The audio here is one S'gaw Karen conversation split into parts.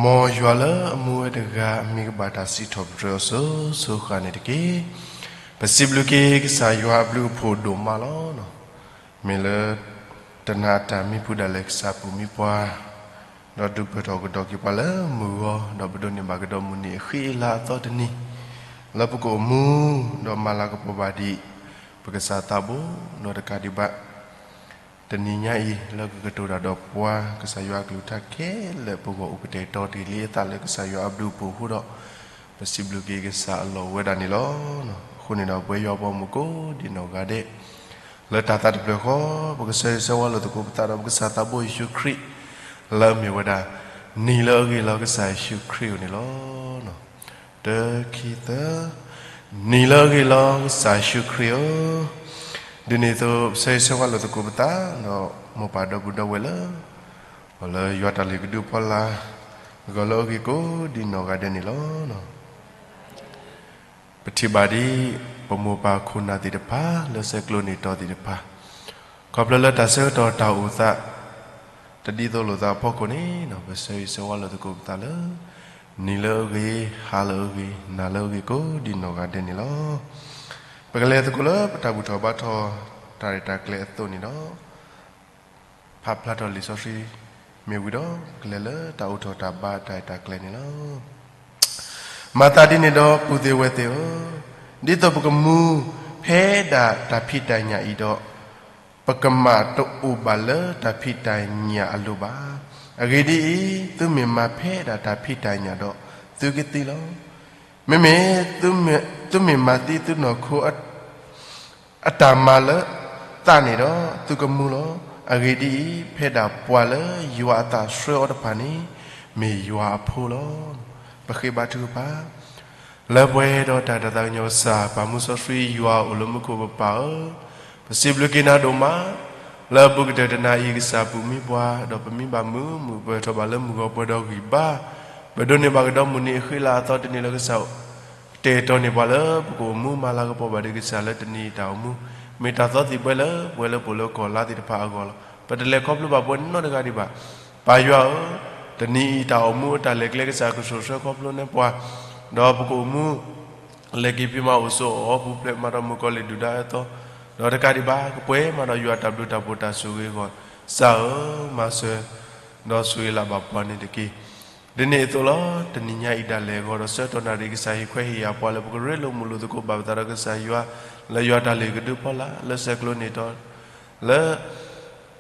မ်ယွၤလၢအမူဝဲတဂၤ အမံၤကဘၣ်တၢ်စံးထီၣ်ပတြၢၤအီၤစိၤစိၤဃၣ်န့ၣ်တက့ၢ်. ပစံးဘျုးက့ၤကစၢ်ယွၤအဘျုးအဖှိၣ်ဒိၣ်မးလီၤ. မ့ၢ်လၢ တနၤအတၢ်မံပူၤဒၣ်လဲာ် ကစၢ်ပူၤမံပှၤ ဒီးဒုးပၢၢ်ထီၣ်ကဒီးက့ၤပှၤလၢမုၢ်ဂီၤ ဒီးပဒိးန့ၢ်ဘၣ်ကဒီးမုၢ်နံၤအဃံအလၤအသီတနံၤ လၢပကအိၣ်မူ ဒီးမၤလၤကပီၤဘၣ်ဒံး ပကစၢ်သးဘိ ဒီးတကးဒံးဘၣ် တနံၤညါအံၤ လၢကကတိၤတၢ်ဒီးပှၤ ကစၢ်ယွၤအကလုၢ်ကထါခဲလၢာ် ပဂီၢ်အိၣ်ကတဲာ်ကတီၤတ့ၢ်လံအသးလၢကစၢ်ယွၤအဘျုးအဖှိၣ်အဃိဒီး ပစံးဘျုးက့ၤကစၢ်အလီၢ်ဝဲဒၣ်န့ၣ်လီၤ. အဃိန့ၣ်ဒီး ပဝဲယွၤပှၤမုၣ်ကိးဒံးနီၢ်ဂၤဒဲး လၢတၢ်သးတဖျၢၣ်ဃီ ပကဆၢဂ့ၤဆၢဝါလိာ်သကိးပသးဒီးပကစၢ်သးဘိယ့ၣ်ၡူးခရံာ် လၢအမ့ၢ်ဝဲဒၣ် နံၤလၢအဂ့ၤလီၤကစၢ်ယ့ၣ်ၡူးခရံာ်ဧိၤန့ၣ်လီၤ. တၢ ခံ သၢ, နံၤလၢအဂ့ၤလီၤကစၢ်ယ့ၣ်ၡူးခရံာ်ဧၢ, ဒ်န့ၣ်အသိး ပဆၢဂ့ၤဆၢဝါလိာ်သကိးပသး ဒီးမိၢ်ပၢ်ဒီပုၢ်ဒီဝဲၢ်လၢ အိၣ်လၢယွၤတၢ်လုၢ်ကဒုအဖီလာ် ဂီၤလၢအဂ့ၤကိးဒံးနီၢ်ဂၤဒဲးန့ၣ်လီၤ. ပထံၣ်ဘၣ်ဒ် ပမိၢ်ပၢ်ခိၣ်နၢ်သ့ၣ်တဖၣ် လၢဆဲးကျိးန့ၢ်တီၤသ့ၣ်တဖၣ် ခီဖျိလၢတၢ်ဆၢကတီၢ်တၢ်အိၣ်သး တဒ်သိးလိာ်သးအဖီခိၣ်န့ၣ် ပဆၢဂ့ၤဆၢဝါလိာ်သကိးပသးလၢ နံၤလၢအဂ့ၤ, ဟါလၢအဂ့ၤ, နၤလၢအဂ့ၤကိးဒံးနီၢ်ဂၤဒဲးန့ၣ်လီၤ. ပကလဲၤသကိးလၢပတၢ်ဘူၣ်ထီၣ်ဘါထီၣ် တၢ်ရဲၣ်တၢ်ကျဲၤအသိးန့ၣ်ဒီး ဖးဖျါထီၣ်လံာ်စီဆှံမ့ၢ်ဝံၤဒီး ပကလဲၤလၢတၢ်အိးထီၣ်တၢ်ဘါတၢ်ရဲၣ်တၢ်ကျဲၤန့ၣ်လီၤ. မၤသးဒ်န့ၣ်ဒီး ပုၢ်သ့ၣ်ဝဲၢ်သ့ၣ်ဧၢ, ဒ်သိးပကမူဖဲဒၣ်တၢ်ဖံးတၢ်ညၣ်အံၤဒီး ပကမၣ်တအိၣ်ဘၣ်လၢတၢ်ဖံးတၢ်ညၣ်အလိၤဘၣ်. အဂ့ၢ်ဒ်အံၤ, သုမ့ၢ်မၤဖဲဒၣ်တၢ်ဖံးတၢ်ညၣ်ဒီး သုကသံလီၤ. မ့မ့ၢ် သုမ့ၢ်မၤသံသုနီၢ်ခိ အတၢ်မၤလၢသးန့ၣ်ဒီး သုကမူလီၤ. အဂ့ၢ်ဒ်အံၤ, ဖဲဒၣ်ပှၤလၢယွၤအသးဆှၢအီၤတဖၣ်န့ၣ် မ့ၢ်ယွၤအဖိလီၤ. ပဃ့ဘါထုကဖၣ် လၢပှဲၤဒီးတၢ်အဲၣ်တၢ်သးကညီၤကစၢ် ပၢ်မူစီဆှံယွၤအိၣ်လၢမူခိၣ်ပပၢ်ဧၢ, ပစံးဘျုးက့ၤနၤဒိၣ်မး လၢအပူၤကတၢၢ်တနၤအံၤ ကစၢ်ပူၤမံပှၤ ဒီးပမံဘၣ်မုာ် မုာ်ပှဲၤထီၣ်ဘၣ်လၢမုၢ်ဂီၤပှဲၤဒီးဂံၢ်ဘါ, ပဒိးန့ၢ်ဘၣ်ကဒီးမုၢ်နံၤအဃံလၤအသီတနံၤလၢကစၢ် တဲာ်တီၤန့ၢ်ပှၤလၢပကအိၣ်မူမၤလၤကပီၤဘၣ်ဒံးကစၢ်လၢတနံၤအံၤတၢ်အိၣ်မူ, မ့ၢ်တၢ်သီသံၣ်ဘှဲလၢပှဲၤလၢပှဲၤလၢကီၢ်လါသ့ၣ်တဖၣ်အဂီၢ်လီၤ. ပတလဲၤခီဖျိဘၣ်ပှဲၤနီတဂၤဒံးဘၣ်. ပၢ်ယွၤဧၢ, တနံၤအံၤတၢ်အိၣ်မူအတၢ်လဲၤကျဲကစၢ်ကဆိၣ်ဆှၢခီဖျိန့ၢ်ပှၤ, ဒီးပကအိၣ်မူ လဲၤက့ၤဖံးမၤအိၣ်ဆိးအီၣ်ပူၤဖျဲးမၤဒီးမုၣ်ကီၤလံၢ်ဒုၣ်ဒါအသိး, ဒီးတကးဒံးဘၣ် ကပှဲၤမၤဒီးယွၤတၢ်ဘျုးတၢ်ဖှိၣ်တၢ်ဆိၣ်ဂ့ၤအဂီၢ်, ကစၢ်ဧၢ, မၤစၢၤ ဒီးဆိၣ်ဂ့ၤလၢ်ဘၣ်ပှၤန့ၣ်တက့ၢ်. ဒ်န့ၣ်အသိးလီၤ. တနံၤညါအံၤဒၣ်လဲာ်ဂီၤဒီးဆၢကတီၢ်နၣ်ရံၣ် ကစၢ်ဟ့ၣ်ခွဲးဟ့ၣ်ယာ်ပှၤလၢပကရ့လိာ်မုာ်လိာ်သကိးဘၣ်ပသးဒီးကစၢ်ယွၤ, လၢယွၤတၢ်လုၢ်ကဒုအဖီလာ် လၢဆဲးကျိးန့ၢ်တီၤ လၢ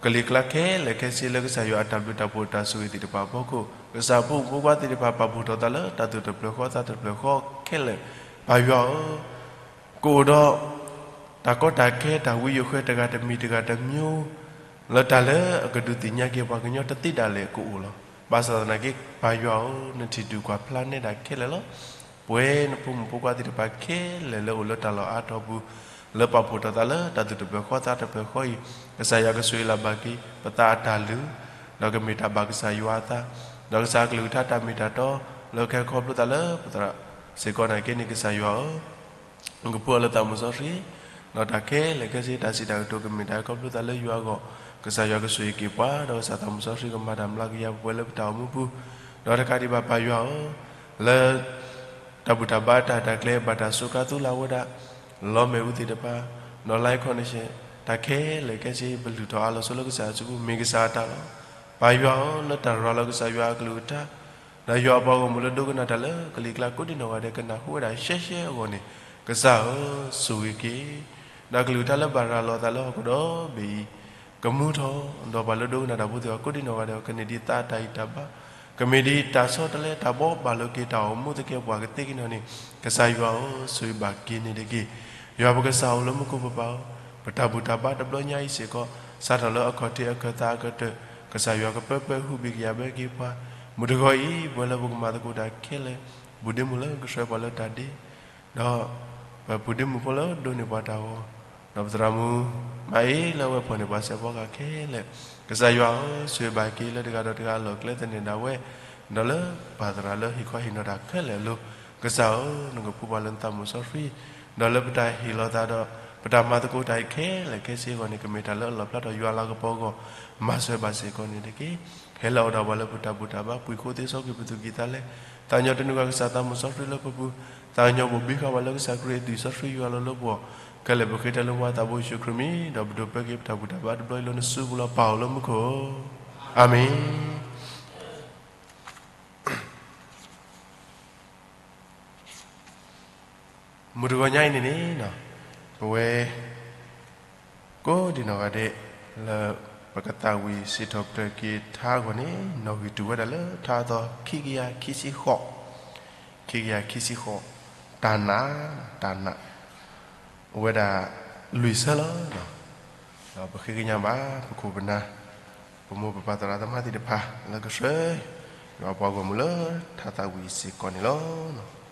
ကလံၤကျါခဲလၢာ်ခဲဆ့လၢကစၢ်ယွၤအတၢ်ဘျုးတၢ်ဖှိၣ်တၢ်ဆိၣ်ဂ့ၤသ့ၣ်တဖၣ်အဖီခိၣ်, ကစၢ်ဖိမုၣ်ဖိခွါသ့ၣ်တဖၣ်ပာ်ဖှိၣ်ထီၣ်သးလၢတၢ်သူၣ်တဖျၢၣ်ဃီသးတဖျၢၣ်ဃီခဲလၢာ်, ပၢ်ယွၤဧၢ, ကအိၣ်ဒီး တၢ်ကီတၢ်ခဲတၢ်ဝံယိၤဃဲတဂၤတမံၤတဂၤတမျိုး လၢတၢ်လၢအကဒုးသ့ၣ်ညါက့ၤပှၤကညီတသ့ဒၣ်လဲာ်ကအိၣ်လီၤ. ဘၣ်ဆၣ်သနာ်က့ ပၢ်ယွၤဧၢ, နထံၣ်ဒုးကွၢ်ဖျါနဲဒၣ်ခဲလၢာ်လီၤ. ပှဲၤနဖိမုၣ်ဖိခွါသ့ၣ်တဖၣ်ခဲလၢာ်လၢအိၣ်လၢတၢ်လီၢ်အါထီၣ်ပူၤ, လၢပာ်ဖှိၣ်ထီၣ်သးလၢတၢ်သူၣ်တဖျၢၣ်ဃီသးတဖျၢၣ်ဃီအံၤ, ကစၢ်ယွၤကဆိၣ်ဂ့ၤလၢ်ဘၣ်က့ၤ ပသးအတၢ်လုၢ်, ဒီးကမ့ၢ်တၢ်ဘၣ်ကစၢ်ယွၤအသး, ဒီးကစၢ်အကလုၢ်ကထါတၢ်မ့ၢ်တၢ်တီ, လၢကဟဲခီဖျိသးလၢပသရၣ်စ့ၢ်ကီးနာ်က့န့ၣ် ကစၢ်ယွၤဧၢ ကပူၤအီၤလၢသးမုၣ်စီဆှံ, ဒီးတၢ်ခဲလၢာ်ခဲဆ့တၢ်စံးတၢ်ကတိၤကမ့ၢ်တၢ်ခီဖျိသးလၢယွၤအဂီၢ်, ကစၢ်ယွၤကဆိၣ်ဂ့ၤက့ၤပှၤ, ဒီးကစၢ်သးမုၣ်စီဆှံကမၤတၢ်မျးကယၤပှဲၤလၢပတၢ်အိၣ်မူပူၤ, ဒီးတကးဒံးဘၣ်ပၢ်ယွၤဧၢ, လၢ တၢ်ဘူၣ်တၢ်ဘါတၢ်တၢ်ကျဲဘၣ်တၢ်စူးကါသူလၢ်ဝဲဒၣ်, လီမ့ၣ်အူသ့ၣ်တဖၣ်, ဒီး live connection တၢ်ခဲလၢာ်ခဲဆ့ ပလုၢ်ထီၣ်အါလီၤဆိလၢကစၢ်အစုပူၤ မ့ၢ်ကစၢ်အတၢ်လီၤ. ပၢ်ယွၤဧၢ, လၢတၢ်ရၤလီၤကစၢ်ယွၤအကလုၢ်ကထါ ဒီးယွၤအပှၤဂီၢ်မုၢ်လၢဒိကနၣ်တၢ်လၢကလံၤကျါကိးဒံးနီၢ်ဂၤဒဲး ကနၢ်ဟူဝဲဒၣ်ရှဲရှဲအဂီၢ်န့ၣ်, ကစၢ်ဧၢ, ဆိၣ်ဂ့ၤက့ၤ, ဒီးကလုၢ်ကထါလၢဘၣ်ရၤလီၤအသးလၢဟီၣ်ခိၣ်ဒီဘ့ၣ်အံၤ, ကမူထီၣ်, ဒီးပှၤလၢဒိကနၣ်တၢ်ဖိသ့ၣ်တဖၣ်ကိးဒံးနီၢ်ဂၤဒဲး ကန့ၢ်ဒံးသးအတၢ်ဂံၢ်တၢ်ဘါ, ကမ့ၢ်ဒံးတၢ်ဆီတလဲတၢ်ဘှီဘၣ်လိာ်က့ၤတၢ်အိၣ်မူသကဲပှၤကသ့က့ၤနီၢ်န့ၣ်, ကစၢ်ယွၤဧၢ, ဆိၣ်ဂ့ၤဘၣ်က့ၤန့ၣ်တက့ၢ်. ယွၤပကစၢ်အိၣ်လၢမူခိၣ်ပပၢ်ဧၢ, ပတၢ်ဘူၣ်တၢ်ဘါတဘျီညါအံၤစ့ၢ်ကီး စးထီၣ်လၢအခီၣ်ထံးအခၢၣ်သးအကတၢၢ်, ကစၢ်ယွၤကပၢပၢဟုၣ်ဘံၣ်ကယၤဘၢက့ၤပှၤ, မုၢ်တဂီၤအံၤ ပဝဲလၢပကမၤသကိးတၢ်ခဲလၢာ်, ပုၢ်ဒ့မုၣ်လၢကဆှၢပှၤလၢတၢ်ဒ့, ဒီး ပပုၢ်ဒ့မုၣ်ဖိလၢဒိးန့ၢ်ပှၤတၢ်ဂီၤ, ဒီးပသရၣ်မုၣ် မၤအ့လၢအဝဲဖီၣ်န့ၢ်ပှၤစဲးဖီကဟၣ်ခဲလၢာ်, ကစၢ်ယွၤဧၢ, ဆိၣ်ဂ့ၤဘၣ်က့ၤလၢတဂၤဒီးတဂၤအလီၢ်ကျဲသန့ၤဒၣ်ဝဲ, ဒီးလၢပၢ်သရၣ်လၢဟ့ၣ်ခီဟ့ၣ်နီၤတၢ်ခဲလၢာ်အလိၤ, ကစၢ်ဧၢ, နကပူၤပှၤလၢနသးမုၣ်စီဆှံ, ဒီးလၢပတၢ်ဟ့ၣ်လီၤသးဒီး ပတၢ်မၤသကိးတၢ်အံၤခဲလၢာ်ခဲဆ့အဂီၢ်န့ၣ် ကမ့ၢ်တၢ်လၢအလီၢ်ဖျါထီၣ်ယွၤအလၤကပီၤအဂီၢ် မၤစၢၤဘၣ်စ့ၢ်ကီးန့ၣ်တက့ၢ်. ဟဲလၢအီၣ်ဒီးပှၤလၢပတၢ်ဘူၣ်တၢ်ဘါ ပှံၤဃိသ့စီကွံာ်ပသူၣ်ကံၢ်သးလဲ, သးကညီၤတနုာ်ဃာ်ကစၢ်သးမုၢ်စီဆှံလၢပပူၤ, သးကညီၤဘိၣ်ဘံဃာ်ပှၤလၢကစၢ်ခရံာ်အသွံၣ်စီဆှံယွၤလီၤလၢပဂီၢ်, ခဲလၢာ်ပဃ့တၢ်လၢပှၤသးဘိယ့ၣ်ၡူးခရံာ်မံၤ, ဒီးပဒိးပၢက့ၤပတၢ်ဘူၣ်တၢ်ဘါတဘျီအံၤလၢနစုပူၤလီၤ ပၢ်အိၣ်လၢမူခိၣ်. အၤမ့ၣ်. မုၢ်တဂီၤညါအံၤန့ၣ်န့ၣ်, ပဝဲ ကိးဒံနီၢ်ဂၤဒဲး လၢပကသးဝံၣ်စံးထီၣ်ပတြၢၤက့ၤထါအဂီၢ်န့ၣ် နီၣ်ဂံၢ်တုၤဝဲဒၣ်လၢထါအသီ ခံကယၤခံဆံဃိး, ခံကယၤခံဆံဃိး, တၢ်နာ်, တၢ်နာ်, အိၣ်ဝဲဒၣ်လွံၢ်ဆၢလီၤ. ဒီးပဃ့ကညးဘၣ် ပခိၣ်ပနၢ်, ပမိၢ်ပပၢ်သရၣ်သမါသ့ၣ်တဖၣ် လၢကဆှၢ ယွၤပှၤဂီၢ်မုၢ်လၢထါသးဝံၣ်စ့ၢ်ကီးန့ၣ်လီၤ.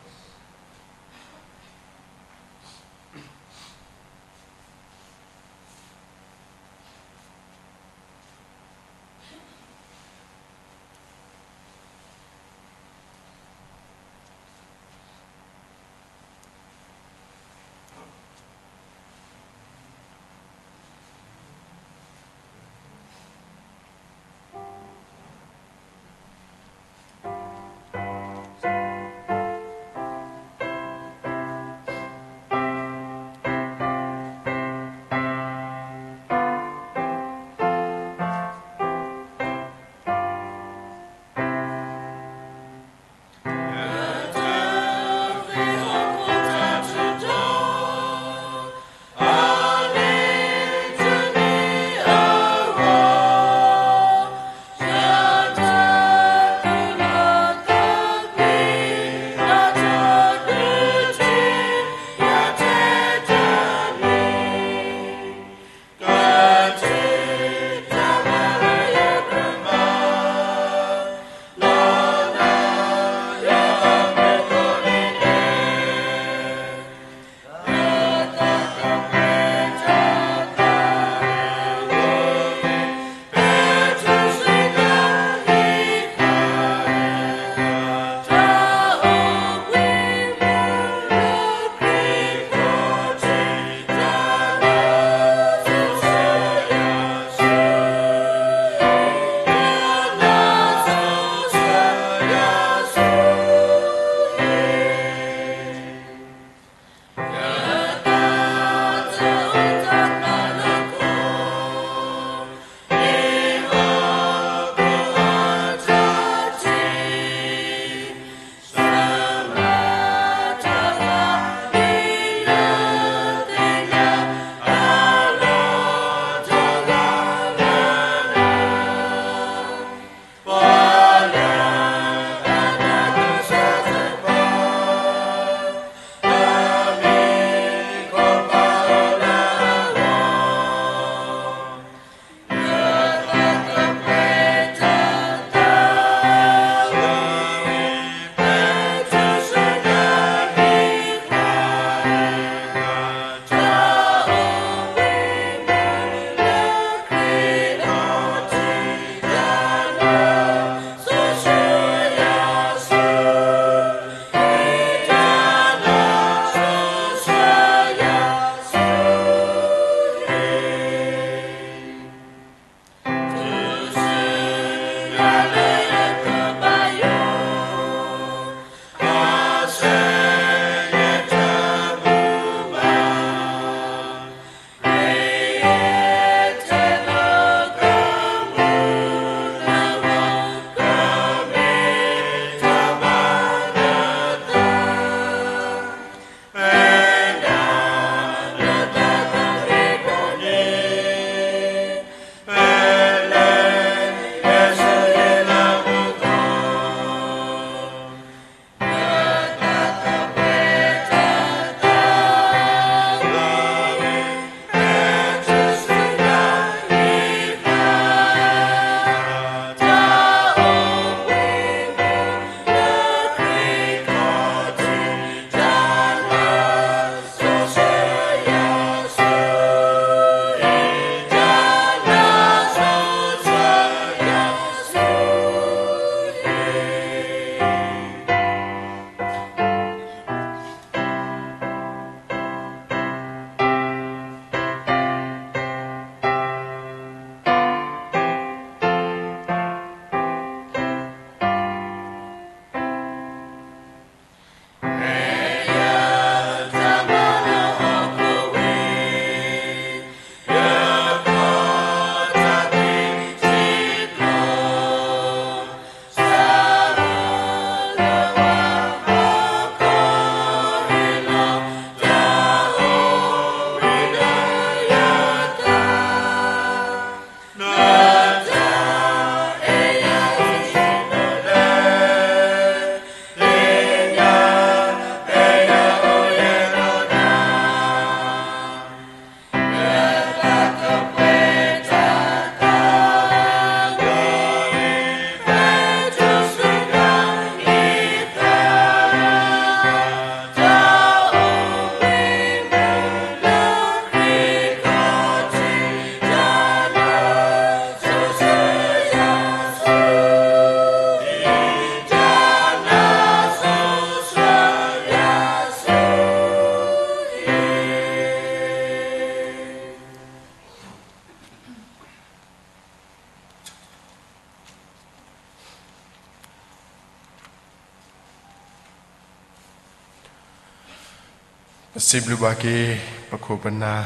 ပစံးဘျုးဘၣ်က့ၤ ပခိၣ်ပနၢ်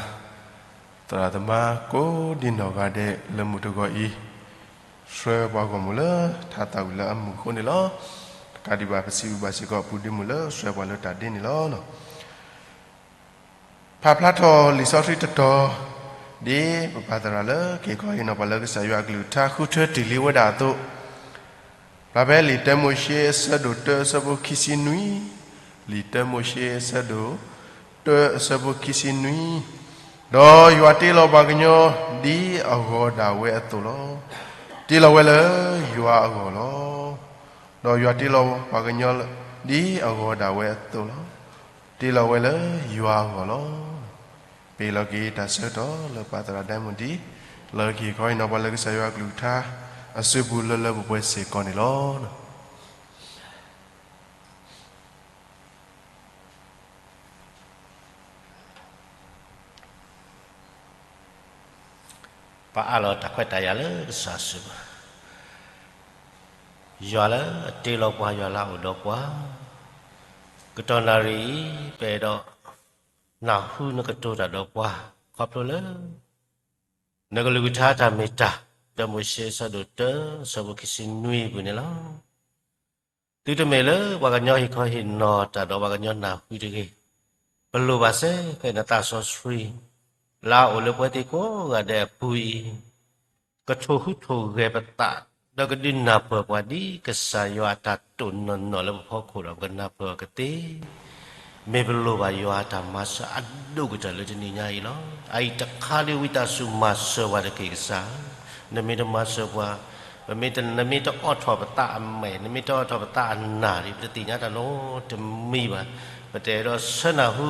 သရၣ်သမါ ကိးဒံနီၢ်ဂၤဒဲးလၢမုၢ်တဂီၤအံၤ, ဆှၢပှၤဂီၢ်မုၢ်လၢထါသးဝံၣ်လၢအမုာ်အဃိန့ၣ်လီၤ. တကးဒံးဘၣ် ပစံးဘျုးဘၣ်စ့ၢ်ကီး ပုၢ်ဒ့မုၣ်လၢဆှၢပှၤလၢတၢ်ဒ့န့ၣ်လီၤ. ဖးဖျါထီၣ်လံာ်စီဆှံတတီၤ, ဒ်ပပၢ်သရၣ်လၢက့ၤခီဟ့ၣ်နီၤပှၤလၢကစၢ်ယွၤအကလုၢ်ကထါ ဃုထၢတ့ၢ်လံဝဲဒၣ်အသိး, ဖျါဖဲလံာ်တၢမိၤၡ့အဆၢဒိၣ်တၢ အဆၢဖိခံဆံနွံ, လံာ်တၢမိၤၡ့အဆၢဒိၣ်တၢ အဆၢဖိခံဆံနွံ, ဒီးယွၤတ့လီၤပှၤကညီ ဒ်အဂီၤဒၣ်ဝဲအသိးလီၤ. တ့လီၤဝဲလၢယွၤအဂီၢ်လီၤ. ဒီးယွၤတ့လီၤပှၤကညီ ဒ်အဂီၤဒၣ်ဝဲအသိးလီၤ. တ့လီၤဝဲလၢယွၤအဂီၢ်လီၤ. ပ့ၤလီၤက့ၤတၢ်ဆၢကတီၢ်လၢပၢ်သရၣ်ဒဲမူဒံး လၢကဟ့ၣ်ခီဟ့ၣ်နီၤပှၤလၢကစၢ်ယွၤအကလုၢ်ကထါ အစုပူၤလၢလၢပှဲၤပှဲၤစ့ၢ်ကီးန့ၣ်လီၤ. ပအၢၣ်လီၤတၢ်ခွဲးတၢ်ယာ်လၢကစၢ်စုပူၤ, ယွၤလၢအတ့လီၤပှၤ ယွၤလၢအအိၣ်ဒီးပှၤ, ကတီၢ်နၣ်ရံၣ်အံၤ ပအဲၣ်ဒိးနၢ်ဟူနကတိၤတၢ်ဒီးပှၤ ခီဖျိလၢ နကလုၢ်ကထါတၢ်မ့ၢ်တၢ် တၢမိၤၡ့အဆၢဒိၣ်တၢ အဆၢဖိခံဆံနွံအပူၤန့ၣ်လီၤ. သုတမ့ၢ်လၢပှၤကညီဟ့ၣ်ခီဟ့ၣ်နီၤတၢ်ဒီးပှၤကညီနၢ်ဟူတဂ့ၤ. ပလိၣ်ဘၣ်စ့ၢ်ကီးနသးစီဆှံ လၢအအိၣ်လၢပဝဲသ့ၣ်ကိးဂၤဒဲးအပူၤအံၤ ကထိၣ်ဟူးထိၣ်ဂဲၤပသး ဒီးကဒုးနၢ်ပၢၢ်ပှၤဒ်ကစၢ်ယွၤအတၢ်တိာ်နီၢ်နီၢ်လၢပဖီခိၣ်ဒီး ပကနၢ်ပၢၢ်အီၤကသ့ မ့ၢ်ပလိၣ်ဘၣ်ယွၤအတၢ်မၤစၢၤအဒိၣ်ကတၢၢ်လၢတနံၤညါအံၤလီၤ. အအံၤတခါဒ်ဝံသးစူၤမၤစၢၤပှၤတက့ၢ်ကစၢ်, နမ့ၢ်တမၤစၢၤပှၤ, ပမ့ၢ်တ နမ့ၢ်တအိးထီၣ်ပသးအမဲာ်, နမ့ၢ်တအိးထီၣ်ပသးအနၢ်ဒီး ပတသ့ၣ်ညါတၢ်နီတမံၤဘၣ်. ပတအဲၣ်ဒိးဆၢနၢ်ဟူ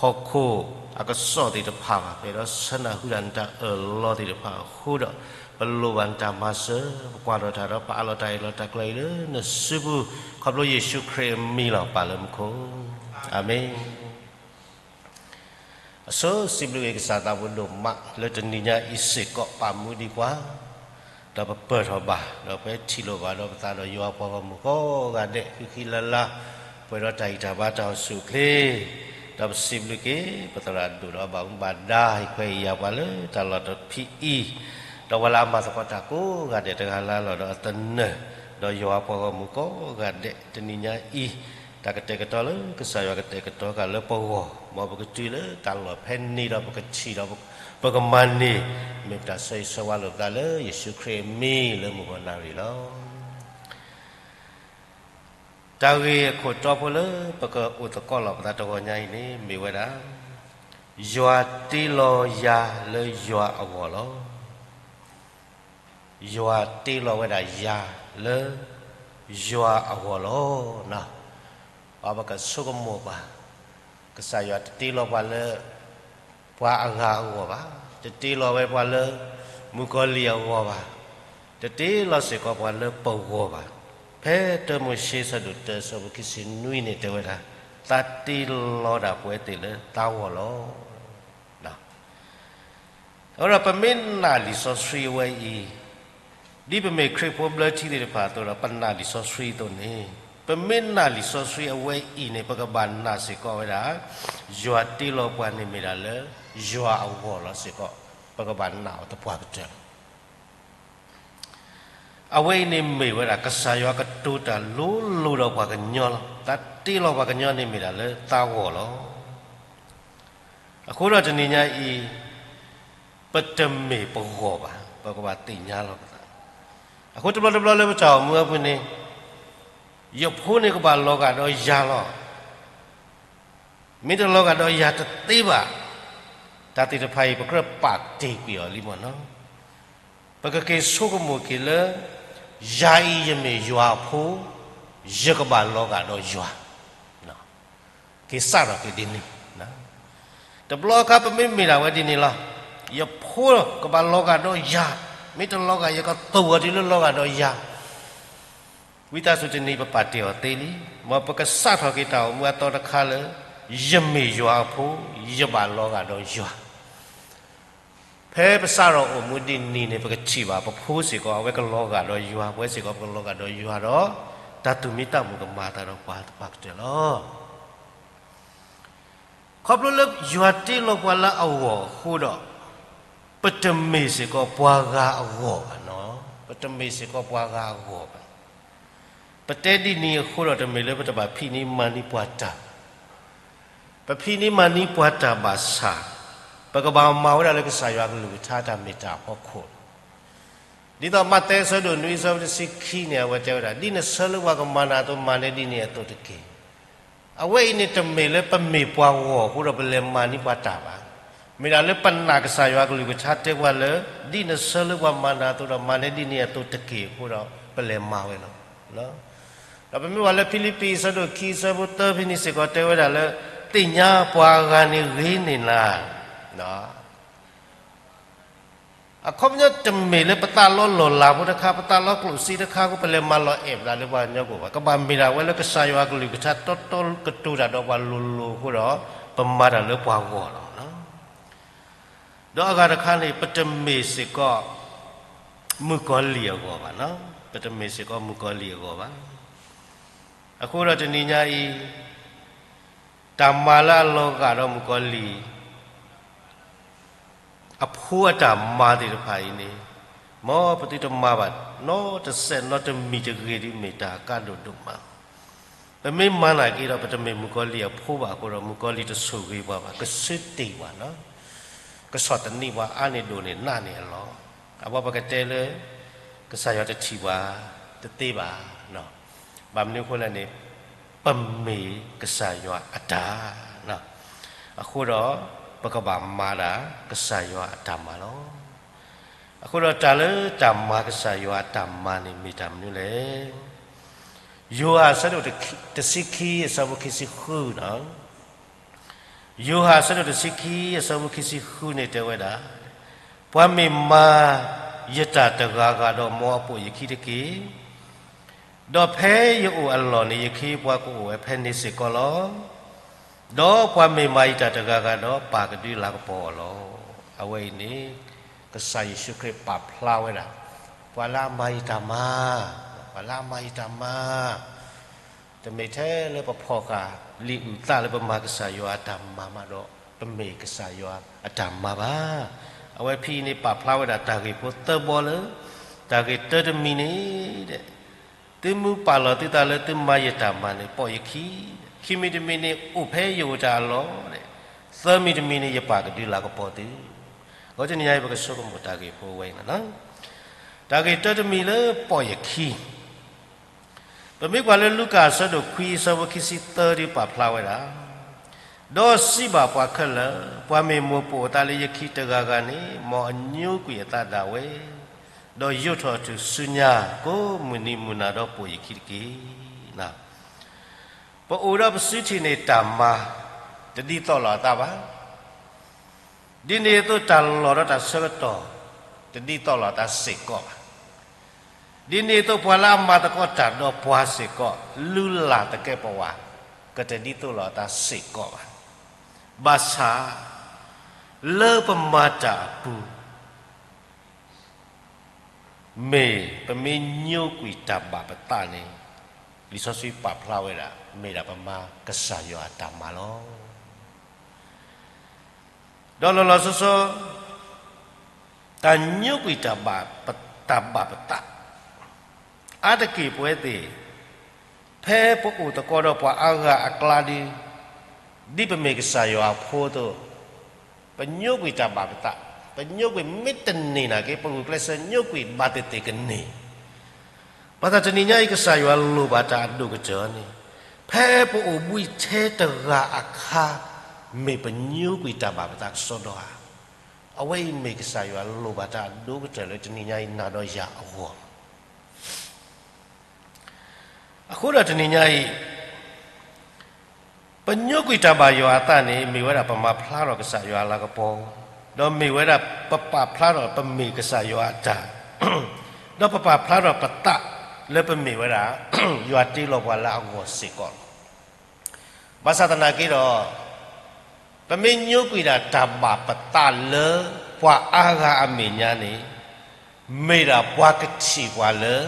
ဟီၣ်ခိၣ်အကစီၣ်သ့ၣ်တဖၣ်ဘၣ်, ပအဲၣ်ဒိးဆၢနၢ်ဟူဒၣ်နတၢ်အၢၣ်လီၤသ့ၣ်တဖၣ်အဃိဒီး ပလိၣ်ဘၣ်နတၢ်မၤစၢၤ, ပကွၢ်ထီၣ်တၢ်ဒီး ပအၢၣ်လီၤတၢ်အၢၣ်လီၤတၢ်ကျၢၤအံၤလၢနစုပူၤ, ခီဖျိယ့ၣ်ၡူးခရံာ်အမံၤလီၤ, ပၢ်လၢမူခိၣ်, အၤမ့ၣ်. အဆိစံးဘျုးက့ၤကစၢ်သးဘိဒိၣ်မး လၢတနံၤညါအံၤစ့ၢ်ကီး ပာ်မူဒံးပှၤ, ဒီးပပၢၢ်ထီၣ်ဘၣ်, ဒီးပထံၣ်လိာ်ဘၣ်ဒီးပသးဒီးယွၤအပှၤဂီၢ်မုၢ်ကိးဂၤဒဲး ဃံဃံလၤလၤ, ပှဲၤဒီးတၢ်ဂံၢ်တၢ်ဘါတၢ်အိၣ်ဆူၣ်အိၣ်ချ့, ဒီးပစံးဘျုးက့ၤ ပသရၣ်ဒိၣ်ဒီးဘၣ်မူဘၣ်ဒါ ဟ့ၣ်ခွဲးဟ့ၣ်ယာ်ပှၤလၢတၢ်လီၢ်တဖံးအံၤ, ဒီးပှၤလၢအမၤသကိးတၢ်ကိးဂၤဒဲး တဂၤလၢ်လၢ်ဒီးအသနၢၣ်, ဒီးယွၤအပှၤဂီၢ်မုၢ်ကိးဂၤဒဲး တနံၤညါအံၤ တၢ်ကတဲာ်ကတီၤလၢကစၢ်ယွၤကတဲာ်ကတီၤဃာ်လၢပဂီၢ်, မ်ပကတုၤလၢတၢ်လီၢ်ဖဲန့ၣ်ဒီး ပကထံၣ်ဒီးပကမၤန့ၢ်, မ့ၢ်ပတၢ်ဆၢဂ့ၤဆၢဝါလိာ်ပသးလၢယ့ၣ်ၡူးခရံာ်အမံၤလၢမုၢ်ဂီၤနၣ်ရံၣ်လီၤ. တၢ်ဂ့ၢ်အခိၣ်တီဖိလၢပကအိၣ်သကိးလိာ်ပသးတဂီၤညါအံၤန့ၣ် မ့ၢ်ဝဲဒၣ် ယွၤတ့လီၤယၤလၢယွၤအဂီၢ်လီၤ. ယွၤတ့လီၤဝဲဒၣ်ယၤလၢ ယွၤအဂီၢ်လီၤ. ပကဆိကမိၣ်ပှၤ, ကစၢ်ယွၤတတ့လီၤပှၤလၢ ပှၤအဂၤအဂီၢ်ဘၣ်, တတ့လီၤဝဲပှၤလၢ မုၣ်ကီၤလံၢ်အဂီၢ်ဘၣ်, တတ့လီၤစ့ၢ်ကီးပှၤလၢပဂီၢ်ဘၣ်. ဖဲတၢမိၤၡ့ဆၢဒိၣ်တၢ ဆၢဖိခံဆံနွံန့ၣ်တဲဝဲဒၣ်, သးတ့လီၤဒၣ်ပဝဲသ့ၣ်လၢသးဂီၢ်လီၤ. အဃိဒီးပမ့ၢ်နာ်လံာ်စီဆှံအဝဲအံၤ, ဒ်ပမ့ၢ်ခရံာ်ဖိဘျၢထံသ့ၣ်တဖၣ်အသိးဒီး ပနာ်လံာ်စီဆှံအသိးန့ၣ်, ပမ့ၢ်နာ်လံာ်စီဆှံအဝဲအံၤန့ၣ် ပကဘၣ်နာ်စ့ၢ်ကီးဝဲဒၣ် ယွၤတ့လီၤပှၤန့ၣ်မ့ၢ်ဒၣ်လၢ ယွၤအဂီၢ်လီၤစ့ၢ်ကီး, ပကဘၣ်နာ်အီၤသပှၢ်ကတၢၢ်လီၤ. အဝဲအံၤန့ၣ်မ့ၢ်ဝဲဒၣ် ကစၢ်ယွၤကတိၤတၢ်လိၤလိၤဒီးပှၤကညီလီၤ. သးတ့လီၤပှၤကညီန့ၣ်မ့ၢ်ဒၣ်လၢသးဂီၢ်လီၤ. အဃိဒီးတနံၤညါအံၤ, ပတမ့ၢ်ပဂီၢ်ဘၣ်, ပကဘၣ်သ့ၣ်ညါလီၤပသး. အဃိတဘျီတဘျီလၢပတၢ်အိၣ်မူအပူၤန့ၣ်, ယဖိန့ၣ်ကဘၣ်လီၤဂာ်ဒီးယၤလီၤ. မ့ၢ်တလီၤဂာ်ဒီးယၤတသ့ဘၣ်. တၢ်သ့ၣ်တဖၣ်အံၤ ပကြၢးပာ်တ့ၢ်ကွံာ်အီၤလံမ့ၢ်နီၤ. ပကက့ၤဆိကမိၣ်က့ၤလၢ ယၤအံၤယမ့ၢ်ယွၤအဖိ, ယကဘၣ်လီၤဂာ်ဒီးယွၤ. က့ၤစးထီၣ်က့ၤဒ်န့ၣ်. တဘျီအခါပမ့ၢ်မ့ၢ်ဒၣ်ဝဲဒ်န့ၣ်လီၤ. ယဖိကဘၣ်လီၤဂာ်ဒီးယၤ, မ့ၢ်တလီၤဂာ်ယကသိၣ်အီၤတုၤလၢလီၤဂာ်ဒီးယၤ. ဝံသးစူၤတနံၤပပာ်တ့ၢ်အီၤသ့လံ. မ်ပကစးထီၣ်က့ၤတၢ်အိၣ်မူအသီတခါလၢ ယမ့ၢ်ယွၤအဖိ, ယဘၣ်လီၤဂာ်ဒီးယွၤ. ဖဲပစးထီၣ်အိၣ်မူဒ်န့ၣ်န့ၣ် ပကထံၣ်ဘၣ် ပဖိစ့ၢ်ကီး အဝဲကလီၤဂာ်ဒီးယွၤ, ပဝဲစ့ၢ်ကီးပကလီၤဂာ်ဒီးယွၤဒီး တၢ်သူၣ်မံသးမုာ်ကမၤအသးဒီးပှၤသပှၢ်ကတၢၢ်လီၤ. ခီဖျိလၢယွၤတ့လီၤပှၤလၢအဂီၢ်အဃိဒီး, ပတမ့ၢ်စ့ၢ်ကီးပှၤဂၤအဂီၢ်ဘၣ်နီၤ, ပတမ့ၢ်စ့ၢ်ကီးပှၤဂၤအဂီၢ်ဘၣ်. ပတဲဒ်န့ၣ်အဃိဒီး တမ့ၢ်လၢပတဘၣ်ဖံးန့ၢ်မၤန့ၢ်ပှၤတၢ်, ပဖံးန့ၢ်မၤန့ၢ်ပှၤတၢ်ဘၣ်ဆၣ်, ပကဘၣ်မၤဝဲဒၣ်လၢကစၢ်ယွၤအကလုၢ်ကထါတၢ်မ့ၢ်တၢ်အဖီခိၣ်လီၤ. ဒ်သိးမးသဲအဆၢဒိၣ်နွံအဆၢဖိတဆံခံန့ၣ် အဝဲတဲဝဲဒၣ်, ဒ်နဆၢလၢပှၤကမၤနၤအသိး မၤနၤဒ်န့ၣ်အသိးတက့ၢ်. အဝဲအံၤန့ၣ်တမ့ၢ်လၢပမ့ၢ်ပှၤဂီၢ်အဃိဒီးပလဲၤမၤန့ၢ်ပှၤတၢ်ဘၣ်. မ့ၢ်ဒၣ်လၢပနာ်ကစၢ်ယွၤအကလုၢ်ကထါတဲပှၤလၢ ဒ်နဆၢလၢပှၤမၤနၤအသိးဒီး မၤနၤဒ်န့ၣ်အသိးတက့ၢ်အဃိဒီး ပလဲၤမၤဝဲလီၤ. ဒီးပမ့ၢ်ဘၣ်လၢဖံလံးပံၤအဆၢဒိၣ်ခံအဆၢဖိသၢဖဲန့ၣ်စ့ၢ်ကီးတဲဝဲဒၣ်လၢ သ့ၣ်ညါပှၤအဂၤန့ၣ်ဂ့ၤန့ၢ်နၤ အခီပညီတမ့ၢ်လၢပသးလီလီၢ်လၤဖိတခါ ပသးလီကျိၣ်စ့တခါအဃိ ပလဲၤမၤလီၤအဲၣ်ပသးလၢပှၤကညီကျိာ်ဘၣ်. ကဘၣ်မ့ၢ်ဒၣ်ဝဲလၢကစၢ်ယွၤအကလုၢ်ကထါတီတီကတိၤတၢ်ဒီးပှၤလိၤလိၤအဃိဒီး ပမၤတၢ်လၢပှၤဂီၢ်လီၤ. ဒီးအဂၤတခါန့ၣ် ပတမ့ၢ်စ့ၢ်ကီး မုၣ်ကီၤလံၢ်အဂီၢ်ဘၣ်နီၤ, ပတမ့ၢ်စ့ၢ်ကီးမုၣ်ကီၤလံၢ်အဂီၢ်ဘၣ်. အဃိဒီးတနံၤညါအံၤ တၢ်မၤလၢအလီၤဂာ်ဒီးမုၣ်ကီၤလံၢ် အဖိအတၢ်မၤသ့ၣ်တဖၣ်အံၤန့ၣ်, မ်ပသုတမၤဘၣ်နီတစဲးနီတမံၤတဂ့ၤဒုး မ့ၢ်တၢ်အကါဒိၣ်ဒိၣ်မး. ပမ့ၢ်မၤနာ်က့ဒီး ပတမ့ၢ်မုၣ်ကီၤလံၢ်အဖိဘၣ်အဃိဒီး မုၣ်ကီၤလံၢ်တဆိၣ်ဂ့ၤပှၤဘၣ်, ကဆၢတ့ၢ်ပှၤနီၤ, ကဆီၣ်သနံးပှၤအါန့ၢ်ဒိၣ်န့ၢ်နးန့ၢ်အလီၢ်. အဝဲပကတဲလၢ ကစၢ်ယွၤတထံၣ်ပှၤ တသ့ဘၣ်. ဘၣ်မနုၤအဃိလဲၣ်န့ၣ် ပမ့ၢ်ကစၢ်ယွၤအတၢ် အဃိဒီး ပကဘၣ်မၤဒၣ်ကစၢ်ယွၤအတၢ်မၤလီၤ. အဃိဒီးတၢ်လၢတၢ်မၤကစၢ်ယွၤအတၢ်မၤန့ၣ်မ့ၢ်တၢ်မနုၤလဲၣ်. ယိၤဟၣ်အဆၢဒိၣ်တဆံခံအဆၢဖိခံဆံဃုနီၤ, ယိၤဟၣ်အဆၢဒိၣ်တဆံခံအဆၢဖိခံဆံဃုန့ၣ်တဲဝဲဒၣ်, ပှၤမ့ၢ်မၤယတၢ်တဂၤဂၤဒီး မ်အပိာ်ယခံတက့ၢ်. ဒီးဖဲယအိၣ်အလီၢ်န့ၣ် ယခ့ယပှၤကအိၣ်ဝဲဖဲန့ၣ်စ့ၢ်ကီးလီၤ. ဒီးပှၤမ့ၢ်မၤယတၢ်တဂၤဂၤဒီး ပၢ်ကဒုးလၤကပီၤအီၤလီၤ. အဝဲအံၤန့ၣ် ကစၢ်ယ့ၣ်ၡူးခရံာ်ပာ်ဖျါဝဲဒၣ် ပှၤလၢအမၤယတၢ်မၤ, ပှၤလၢအမၤယတၢ်မၤ တမ့ၢ်ထဲလၢပဖီၣ်ဃာ်လံာ်အုၣ်သးလၢပမၤကစၢ်ယွၤအတၢ်မၤမးဒီး ပမ့ၢ်ကစၢ်ယွၤအတၢ်မၤဘၣ်. အဝဲဖဲအံၤန့ၣ် ပာ်ဖျါဝဲဒၣ်တၢ်ဂ့ၢ်ဖိသၢဘီလၢ တၢ်ဂ့ၢ်တၢတမံၤန့ၣ် သုမ့ၢ်ပာ်လီၤသုသးလၢသုမၤယတၢ်မၤန့ၣ် ပိာ်ယခံ, ခံမံၤတမံၤန့ၣ် အိၣ်ဖဲယအိၣ်တၢ်အလီၢ်, သၢမံၤတမံၤန့ၣ် ယပၢ်ကဒုးလၤကပီၤသု. အဃိတနံၤညါအံၤပကဆိကမိၣ်တၢ်ဂ့ၢ်ဖိဝဲအံၤလီၤ. တၢ်ဂ့ၢ်တၢတမံၤလၢပိာ်ယခံ ပမ့ၢ်ကွၢ်လၢလူၤကၣ်အဆၢဒိၣ်ခွံအဆၢဖိခံဆံသၢဒုးပာ်ဖျါဝဲဒၣ်, ဒီးစံးဘၣ်ပှၤခဲလၢာ်, ပှၤမ့ၢ်မိၣ်ပိာ်အသးလၢယခံတဂၤဂၤန့ၣ် မ်အညိကွံာ်အသးဒၣ်ဝဲ, ဒီးယိးထီၣ်အထူၣ်ဆူညါ ကိးမုၢ်နံၤမုၢ်နၤဒီးပိာ်ယခံတက့ၢ်. ပအိၣ်ဒီးပစုထံၣ်န့ၢ်တၢ်မၤ တဒ်သိးလိာ်အသးဘၣ်. ဒ်န့ၣ်အသိးတၢ်လီၢ်ဒီးတၢ်ဆၢကတီၢ် တဒ်သိးလိာ်အသးစ့ၢ်ကီးဘၣ်. ဒ်န့ၣ်အသိးပှၤလၢအမၤသကိးတၢ်ဒီးပှၤစ့ၢ်ကီး လုၢ်လၢ်သကဲးပဝး ကတဒ်သိးလိာ်အသးစ့ၢ်ကီးဘၣ်. ဘၣ်ဆၣ် လၢပမၤတၢ်အပူၤ မ့ၢ်ပမ့ၢ်ညိကွံာ်တၢ်ဘၣ်ပသးန့ၣ် လံာ်စီဆှံပာ်ဖျါဝဲဒၣ် မ့ၢ်ဒၣ်ပမၤကစၢ်ယွၤအတၢ်မၤလီၤ. ဒီးလီၤလီၤဆီဆီ တၢ်ညိကွံာ်တၢ်ဘၣ်ပ- တၢ်ဘၣ်ပသး အါတက့ၢ်ပဝဲသ့ၣ် ဖဲပအိၣ်သကိးဒီးပှၤအါဂၤအကျါဒီး ဒ်ပမ့ၢ်ကစၢ်ယွၤအဖိအသိး ပညိကွံာ်တၢ်ဘၣ်ပသး, ပညိကွံာ်မ့ၢ်တန့ၢ်နာ်က့ ပဂုာ်ကျဲးစၢးညိကွံာ်ဘၣ်သ့ၣ်သ့ၣ်ကန့ၢ်. ဘၣ်ဆၣ်တနံၤညါအံၤ ကစၢ်ယွၤလိၣ်ဘၣ်တၢ်အဒိၣ်ကတၢၢ်န့ၣ် ဖဲပအိၣ်ဘှံးထဲတဂၤအခါ မ့ၢ်ပညိကွံာ်တၢ်ဘၣ်ပသးကစီဒီဧါ. အဝဲအံၤမ့ၢ်ကစၢ်ယွၤလိၣ်ဘၣ်တၢ်အဒိၣ်ကတၢၢ်လၢတနံၤညါအံၤနၤဒီးယၤအဂီၢ်လီၤ. အဃိဒီးတနံၤညါအံၤ ပညိကွံာ်တၢ်ဘၣ်ယွၤအသးန့ၣ် မ့ၢ်ဝဲဒၣ်ပမၤဖျါထီၣ်ကစၢ်ယွၤအလၤကပီၤ, ဒီးမ့ၢ်ဝဲဒၣ်ပပာ်ဖျါထီၣ်ပမ့ၢ်ကစၢ်ယွၤအတၢ်, ဒီးပပာ်ဖျါထီၣ်ပသးလၢပမ့ၢ်ဝဲဒၣ် ယွၤတ့လီၤပှၤလၢအဂီၢ်စ့ၢ်ကီးလီၤ. ဘၣ်ဆၣ်သနာ်က့ဒီး ပမ့ၢ်ညိကွံာ်ဒၣ်တၢ်ဘၣ်ပသးလၢပှၤအါဂၤအမဲာ်ညါန့ၣ် မ့ၢ်ဒၣ်ပှၤကထံၣ်ပှၤလၢ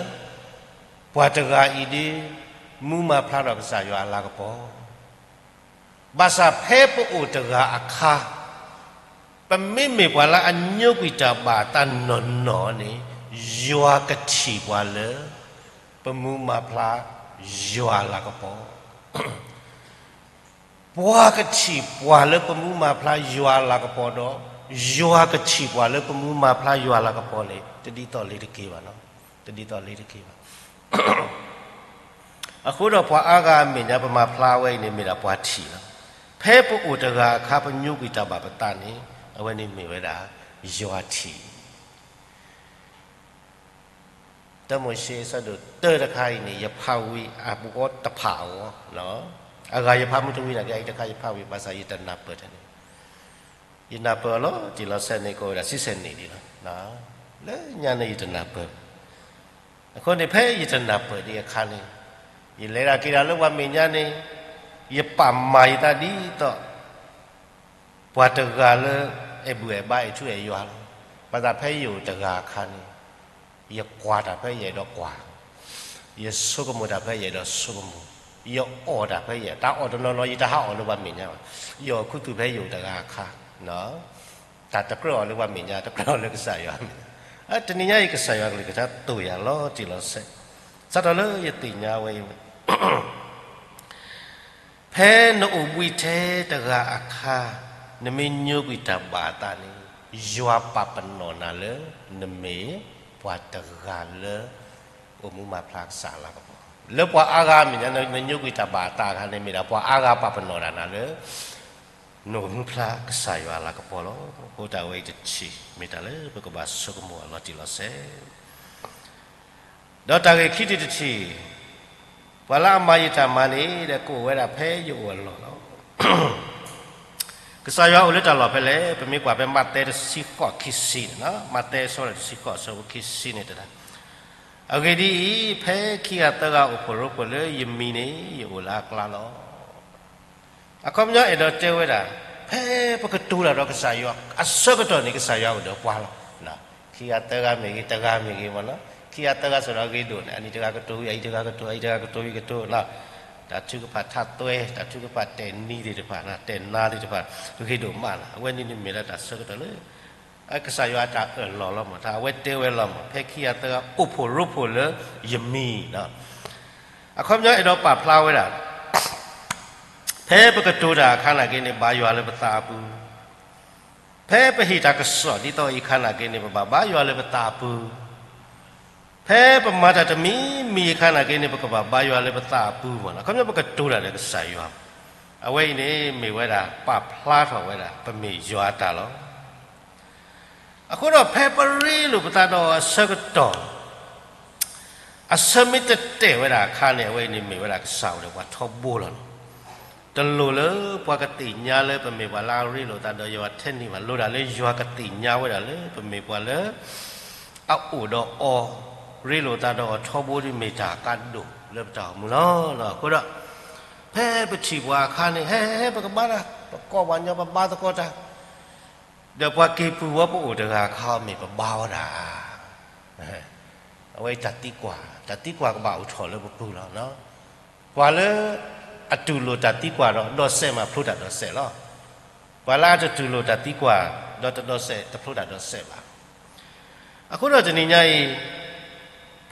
ပှၤတဂၤအံၤဒ် မူမၤဖျါထီၣ်ကစၢ်ယွၤအလၤကပီၤ ဘၣ်ဆၣ်ဖဲပအိၣ်တဂၤအခါ, ပမ့မ့ၢ်ပှၤလၢအညိကွံာ်တၢ်ဘၣ်အသးနီၢ်နီၢ်န့ၣ်, ယွၤကထံၣ်ပှၤလၢ ပမူမၤဖျါယွၤအလၤကပီၤ. ပှၤကထံၣ်ပှၤလၢပမူမၤဖျါယွၤအလၤကပီၤဒီး, ယွၤကထံၣ်ပှၤလၢပမူမၤဖျါယွၤအလၤကပီၤန့ၣ် တဒ်သိးလၢတက့ၢ်ဘၣ်နီၤ, တဒ်သိးလၢတက့ၢ်ဘၣ်. အဃိဒီးပှၤအါဂၤအမဲာ်ညါပမၤဖျါဝဲအံၤန့ၣ် မ့ၢ်ဒၣ်ပှၤထံၣ်လီၤ. ဖဲပအိၣ်တဂၤအခါ ပညိကွံာ်တၢ်ဘၣ်ပသးန့ၣ်, အဝဲန့ၣ်မ့ၢ်ဝဲဒၣ်ယွၤထံၣ် တၢမိၤၡ့ အဆၢဒိၣ်တၢတခါအံၤန့ၣ် ယဖးဝံၤအဘူးကီတဖၣ်အဂီၢ်, အဂၤယဖးမုၢ်တဝံၤနာ်က့ အအံၤတခါယဖးဝံၤ ဘၣ်ဆၣ်ယတနၢ်ပၢၢ်ထဲန့ၣ်, ယနၢ်ပၢၢ်အီၤလီၤတံၢ်လီၤဆဲးန့ၣ် ကိးဝဲဒၣ်ဆံဆဲးနံၣ်ဒံးလီၤ. လၢညါန့ၣ်ယတနၢ်ပၢၢ်ဘၣ်. အဃိန့ၣ် ဖဲယတနၢ်ပၢၢ်ဒံးအခါန့ၣ်, ယလဲၤဒၣ်က့ၤဒၣ်လၢပှၤမဲာ်ညါန့ၣ်, ယပာ်မၤယသးဒ်သိး ပှၤတဂၤလၢ အဲၣ်ဘူၣ်အဲၣ်ဘါ အဲၣ်ထူအဲၣ်ယွၤလီၤ. ဘၣ်ဆၣ်ဖဲယအိၣ်တဂၤအခါန့ၣ်, ယကွၢ်တၢ်ဖဲယအဲၣ်ဒိးကွၢ်, ယဆိကမိၣ်တၢ်ဖဲယအဲၣ်ဒိးဆိကမိၣ်, ယအီၣ်တၢ်ဖဲယအဲၣ်, တၢ်အီၣ်တနီၤနီၤ ယတဟးအီၣ်လၢပှၤမဲာ်ညါဘၣ်. ယအီၣ်ခူသူၣ်ဖဲယအိၣ်တဂၤအခါ, တၢ်တကြၢးအီၤလၢပှၤမဲာ်ညါ, တကြၢးအီၤလၢကစၢ်ယွၤမဲာ်ညါ. တနံၤညါအံၤ ကစၢ်ယွၤကလုၢ်ကထါသိၣ်ယၤလီၤတံၢ်လီၤဆဲး, စးထီၣ်လၢယသ့ၣ်ညါဝဲအံၤဝဲ ဖဲနအိၣ်ဘှံးထဲတဂၤအခါ, နမ့ၢ်ညိကွံာ်တၢ်ဘၣ်အသးန့ၣ်, ယွၤပာ်ပနီၣ်နၤလၢ နမ့ၢ်ပှၤတဂၤလၢ အိၣ်မူမၤဖျါကစၢ်အလၤကပီၤ. လၢပှၤအါဂၤမဲာ်ညါ နညိကွံာ်တၢ်ဘၣ်အသးအခါန့ၣ် မ့ၢ်ဒၣ်ပှၤအါဂၤပာ်ပနီၣ်ဒၣ်နၤလၢ နအိၣ်မူဖျါကစၢ်ယွၤအလၤကပီၤလီၤ. အဃိတၢ်ဝဲအံၤတထံၣ် မ့ၢ်တၢ်လၢပကဘၣ်ဆိကမိၣ်အလီၤတံၢ်လီၤဆဲး ဒီးတၢ်ဂ့ၢ်ခံထံၣ်တထံၣ်, ပှၤလၢအမၤယတၢ်မၤန့ၣ် ဒီးကအိၣ်ဝဲဒၣ်ဖဲယအိၣ်အလီၢ်လီၤ. ကစၢ်ယွၤအိၣ်လၢတၢ်လီၢ်ဖဲလဲၣ်, ပမ့ၢ်ကွၢ်ဖဲမးသဲတဆံဃိးခံဆံန့ၣ်, မးသဲအဆၢဒိၣ်တဆံဃိးအဆၢဖိခံဆံန့ၣ်တဒၣ်, အဂ့ၢ်ဒ်အံၤ, ဖဲခံဂၤသၢဂၤအိၣ်ဖှိၣ်ရိဖှိၣ်လၢယမံၤန့ၣ် ယအိၣ်လၢအကျါလီၤ. အခီပညီအဲၣ်ဒိးတဲဝဲဒၣ်, ဖဲပကတိၤတၢ်ဒီးကစၢ်ယွၤ အဆၢကတီၢ်န့ၣ် ကစၢ်ယွၤအိၣ်ဒီးပှၤလီၤ. ခံဂၤသၢဂၤမ့ၢ်ဂ့ၤ တဂၤမ့ၢ်ဂ့ၤမ့ၢ်နီၤ, ခံဂၤသၢဂၤစ့ၢ်ဒီးအဂ့ၤဒိၣ်န့ၣ် အနံၤတဂၤကတိၤဝံၤ အအံၤတဂၤကတိၤ အအံၤတဂၤကတိၤဝံၤကတိၤ, တၢ်ထုကဖၣ်ထးသွဲ တၢ်ထုကဖၣ်တဲာ်နံၤသ့ၣ်တဖၣ် တဲာ်နါသ့ၣ်တဖၣ် ဂ့ၤဒိၣ်မးလီၤ. အဝဲန့ၣ်န့ၣ်မ့ၢ်လၢတၢ်ဆၢကတီၢ်လၢ ကစၢ်ယွၤအတၢ်အၢၣ်လီၤလီၤမး တၢ်အဝဲတဲဝဲလီၤမး ဖဲခံဂၤသၢဂၤအိၣ်ဖှိၣ်ရိဖှိၣ်လၢယမံၤလီၤ. အခီပညီအဲၣ်ဒိးပာ်ဖျါဝဲဒၣ် ဖဲပကတိၤတၢ်အခါနာ်က့န့ၣ် ဘါယွၤလၢပသးအပူၤ, ဖဲပဟ့ၣ်တၢ်ကစီၣ်ဒ်သိးအံၤအခါနာ်က့န့ၣ် ပဘၣ်ဘါယွၤလၢပသးအပူၤ, ဖဲပမၤတၢ်တမံၤမံၤအခါနာ်က့န့ၣ် ပကဘၣ်ဘါယွၤလၢပသးအပူၤမးလီၤ. အခီပညီပကတိၤတၢ်ဒီးကစၢ်ယွၤ, အဝဲအံၤန့ၣ်မ့ၢ်ဝဲဒၣ် ပာ်ဖျါထီၣ်ဝဲဒၣ် ပမ့ၢ်ယွၤအတၢ်လီၤ. အဃိဒီးဖဲပရ့လိာ်ပသးဒီးအဆၢကတီၢ် အဆၢမ့ၢ်တတဲာ်ဝဲဒၣ်အခါန့ၣ် အဝဲအံၤန့ၣ်မ့ၢ်ဝဲဒၣ်ကစၢ်အိၣ်ဒီးပှၤထီဘိလီၤ. တလိၣ်လၢပှၤကသ့ၣ်ညါလၢပမ့ၢ်ပှၤလၢအရ့လိာ်သးဒီးယွၤထဲန့ၣ်ဘၣ်, လိၣ်ဒၣ်လၢယွၤကသ့ၣ်ညါဝဲဒၣ်လၢပမ့ၢ်ပှၤလၢ အအိၣ်ဒီးအီၤ ရ့လိာ်သးဒီးအီၤထီဘိဒ်မ့ၢ်တၢ်ကါဒိၣ်လၢပတၢ်အိၣ်မူလီၤ. အဃိဒီး ဖဲပထံၣ်ပှၤအခါန့ၣ် ဟဲ ဟဲ ပကဘါတၢ် ပကိးပှၤညီ ပဘါသကိးတၢ် ဒီးပှၤက့ၤပူၤဝဲပအိၣ်တဂၤအခါ မ့ၢ်ပဘါဝဲဒၣ် အဝဲတၢ်သံကွၢ်, တၢ်သံကွၢ်ကဘၣ်အိၣ်ထီၣ်လၢပပူၤလီၤ. ပှၤလၢအတူၢ်လိာ်တၢ်သံကွၢ်ဒီးဒီးစဲးမး ဖျိတၢ်ဒီးစဲးလီၤ. ပှၤလၢအတတူၢ်လိာ်တၢ်သံကွၢ် ဒီးတဒီးစဲး တဖျိတၢ်ဒီးစဲးဘၣ်. အဃိဒီးတနံၤညါအံၤ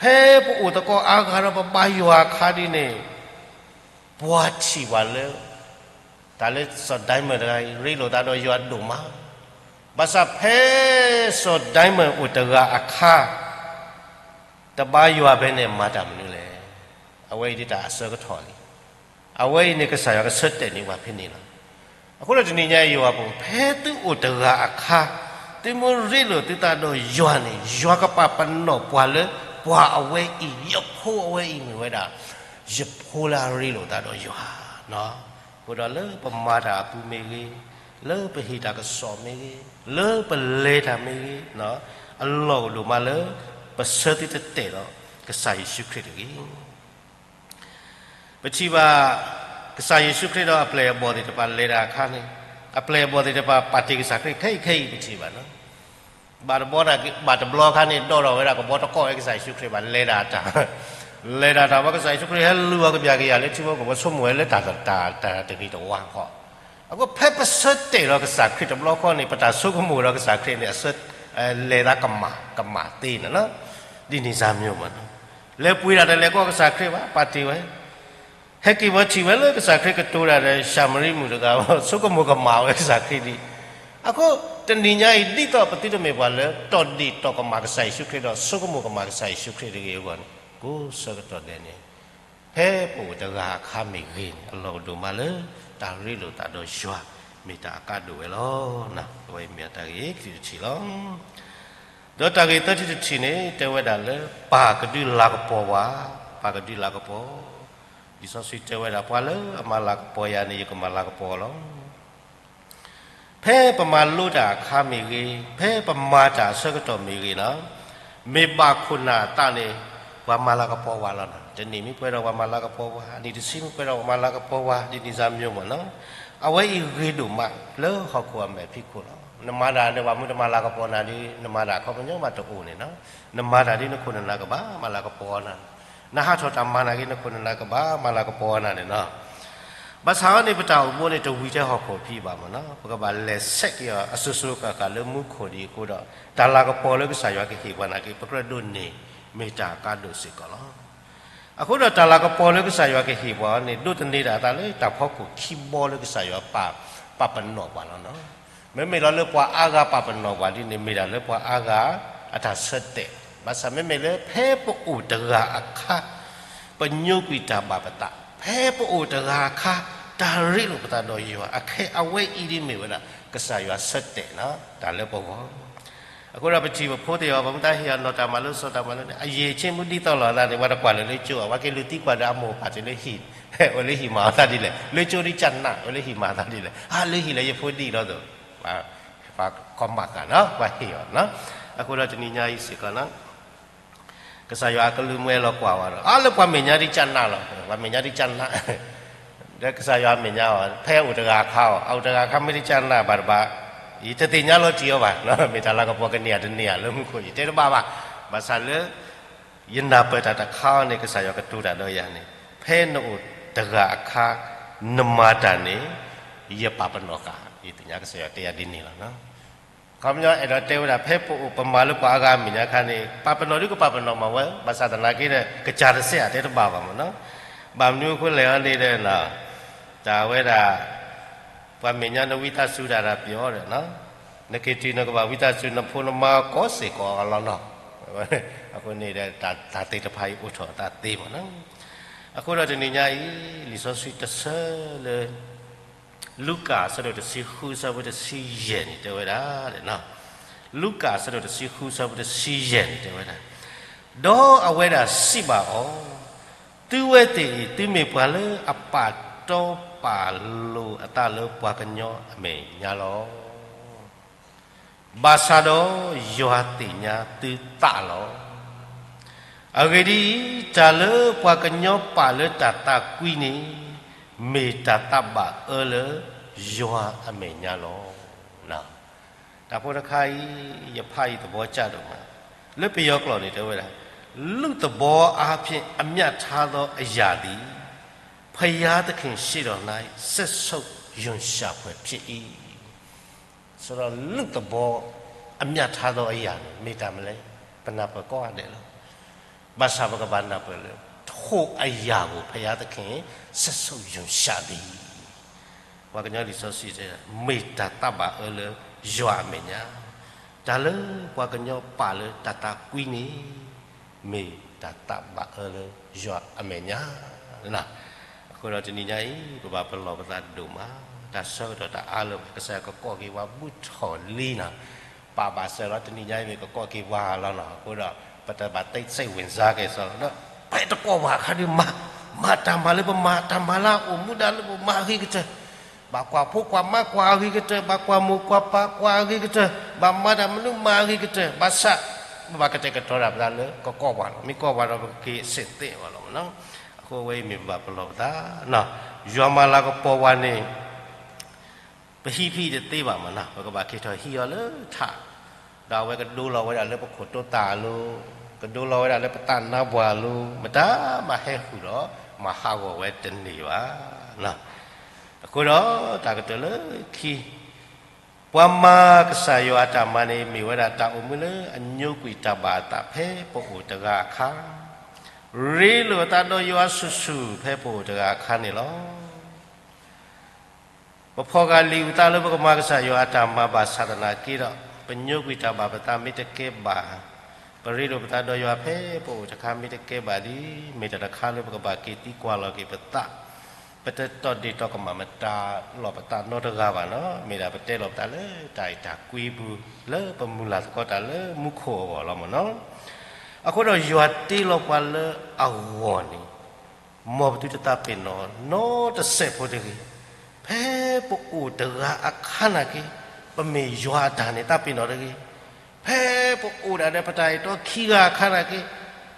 ဖဲပအိၣ်သကိးအါဂၤဒီးပဘါယွၤအခါဒ်န့ၣ် ပှၤထံၣ်ပှၤလၢ တၢ်လၢစီၤဒံမၢၣ်တဂၤအံၤ ရ့လိာ်သးဒီးယွၤဒိၣ်မး, ဘၣ်ဆၣ်ဖဲစီၤဒံမၢၣ်အိၣ်တဂၤအခါ တဘါယွၤဖဲန့ၣ်မၤတၢ်မနုၤလဲၣ်. အဝဲအံၤဒ်တၢ်အဆၢကတီၢ်လံ. အဝဲအံၤန့ၣ် ကစၢ်ယွၤကဆၢတဲာ်န့ၢ်ပှၤဖဲန့ၣ်လီၤ. အဃိဒီးတနံၤညါအံၤ ယွၤဖိ ဖဲသုအိၣ်တဂၤအခါ သုမ့ၢ်ရ့လိာ်သုသးဒီးယွၤန့ၣ် ယွၤကပာ်ပနီၣ်ပှၤလၢ ပှၤအဝဲအံၤ ယဖိအဝဲအံၤမ့ၢ်ဝဲဒၣ် ယဖိလၢအရ့လိာ်သးဒီးယွၤ အဃိဒီးလၢပမၤတၢ်အပူၤမ့ၢ်ဂ့ၤ, လၢပဟ့ၣ်တၢ်ကစီၣ်မ့ၢ်ဂ့ၤ, လၢပလဲၤတၢ်မ့ၢ်ဂ့ၤ, အလီၢ်အိၣ်ဒိၣ်မးလၢ ပဆၢသုတတဲာ်ဒီးကစၢ်ယ့ၣ်ၡူးခရံာ်တဂ့ၤ. ပထံၣ်ဘၣ် ကစၢ်ယ့ၣ်ၡူးခရံာ်ဒီးအပျဲၢ်အဘီၣ်သ့ၣ်တဖၣ်လဲၤတၢ်အခါန့ၣ်, အပျဲၢ်အဘီၣ်သ့ၣ်တဖၣ်ပာ်တ့ၢ်ကစၢ်ခရံာ်ခဲအံၤခဲအံၤ ပထံၣ်ဘၣ်လီၤ. ဘၣ်တဘျီ ဘၣ်တဘျီအခါန့ၣ် ဒီးထီၣ်ဝဲဒၣ်ကဘီတကိးဝဲကစၢ်ယ့ၣ်ၡူးခရံာ်ဘၣ် လဲၤဒၣ်တၢ်, လဲၤဒၣ်တၢ်ဝဲ ကစၢ်ယ့ၣ်ၡူးခရံာ်ဟဲလူၤအီၤကဘျၣ်ကယၤလၢထံဖိကီၢ်ဖိ ဆိကမိၣ်ဝဲလၢတၢ်တဂ့ၤတဝါဃီ အဃိဖဲပဆၢတဲာ်ဒီးကစၢ်ခရံာ်တဘျီဃီန့ၣ် ပတၢ်ဆိကမိၣ်ဒီးကစၢ်ခရံာ်န့ၣ် အဆၢ လဲၤသးကမၣ် ကမၣ်သ့န့ၣ်လီၤ. ဒ်န့ၣ်စၢ်မံၤမးနီၤ, လဲၤပှ့ၤဒၣ်တလဲၤကွၢ်ကစၢ်ခရံာ်ဘၣ်, ပာ်တ့ၢ်ဝဲ ဟဲက့ၤဝဲထံၣ်ဝဲလၢကစၢ်ခရံာ်ကတိၤတၢ်ဒီး ၡၤမရံမုၣ်တဂၤ, ဆိကမိၣ်ကမၣ်ဝဲကစၢ်ခရံာ်ဒံး. အဃိတနံၤညါအံၤ ဒ်သိးပသုတမ့ၢ်ပှၤလၢတီၢ်ဒ့ၣ်တီၢ်ကမၣ်ကစၢ်ယ့ၣ်ၡူးခရံာ်ဒီး ဆိကမိၣ်ကမၣ်ကစၢ်ယ့ၣ်ၡူးခရံာ်တဂ့ၤအဂီၢ်န့ၣ်, ကိးဆၢကတီၢ်ဒဲးန့ၣ် ဖဲပအိၣ်တဂၤအခါမ့ၢ်ဂ့ၤန့ၣ် အလီၢ်ဒိၣ်မးလၢ တၢ်ရ့လိာ်သးဒီးယွၤ မ့ၢ်တၢ်အကါဒိၣ်ဝဲလီၤ. အဝဲအံၤမ့ၢ်တၢ်ဂ့ၢ်ခံထံၣ်တထံၣ်လီၤ. ဒီးတၢ်ဂ့ၢ်သၢထံၣ်တထံၣ်န့ၣ် တဲဝဲဒၣ်လၢ ပၢ်ကဒုးလၤကပီၤပှၤ, ပၢ်ကဒုးလၤကပီၤ, လံာ်စီဆှံတဲဝဲဒၣ် ပှၤလၢအမၤလၤကပီၤယၤန့ၣ် ယကမၤလၤကပီၤလီၤ. ဖဲပမၤလိတၢ်အခါမ့ၢ်ဂ့ၤ, ဖဲပမၤတၢ်အဆၢကတီၢ်မ့ၢ်ဂ့ၤနီၤ, မ့ၢ်ဘၣ်ခိၣ်နၢ်အသးန့ၣ် ပှၤမၤလၤကပီၤဝဲလီၤနီၤ. တနံၣ်မ့ၢ်ပှဲၤဒီးပှၤမၤလၤကပီၤဝဲ, နံၣ်တဆံမ့ၢ်ပှဲၤဒီးပှၤမၤလၤကပီၤဝဲ, ဒ်န့ၣ်စၢ်မံၤမးနီၤ. အဝဲအံၤဂ့ၤဒိၣ်မးလၢဟီၣ်ခိၣ်အမဲာ်ဖံးခိၣ်လီၤ. နမၤတၢ်န့ၣ် ပှၤမ့ၢ်တမၤလၤကပီၤနၤဒီး နမၤတၢ်အခီပညီမးတအိၣ်န့ၣ်နီၤ. နမၤတၢ်ဒ်နခိၣ်နနၢ်ကဘၣ်မၤလၤကပီၤနၤ, နဟးထီၣ်တၢ်မၤနၤက့ၤ နခိၣ်နနၢ်ကဘၣ်မၤလၤကပီၤနၤန့ၣ်နီၤ. ဘၣ်ဆၣ်အီၤန့ၣ် ပတၢ်အိၣ်မူန့ၣ် တဝံၤထဲဟီၣ်ခိၣ်ဖံးဘၣ်မးနီၤ. ပကဘၣ်လဲၤဆဲးက့ၤအီၤအစိၤစိၤဃၣ်ဃၣ်လၢမူခိၣ်ဒံးအဃိဒီး တၢ်လၤကပီၤလၢကစၢ်ယွၤကဟ့ၣ်ပှၤနာ်က့ ပကြၢးဒိးန့ၢ် မ့ၢ်တၢ်အကါဒိၣ်စ့ၢ်ကီးလီၤ. အဃိဒီးတၢ်လၤကပီၤလၢကစၢ်ယွၤကဟ့ၣ်ပှၤန့ၣ် ဒိးသန့ၤတၢ်အသးလၢတၢ်ဖီခိၣ်ခံဘီလၢကစၢ်ယွၤပာ်ပနီၣ်ပှၤလီၤနီၤ. မ့မ့ၢ်လီၤလၢပှၤအါဂၤပာ်ပနီၣ်ပှၤဒ်န့ၣ် မ့ၢ်ဒၣ်လၢပှၤအါဂၤအတၢ်ဆၢတဲာ်, ဘၣ်ဆၣ်မ့မ့ၢ်လၢဖဲပအိၣ်တဂၤအခါ ပညိကွံာ်တၢ်ဘၣ်ပသး, ဖဲပအိၣ်တဂၤအခါ တၢ်ရ့လိာ်ပသးဒီးယွၤအခဲအံၤ အဝဲအံၤဒ်မ့ၢ်ဝဲဒၣ် ကစၢ်ယွၤဆၢတဲာ်နီၤ တၢ်လၢပဂီၢ်. အဃိဒီးပထံၣ်ပဖိသ့ၣ်အီၤ ပမ့ၢ်တၢ်ဟ့ၣ်အီၤနီၢ်တၢ်မၤလိစီၤတၢ်မၤလိန့ၣ် အယံာ်ဆ့မုၢ်ဒ်သိးလိာ်အသးန့ၣ် ပှၤတကွၢ်လၢၤလၢကၠိအီၤ, ပှၤက့ၤလုၢ်သံကွၢ်ဒီးအမိၢ်အပၢ်တုၤလၢဟံၣ်, အိၣ်လၢဟံၣ်မၤအသးဒ်လဲၣ်, လၢကၠိဒ်ကနၣ် အိၣ်လၢဟံၣ်မၤအသးဒ်လဲၣ်, အါလၢဟံၣ်လၢယဖိဒ်လီၤသိး ပှၤကီမးဃာ်နီၤ ပှၤဟ့ၣ်အီၤနီၤ. အဃိဒီးတနံၤညါအံၤစ့ၢ်ကီးနီၤ ကစၢ်ယွၤအကလုၢ်မ့ၢ်အဲၣ်လီၤကွၢ်ဝဲဒီး အါလၢပှၤမဲာ်ညါဒ်ကနၣ်လီၤ, ပှၤမဲာ်ညါဒ်ကနၣ်, ဒီးကစၢ်ယွၤမဲာ်ညါအီၤ ဖဲအအိၣ်တဂၤအခါအီၤ အအိၣ်တဂၤအခါမ့ၢ်ဒ်ကနၣ်ဘၣ်တဘၣ်, ယတသ့ၣ်ညါလီၤတံၢ်အီၤဘၣ်, မ့ၢ်တၢ်လၤကပီၤကန့ၢ်ယၤတန့ၢ်ယၤလၢမူခိၣ် ယတဲတဘၣ်ဘၣ်, ဘၣ်ဆၣ်လၢ ယနၢ်ပၢၢ်တၢ်တခါအံၤန့ၣ် ကစၢ်ယွၤကတိၤတၢ်ဒီးယၤန့ၣ် ဖဲနအိၣ်တဂၤအခါ နမၤတၢ်န့ၣ် ယပာ်ပနီၣ်ဃာ်, ယသ့ၣ်ညါကစၢ်ယွၤတဲယၤဒ်န့ၣ်လီၤ. အခီပညီအဲၣ်ဒိးတဲဝဲဒၣ် ဖဲပအိၣ်ပမၤလၢပှၤအါဂၤအမဲာ်ညါအခါန့ၣ် ပာ်ပနီၣ်ဒ်ကပာ်ပနီၣ်မးဝဲ, ဘၣ်ဆၣ်သနာ်က့ဒီး ကစၢ်တစဲးအတဲတဘၣ်ဘၣ်မးနီၤ, ဘၣ်မနုၤအဃိလဲၣ်အီၤန့ၣ်ဒီး တၢ်ဝဲဒၣ် ပှၤမဲာ်ညါနဝံသးစူၤတၢ်ဒီးပယီၤဒီး နက့ၤတုၤနကဘၣ်ဝံသးစူၤ နဖိနမါကိးစ့ၢ်ကီးအလီၢ်နီၤ, အဃိန့ၣ်ဒီး တၢ်သ့ၣ်တဖၣ်အံၤအိၣ်ထီၣ်အသးသ့မးနီၤ. အဃိဒီးတနံၤညါအံၤ လံာ်စီဆှံတဆၢလၢ လူၤကၣ်အဆၢဒိၣ်တဆံဃုအဆၢဖိတဆံယဲၢ်န့ၣ်တဲဝဲဒၣ်, လူၤကၣ်အဆၢဒိၣ်တဆံဃုအဆၢဖိတဆံယဲၢ်န့ၣ်တဲဝဲဒၣ်, ဒီးအဝဲဒၣ်စံးဘၣ်အီၤ, သုဝဲသ့ၣ်အံၤ သုမ့ၢ်ပှၤလၢအပာ်တီပာ်လိၤအသးလၢပှၤကညီအမဲာ်ညါလီၤ. ဘၣ်ဆၣ်ဒီးယွၤသ့ၣ်ညါသုသးလီၤ. အဂ့ၢ်ဒ်အံၤ, တၢ်လၢပှၤကညီပာ်လၢတၢ်သးကွံန့ၣ် မ့ၢ်တၢ်သးဘၣ်အၢလၢယွၤအမဲာ်ညါလီၤ. တၢ်ဖိတခါအံၤ ယဖးအံၤသဘီကၢ်ဒိၣ်မး, လၢပယီၤကျိာ်န့ၣ်တဲဝဲဒၣ်, လူၢ်သဘီအါဖြင့် အမြတ်ထားသောအရာသည် ဘုရားသခင်ရှေ့တော်၌ စက်ဆုပ်ရွံရှာဖွယ်ဖြစ်၏. ဆိုတော့ လူၢ်သဘီ အမြတ်ထားသောအရာန့ၣ် မ့ၢ်တၢ်မနုၤလဲၣ်, ပနၢ်ပၢၢ်ကိးဂၤဒဲးလီၤ. ဘၣ်ဆၣ်ပကဘၣ်နၢ်ပၢၢ်လၢ ထိုအရာကို ဘုရားသခင် စက်ဆုပ်ရွံရှာသည်. ပှၤကညီလံာ်စီဆှံတဲ, မ့ၢ်တၢ်သးဘၣ်အၢလၢယွၤအမဲာ်ညါ, တၢ်လၢပှၤကညီပာ်လၢတၢ်သးကွံန့ၣ် မ့ၢ်တၢ်သးဘၣ်အၢလၢယွၤအမဲာ်ညါ. အဃိဒီးတနံၤညါအံၤ ပဘၣ်ပလီၢ်ပသးဒိၣ်မး, တၢ်ဆၢကတီၢ်တအါလၢၤဘၣ်, ကစၢ်ယွၤကကိးက့ၤပှၤဘူးထီၣ်လံနီၤ, ပာ်ဘၣ်စၢၤလီၤ တနံၤညါအံၤမ့ၢ်ကကိးက့ၤပှၤလီၤနီၤ, အဃိဒီး ပတဘၣ် စိတ်ဝင်စား က့ၤစီလီၤ, ဒီးဖဲတကိးပှၤအခါဒီး မၤ, မၤတၢ်မၤလၢပမၤ, တၢ်မၤလၢအအိၣ်မူဒါလၢပမၤအဂ့ၤကတၢၢ်, ဘၣ်ကွၢ်ဖိကွၢ်မါကွၢ်အဂ့ၤကတၢၢ်, ဘၣ်ကွၢ်မိၢ်ကွၢ်ပၢ်ကွၢ်အဂ့ၤကတၢၢ်, ဘၣ်မၤတၢ်မနုၤမၤအဂ့ၤကတၢၢ်, ဘၣ်ဆၣ် ပဘၣ်ကတဲာ်ကတီၤတၢ်ပသးလၢကကိးပှၤလီၤ, မ့ၢ်ကိးပှၤဒီး ပကက့ၤစ့ၢ်သ့အီၤလီၤမနီၤ. အဃိအဝဲအံၤမ့ၢ်ပဘၣ်ပလီၢ်ပသး, ယွၤမၤလၤကပီၤပှၤန့ၣ် ပဟံးဖံးတသ့ဘၣ်မနီၤ, ပကဘၣ်က့ၤထီၣ်ဟံးအီၤလၢထး, ဒီးအဝဲကဒိလီၤဝဲဒၣ်လၢပခိၣ်တိသၣ်အလိၤ, ကဒိလီၤဝဲဒၣ်လၢပသးနါပှၢ်အလိၤ, မတၤမၤဟဲဃုာ်ဒီး မၤဟးဂီၤဝဲတန့ၢ်ဘၣ်. အဃိဒီးတၢ်ကတၢၢ်လၢခံ, ပှၤမၤကစၢ်ယွၤအတၢ်မၤန့ၣ် မ့ၢ်ဝဲဒၣ်တၢ်အိၣ်မူလၢအညိကွံာ်တၢ်ဘၣ်အသးဖဲပအိၣ်တဂၤအခါ, ရ့လိာ်အသးဒီးယွၤဆူၣ်ဆူၣ်ဖဲပအိၣ်တဂၤအခါန့ၣ်လီၤ. ပဖီၣ်ဃာ်လံာ်အုၣ်သးလၢပကမၤကစၢ်ယွၤအတၢ်မၤဘၣ်ဆၣ်သနာ်က့ဒီး, ပညိကွံာ်တၢ်ဘၣ်ပသးမ့ၢ်တကဲဘၣ်, ပရ့လိာ်ပသးဒီးယွၤဖဲပအိၣ်တခါမ့ၢ်တကဲဘၣ်ဒီး, မ့ၢ်တၢ်တခါလၢပကဘၣ်က့ၤသံကွၢ်လီၤက့ၤပသး, ပတတီၢ်ဒ့ၣ်တီၢ်ကမၣ်မတၤလီၤပသးနီတဂၤဘၣ်နီၤ, မ့ၢ်ဒၣ်ပတဲလီၤပသးလၢတၢ်အဲၣ်တၢ်ကွံပူၤ လၢပမုၢ်လၢ်သကိးတၢ်လၢမူခိၣ်အဂီၢ်လီၤမ့ၢ်နီၤ. အဃိဒီးယွၤတ့လီၤပှၤလၢအဂီၢ်န့ၣ် မ်ပသုတသးပ့ၤနီၣ်နီတစဲးဖိတဂ့ၤ. ဖဲပအိၣ်တဂၤအခါနာ်က့, ပမ့ၢ်ယွၤအတၢ်န့ၣ် သးပ့ၤနီၣ်တဂ့ၤ. ဖဲပအိၣ်ဒၣ်ဒီးပတၢ်အဲၣ်တီခံဂၤအခါနာ်က့,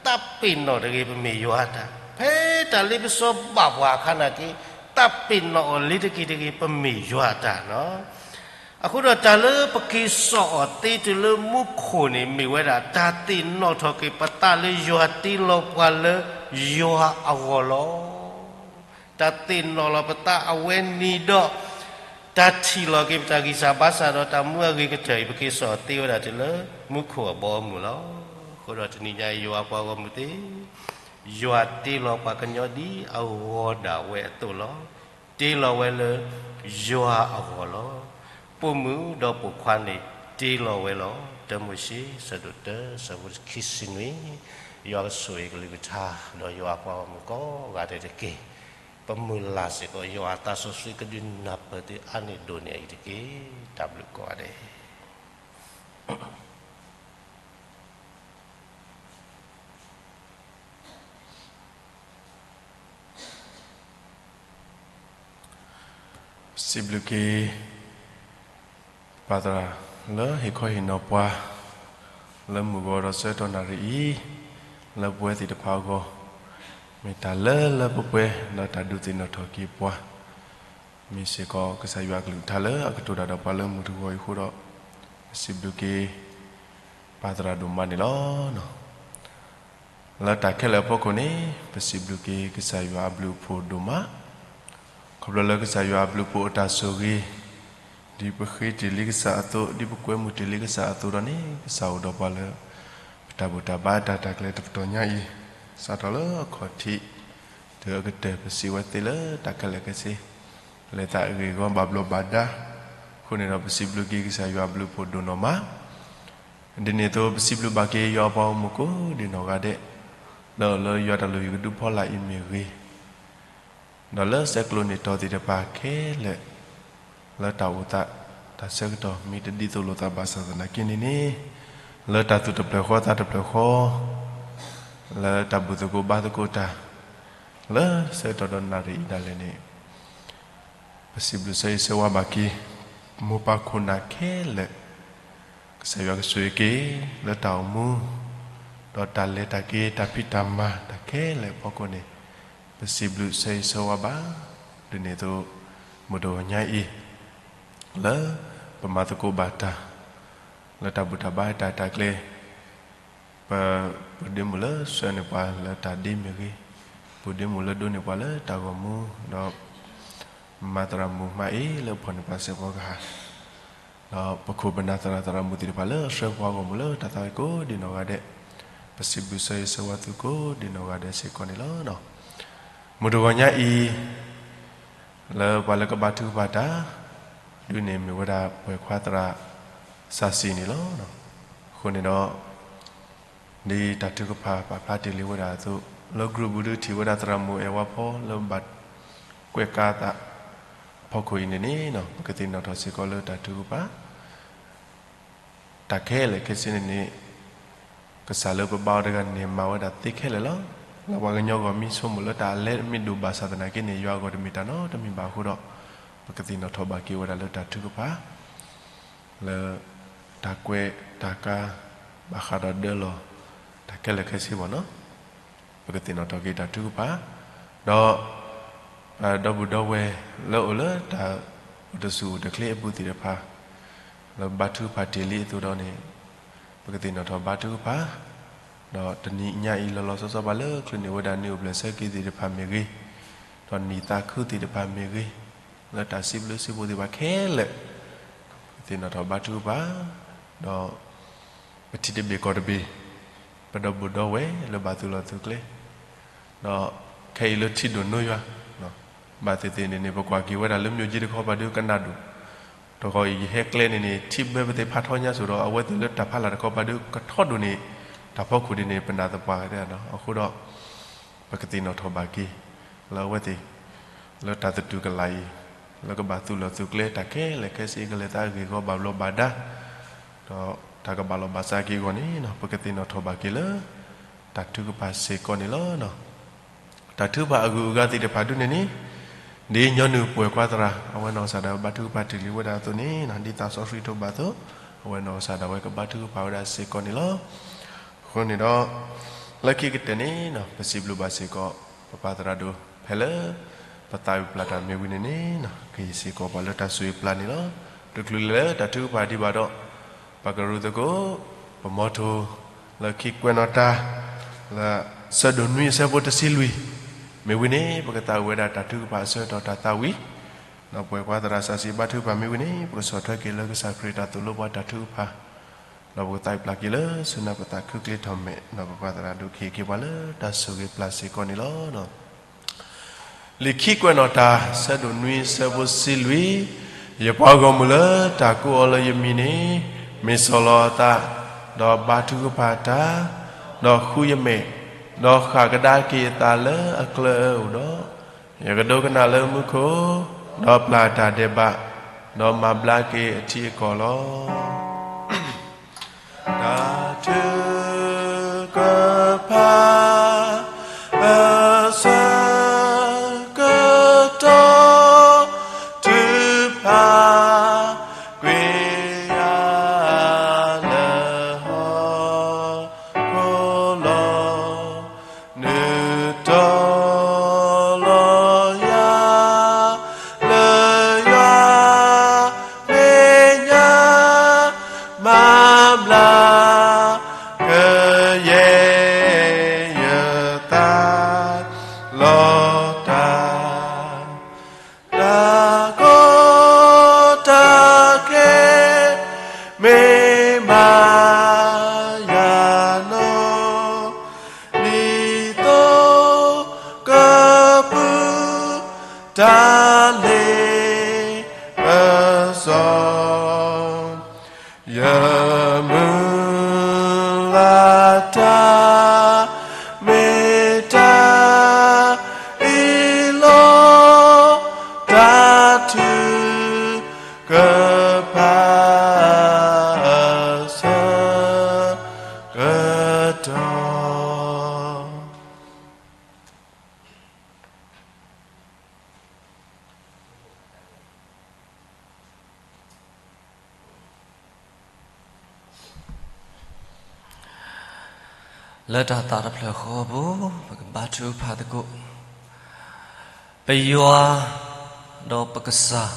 သးပ့ၤနီၣ်တဂ့ၤ ပမ့ၢ်ယွၤအတၢ်. ဖဲတၢ်လ့ပစီဘၣ်ပှၤအခါနာ်က့, သးပ့ၤနီၣ်အီၤလ့ၤတက့ၤတဂ့ၤ ပမ့ၢ်ယွၤအတၢ်နီၤ. အဃိဒီးတၢ်လၢပက့ၤစိာ်အီၤသ့တုၤလၢမူခိၣ်န့ၣ် မ့ၢ်ဝဲဒၣ်တၢ်သ့ၣ်နီၣ်ထီၣ်က့ၤပသးလၢယွၤတ့လီၤပှၤလၢယွၤအဂီၢ်လီၤ. တၢ်သ့ၣ်နီၣ်လီၤပသးအဝဲန့ၣ်ဒီး တၢ်ထံၣ်လီၤက့ၤပတၢ်ဂံၢ်စၢ်ဘါစၢ်ဒီးတၢ်မူအဂ့ၤကတၢၢ်အံၤ ပက့ၤစိာ်အီၤသ့ဝဲဒၣ်တုၤလၢမူခိၣ်အဘီအမုၢ်လီၤ. အဃိဒီးတနံၤညါအံၤ ယွၤပှၤဂီၢ်မုၢ်သ့ၣ်, ယွၤတ့လီၤပှၤကညီဒ်အဂီၤဒၣ်ဝဲအသိးလီၤ. တ့လီၤဝဲလၢယွၤအဂီၢ်လီၤ. ပိာ်မုၣ်ဒီးပိာ်ခွါန့ၣ်တ့လီၤဝဲလီၤ. တၢမိၤၡ့ ဆၢဒိၣ်တၢ ဆၢဖိခံဆံနွံ, ယွၤကဆိၣ်ဂ့ၤကလုၢ်ကထါ ဒီးယွၤပှၤဂီၢ်မုၢ်ကိးဂၤဒဲးတက့ၢ်. ပမုၢ်လၢ်စ့ၢ်ကီး ယွၤအသးစီဆှံကဒုးနၢ်ပၢၢ်သုအါန့ၢ်ဒိၣ်န့ၢ်အံၤတက့ၢ်. တၢ်ဘျုးကိးဂၤဒဲး ပစံးဘျုးက့ၤ ပၢ်သရၣ်လၢဟ့ၣ်ခီဟ့ၣ်နီၤပှၤ လၢမုၢ်ဂီၤဒီးဆၢကတီၢ်နၣ်ရံၣ်အံၤ လၢပဝဲသ့ၣ်တဖၣ်အဂီၢ် မ့ၢ်တၢ်လၢလၢပှဲၤပှဲၤ ဒီးတၢ်ဒုးသ့ၣ်နီၣ်ထီၣ်က့ၤပှၤ မ့ၢ်စ့ၢ်ကီးကစၢ်ယွၤအကလုၢ်ကထါလၢအကတိၤတၢ်ဒီးပှၤလၢမုၢ်တဂီၤအံၤအဃိဒီး ပစံးဘျုးက့ၤ ပၢ်သရၣ်ဒိၣ်မးန့ၣ်လီၤ. လၢတၢ်ခဲလၢာ်အဖီခိၣ်န့ၣ် ပစံးဘျုးက့ၤကစၢ်ယွၤအဘျုးအဖှိၣ်ဒိၣ်မး, ခီဖျိလၢကစၢ်ယွၤအဘျုးအဖှိၣ်အတၢ်ဆိၣ်ဂ့ၤ, ဒ်ပဃ့တ့ၢ်လံကစၢ်အသိး, ဒ်ပကွဲမုာ်တ့ၢ်လံကစၢ်အသိးဒီးန့ၣ် ကစၢ်အိၣ်ဒီးပှၤလၢ ပတၢ်ဘူၣ်တၢ်ဘါတၢ်တၢ်ကျဲၤတပတီၢ်ညါအံၤ, စးထီၣ်လၢအခီၣ်ထံး တုၤအကတၢၢ် ပစံးဝဲသ့လၢတၢ်ခဲလၢာ်ခဲဆ့ လဲၤသးအဂ့ၢ်အဂီၢ်ဘၣ်ဘျီးဘၣ်ဒါ, အဃိန့ၣ်ဒီးပစံးဘျုးက့ၤကစၢ်ယွၤအဘျုးအဖှိၣ်ဒိၣ်နီၢ်မး, ဒ်န့ၣ်အသိး ပစံးဘျုးဘၣ်က့ၤယွၤအပှၤဂီၢ်မုၢ်ကိးဒံးနီၢ်ဂၤဒဲး, လၢအအိၣ်လၢယွၤတၢ်လုၢ်ဟံၣ်ကဒုဖီလာ်အံၤမ့ၢ်ဂ့ၤ, ဒီးလၢဆဲးကျိးန့ၢ်တီၤသ့ၣ်တဖၣ်ခဲလၢာ်, လၢတၢ်အိၣ်သး တၢ်ဆၢကတီၢ်မ့ၢ်တဒ်သိးလိာ်သးဘၣ်ဆၣ်သနာ်က့န့ၣ်န့ၣ်, လၢတၢ်သူၣ်တဖျၢၣ်ဃီသးတဖျၢၣ်ဃီ, လၢတၢ်ဘူၣ်သကိးဘါသကိးတၢ်, လၢဆၢကတီၢ်ဒီးနၣ်ရံၣ်အံၤဒၣ်လဲာ်န့ၣ် ပစံးဘျုးဆၢဂ့ၤဆၢဝါဘၣ်က့ၤ မိၢ်ပၢ်ခိၣ်နၢ်ခဲလၢာ်, ကစၢ်ယွၤကဆိၣ်ဂ့ၤက့ၤ လၢတၢ်အိၣ်မူ, ဒီးတၢ်လဲၤတၢ်က့ၤ တၢ်ဖံးတၢ်မၤတၢ်ခဲလၢာ်အဖီခိၣ်န့ၣ်, ပစံးဘျုးဆၢဂ့ၤဆၢဝါဘၣ်, ဒ်န့ၣ်အသိး မုၢ်တဂီၤညါအံၤ, လၢပမၤသကိးဘၣ်တၢ်, လၢတၢ်ဘူၣ်တၢ်ဘါတၢ်တၢ်ကျဲၤ ပ, ပဒ့မုၣ်လၢဆှၢန့ၢ်ပှၤလၢတၢ်ဒ့မ့ၢ်ဂ့ၤ, ပဒ့မုၣ်လၢဒိးန့ၢ်ပှၤလၢတၢ်ဂီၤမူ, ဒီးမၤသရၣ်မုၣ်မါအ့လၢဖီၣ်န့ၢ်ပှၤစဲးဖီကဟၣ်, ဒီးပခိၣ်ပနၢ်သရၣ်သရၣ်မုၣ်သ့ၣ်တဖၣ်လၢဆှၢပှၤဂီၢ်မုၢ်လၢတၢ်သးဝံၣ်ကိးဒံးနီၢ်ဂၤဒဲး, ပစံးဘျုးဆၢဂ့ၤဆၢဝါသုကိးဒံးနီၢ်ဂၤဒဲးစ့ၢ်ကီးန့ၣ်လီၤ. မုၢ်တဂီၤညါအံၤ လၢပှၤလၢကဘါထုကဖၣ်တၢ်, ဒုးန့ၣ်မ့ၢ်ဝဲဒၣ်ပှဲၤခွါသရၣ်စၢ်စံၣ်န့ၣ်လီၤ. အဃိန့ၣ်ဒီး ဒ်တၢ်ထုကဖၣ်ပာ်ဖျါတ့ၢ်လံဝဲဒၣ်အသိး, လၢ group ပူၤဒုးထံၣ်ဝဲဒၣ်သရၣ်မုၣ်အဲၣ်ဝါဖီလၢဘၣ်ကွဲးကါသးအဖီခိၣ်အံၤန့ၣ်န့ၣ်, ပကသ့ၣ်နီၣ်ထီၣ်စ့ၢ်ကီးလၢတၢ်ထုကဖၣ် တၢ်ခဲလၢာ်ခဲဆ့န့ၣ်န့ၣ်, ကစၢ်လၢပဘါအီၤတဂၤန့ၣ်မၤဝဲဒၣ်သ့ခဲလၢာ်လီၤ. လၢပှၤကညီဂီၢ်မ့ၢ်ဆိကမိၣ်လၢတၢ်အလဲမ့ၢ်ဒိၣ်ဘၣ်ဆၣ်သနာ်က့န့ၣ် ယွၤအဂီၢ်တမ့ၢ်တၢ်နီတမံၤဘၣ်အဃိဒီး, ပကသ့ၣ်နီၣ်ထီၣ်ဘၣ်က့ၤဝဲဒၣ်လၢတၢ်ထုကဖၣ် လၢတၢ်ကွဲးတၢ်ကါ ဘၣ်ဃးဒီးဒၢလီၤ တၢ်ခဲလၢာ်ခဲဆ့ဘၣ်နီၤ, ပကသ့ၣ်နီၣ်ထီၣ်က့ၤတၢ်ထုကဖၣ်, ဒီး ဒီပုၢ်ဒီဝဲၢ်လၢအိၣ်လၢတၢ်အိၣ်တဆူၣ်အိၣ်တချ့အပူၤသ့ၣ်တဖၣ် လၢဘါထုကဖၣ်တ့ၢ်လံအသိးဒီးန့ၣ်, ပကသ့ၣ်နီၣ်ထီၣ်ဘါထုကဖၣ်, ဒီးတနံၤညါအံၤလီၤလီၤဆီဆီဘၣ်လၢချုးန့ၢ်ဝဲဒၣ်နံၣ်အိၣ်ဘျဲၣ်ဆၢက့ၤသ့ၣ်တဖၣ်မ့ၢ်ဂ့ၤ, ဒီးနံၣ်သးခုသ့ၣ်တဖၣ်မ့ၢ်ဂ့ၤ, လၢတၢ်စံးဘျုးစံးဖှိၣ်သ့ၣ်တဖၣ်ခဲလၢာ်, ပသ့ၣ်နီၣ်ထီၣ်ဘါထုကဖၣ်, ဒီး ပထံၣ်တဘ့ၣ်ကီၢ်တဘ့ၣ်, ပဒီပုၢ်ဒီဝဲၢ်လၢဘၣ်သူၣ်လီၤသုးကျဲ, ဒီးခဲအံၤလၢထံဒိၣ်နိယွၤ, ဘၣ်သ့ၣ်သ့ၣ်န့ၣ်န့ၣ် ပကွၢ်က့ၤဝဲဒၣ်လၢ မြို့ကြီး တခီပၤဒုကနၣ်ဒိၣ်, တဂီၤအံၤယဟဲကျဲန့ၣ်န့ၣ် ထံၣ်ဘၢပသ့ၣ်ဖးထီညါစိၤဒီး အဝဲသ့ၣ်လၢတၢ်ဖးလၢ်တခီပၤဒုကထီဒိၣ်န့ၣ်, တၢ်ဖီခိၣ်ဒ်န့ၣ် ပနာ်သပှၢ်ကတၢၢ်ဒီး အဃိဒီး ပကသ့ၣ်နီၣ်ထီၣ်ဘၣ်က့ၤ လၢအဝဲသ့ၣ် လၢတၢ်သတူၢ်ကလာ်အံၤ, လၢကဘၣ်သူၣ်လီၤသုးကျဲ တၢ်ခဲလၢာ်ခဲဆ့ကလဲၤသးဂ့ၢ်ဂီၤဘၣ်ဘျီးဘၣ်ဒါ, ဒီးတၢ်ကဘၣ်လီၤဘၣ်စးက့ၤအဂီၢ်န့ၣ် ပကသ့ၣ်နီၣ်ထီၣ်ဘၣ်က့ၤလၢ တၢ်ထုကဖၣ်စ့ၢ်ကီးန့ၣ်လီၤ. တၢ်ထုကဖၣ်အဂုၤအဂၤသ့ၣ်တဖၣ်ဒုန့ၣ်န့ၣ်, ဒ်ညီနုၢ်ပှဲၤကွၢ်သရၣ် အဝဲနီၢ်ကစၢ်ဒၣ်ဝဲဘါထုကဖၣ်တ့ၢ်လံဝဲဒၣ်အသိးန့ၣ်, ဒ်သးစီဆှံကတိၤဘၣ်အသိး, အဝဲနီၢ်ကစၢ်ဒၣ်ဝဲကဘါထုကဖၣ်ဝဲဒၣ်စ့ၢ်ကီးန့ၣ်လီၤ. အဃိန့ၣ်ဒီး လၢခံကတၢၢ်န့ၣ် ပစံးဘျုးဘၣ်စ့ၢ်ကီး ပပၢ်သရၣ်ဒိၣ် ဖဲလၢ ပသးဝံၣ်ပျၢ်တၢ်မ့ၢ်ဝံၤန့ၣ်န့ၣ်, ကဟ့ၣ်စ့ၢ်ကီးပှၤလၢတၢ်ဆိၣ်ဂ့ၤပျၢ်န့ၣ်လီၤ. တချုးလၢ်လၢ်လၢတၢ်ထုကဖၣ်ဒံးဘၣ်ဒီး ပကရူၢ်သကိး ပမီထိ လၢခံကွဲးနီၣ်တၢ် လၢဆၢဒိၣ်နွံအဆၢဖိတဆံလွံၢ် မ့ၢ်ဝံၤန့ၣ် ပကသးဝံၣ်ဝဲဒၣ်တၢ်ထုကဖၣ်အဆၢကတီၢ်တၢ်သးဝံၣ်, ဒီးပှဲၤကွၢ်သရၣ်စးစံးဘါထုကဖၣ်မ့ၢ်ဝံၤန့ၣ် ပကဆီၣ်ထွဲက့ၤလၢကစၢ်ခရံာ်တၢ်သိၣ်လိပှၤတၢ်ထုကဖၣ်, ဒီးပကသးဝံၣ်ပျၢ်က့ၤလၢဆူနၢ်ပသးခုကျ့ထီၣ်မဲာ်, ဒီးပပၢ်သရၣ်ဒိၣ်ကဟ့ၣ်က့ၤပှၤလၢတၢ်ဆိၣ်ဂ့ၤပျၢ်စ့ၢ်ကီးန့ၣ်လီၤ. လံာ်ခံကွဲးနီၣ်တၢ် ဆၢဒိၣ်နွံအဆၢဖိတဆံလွံၢ်, ယပှၤဂီၢ်မုၢ်လၢတၢ်ကိးအီၤလၢယမံၤန့ၣ် မ့ၢ်ဆီၣ်လီၤအသး, ဒီးဘါထုကဖၣ်တၢ်, ဒီးဃုယမဲာ်, ဒီးဃၣ်ကဒါက့ၤအသးလၢအကျၢၤအၢအိၣ်ဒီး, ယကဒိကနၣ်လၢမူခိၣ်, ဒီးပျၢ်တၢ်ဒဲးဘး, ဒီးမၤဘျါက့ၤအထံအကီၢ်လီၤ. တၢ်ထုကဖၣ်အဆၢကတီၢ် ထုကဖၣ်ကွံာ်ယၤလၢဟီၣ်ခိၣ်လီၤ. နုာ်တီၤလီၤယၤ လၢယွၤမဲာ်ညါ မၤဘျါကယဲၢ်ယသးလီၤတၢ် တၢ်ကီတၢ်ခဲ မ့ၢ်မၤယၤနီၢ် ဒ်သိးကပုၢ်တၢ်လ့ပစီ ယမုၢ်လၢ်တၢ် မ့ၢ်တၢ်အံၤလီၤ. တၢ်ထုကဖၣ်အဆၢကတီၢ် လၢတၢ်သးတဖျၢၣ်ဃီအပူၤ ပကဘါထုကဖၣ်သကိး ပယွၤ ဒီးပကစၢ်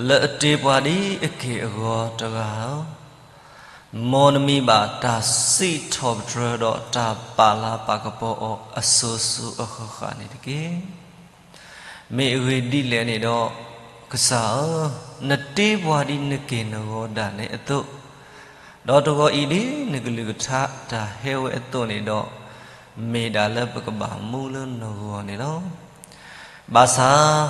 လၢအတ့ပှၤဒ်အက့ၢ်အဂီၤတဂၤဧၢ, မ်နမံၤဘၣ်တၢ်စံးထီၣ်ပတြၢၤဒီးတၢ်ပာ်လၤပာ်ကပီၤအီၤအစိၤစိၤအဃၣ်ဃၣ်န့ၣ်တက့ၢ်. မ့ၢ်အဂ့ၢ်ဒ်လဲၣ်န့ၣ်ဒီး ကစၢ်ဧၢ, နတ့ပှၤဒ်နက့ၢ်နဂီၤဒၣ်နဲအသိး, ဒီးတဂီၤအံၤဒ်နကလုၢ်ကထါတၢ်ဟဲဝဲအသိးန့ၣ်ဒီး, မ့ၢ်ဒၣ်လၢပကဘၣ်မူလၢနဂီၢ်န့ၣ်လီၤ. ဘၣ်ဆၣ်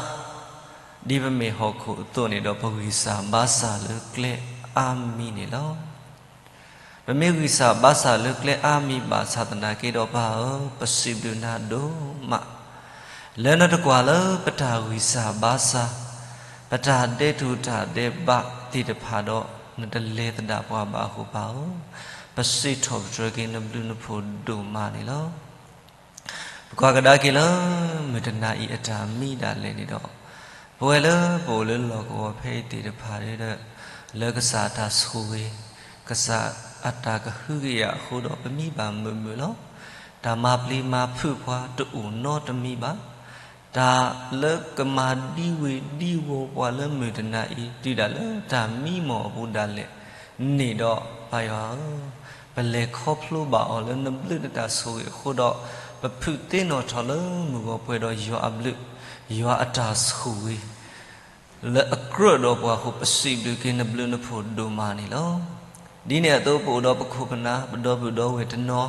ဒ်ပမ့ၢ်ဟီၣ်ခိၣ်အသိးန့ၣ်ဒီး ပဂံၢ်စၢ်ဘါစၢ်လၢကျဲအါမံၤန့ၣ်လီၤ. ပမ့ၢ်ဂံၢ်စၢ်ဘါစၢ်လၢကျဲအါမံၤဘၣ်ဆၣ်သနာ်က့ဒီး ပၢ်ဧၢ, ပစံးဘျုးနၤဒိၣ်မး လၢနတကွၢ်လၢပတၢ်ဂံၢ်စၢ်ဘါစၢ်, ပတၢ်ဒဲးတူၢ်တၢ်ဒဲးဘးသ့ၣ်တဖၣ်ဒီး နတလဲၤသဒၣ်ပှၤဘၣ်အဃိ ပၢ်ဧၢ, ပစံးထီၣ်ပတြၢၤက့ၤနဘျုးနဖှိၣ်ဒိၣ်မးန့ၣ်လီၤ. ပကွၢ်ကဒါက့ၤလၢ မုၢ်တနၤအံၤအတၢ်မံဒၣ်လဲာ်န့ၣ်ဒီး, ပဝဲလၢပအိၣ်လၢလီၢ်ကဝီၤဖဲအံၤသ့ၣ်တဖၣ်ဒီး, လၢကစၢ်အတၢ်ဆိၣ်ဂ့ၤ, ကစၢ်အတၢ်ကဟုကယာ်အဃိဒီး ပမံဘၣ်မုာ်မုာ်လီၤ. တၢ်မၤပျံၤမၤဖုးပှၤတအိၣ်နီတမံၤဘၣ်. တၢ်လၢကမၤဒံဝ့ၤဒံဝီၤပှၤလၢမုၢ်တနၤအံၤ တုၤဒၣ်လၢတၢ်မံမီၢ်အပူၤဒၣ်လဲာ်န့ၣ်ဒီး, ပၢ်ယွၤဧၢ, ပလဲၤခီဖျိဘၣ်အီၤလၢနဘျုးနတၢ်ဆိၣ်ဂ့ၤအဃိဒီး, ပဖုးသ့ၣ်နီၣ်ထီၣ်လၢမုၢ်ဂီၤပှဲၤဒီးယွၤအဘျုး, ယွၤအတၢ်ဆိၣ်ဂ့ၤ လၢအကြၢးဒီးပှၤအဃိ ပစံးဘျုးက့ၤနဘျုးနဖှိၣ်ဒိၣ်မးန့ၣ်လီၤ. ဒ်န့ၣ်အသိး ပအိၣ်ဒီးပခိၣ်ပနၢ် ပဒီပုၢ်ဒီဝဲၢ်တနီၤ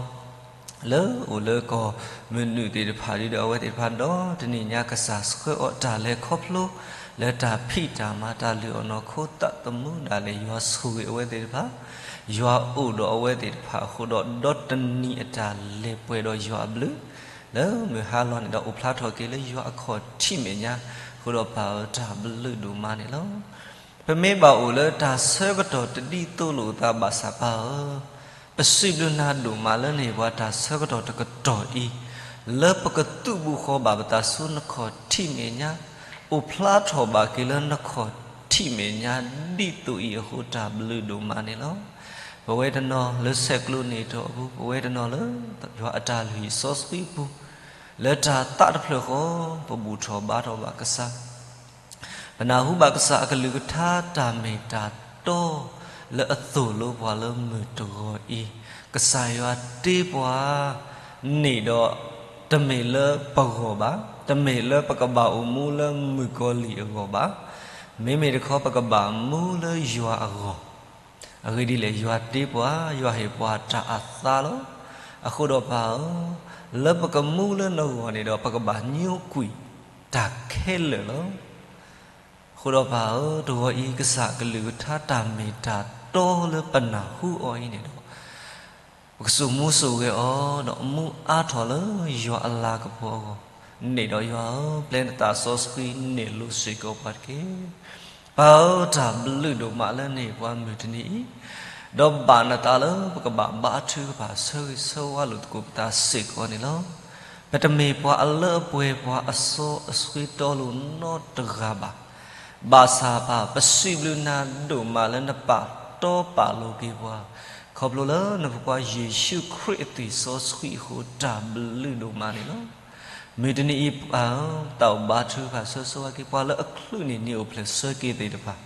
လၢအိၣ်လၢကီၢ်မနုၤသ့ၣ်တဖၣ်ဒီး အဝဲသ့ၣ်တဖၣ်ဒီးတနံၤညါ ကစၢ်ဆှၢအီၤတၢ်လဲၤခီဖျိ လၢတၢ်ဖံးတၢ်မၤ တၢ်လုၢ်အီၣ်နီၢ်ခိ သးသမူဒၣ်လဲာ် ယွၤဆိၣ်ဂ့ၤအဝဲသ့ၣ်တဖၣ်, ယွၤအိၣ်ဒီးအဝဲသ့ၣ်တဖၣ်အဃိဒီး ဒီတနံၤအတၢ်လဲၤပှဲၤဒီးယွၤအဘျုး လၢမုၢ်ဟါလီၤန့ၣ်ဒီး အိၣ်ဖျါထီၣ်က့ၤလၢယွၤအခီၣ်ထံးမဲာ်ညါ, အဃိဒီးပၢ်ဧၢ တၢ်ဘျုးဒိၣ်မးန့ၣ်လီၤ. ပမ့ၢ်ဘၣ်အိၣ်လၢတၢ်ဆၢကတီၢ်တဒ်သိးလိာ်အသးဘၣ်ဆၣ် ပၢ်ဧၢ, ပစံးဘျုးနၤဒိၣ်မးလၢနဟ့ၣ်ပှၤတၢ်ဆၢကတီၢ်တကတီၢ်အံၤ, လၢပကသုးဘူးဃီၤဘၣ်ပသးဆူနခီၣ်ထံးမဲာ်ညါ, အိၣ်ဖျါထီၣ်ဘၣ်က့ၤလၢနခီၣ်ထံးမဲာ်ညါ ဒ်သိးအံၤအဃိ တၢ်ဘျုးဒိၣ်မးန့ၣ်လီၤ. ပဝဲတနီၤလၢဆဲးကျိးန့ၢ်တီၢ်အပူၤ, ပဝဲတနီၤလၢယွၤအတၢ်လုၢ်ဟံၣ်စီဆှံအပူၤ, လၢတၢ်သးတဖျၢၣ်ဃီ ပဘူၣ်ထီၣ်ဘါထီၣ်ဘၣ်ကစၢ်, ပနၢ်ဟူဘၣ်ကစၢ်အကလုၢ်ကထါတၢ်မ့ၢ်တၢ်တီ လၢအသိၣ်လိပှၤလၢမုၢ်တဂီၤအံၤ, ကစၢ်ယွၤတ့ပှၤန့ၣ်ဒီး တမ့ၢ်လၢပဂီၢ်ဘၣ်, တမ့ၢ်လၢပကဘၣ်အိၣ်မူလၢမုၣ်ကီၤလံၢ်အဂီၢ်ဘၣ်, မ့မ့ၢ်တခီ ပကဘၣ်မူလၢယွၤအဂီၢ် အဂ့ၢ်ဒ်လဲၣ်, ယွၤတ့ပှၤ, ယွၤဟ့ၣ်ပှၤတၢ်အသါလီၤ. အဃိဒီးပၢ်ဧၢ, လၢပကမူလၢနဂီၢ်န့ၣ်ဒီး ပကဘၣ်ညိကွံာ်တၢ်ခဲလၢာ်လီၤ. အဃိဒီးပၢ်ဧၢ, တဂီၤအံၤ ကစၢ်အကလုၢ်ကထါတၢ်မ့ၢ်တၢ်တီလၢပနၢ်ဟူအီၤအံၤန့ၣ်ဒီး ပကစိာ်မူစိာ်ဂဲၤအီၤ ဒီးမူအါထီၣ်လၢယွၤအလၤကပီၤအဂီၢ်န့ၣ်ဒီး ယွၤဧၢ, ပျဲနသးစီဆှံန့ၣ်လိၤစ့ၢ်ကီးပှၤတက့ၢ်. ပၢ်ဧၢ, တၢ်ဘျုးဒိၣ်မးလၢနဟ့ၣ်ပှၤမုၢ်တနံၤအံၤ, ဒီးဘၣ်နသးလၢပကဘၣ်ဘါထုကဖၣ် ဆၢဂ့ၤဆၢဝါလိာ်သကိးပသးစ့ၢ်ကီးန့ၣ်လီၤ. ပတမ့ၢ်ပှၤအလၢအပှဲၤ ပှၤအစီအဆှံတီလိၤနီတဂၤဘၣ်. ဘၣ်ဆၣ်ပၢ် ပစံးဘျုးနၤဒိၣ်မးလၢနပာ်တီပာ်လိၤက့ၤပှၤ, ခီဖျိလၢနဖိခွါယ့ၣ်ၡူးခရံာ်အသွံၣ်စီဆှံအဃိ တၢ်ဘျုးဒိၣ်မးန့ၣ်လီၤ. မုၢ်တနံၤအံၤပၢ်ဧၢ, သးအိၣ်ဘါထုကဖၣ်ဆၢဆိဝဲက့ၤ ပှၤလၢအချုးန့ၢ်နံၣ်အိၣ်ဖျဲၣ်ဆၢက့ၤသ့ၣ်တဖၣ်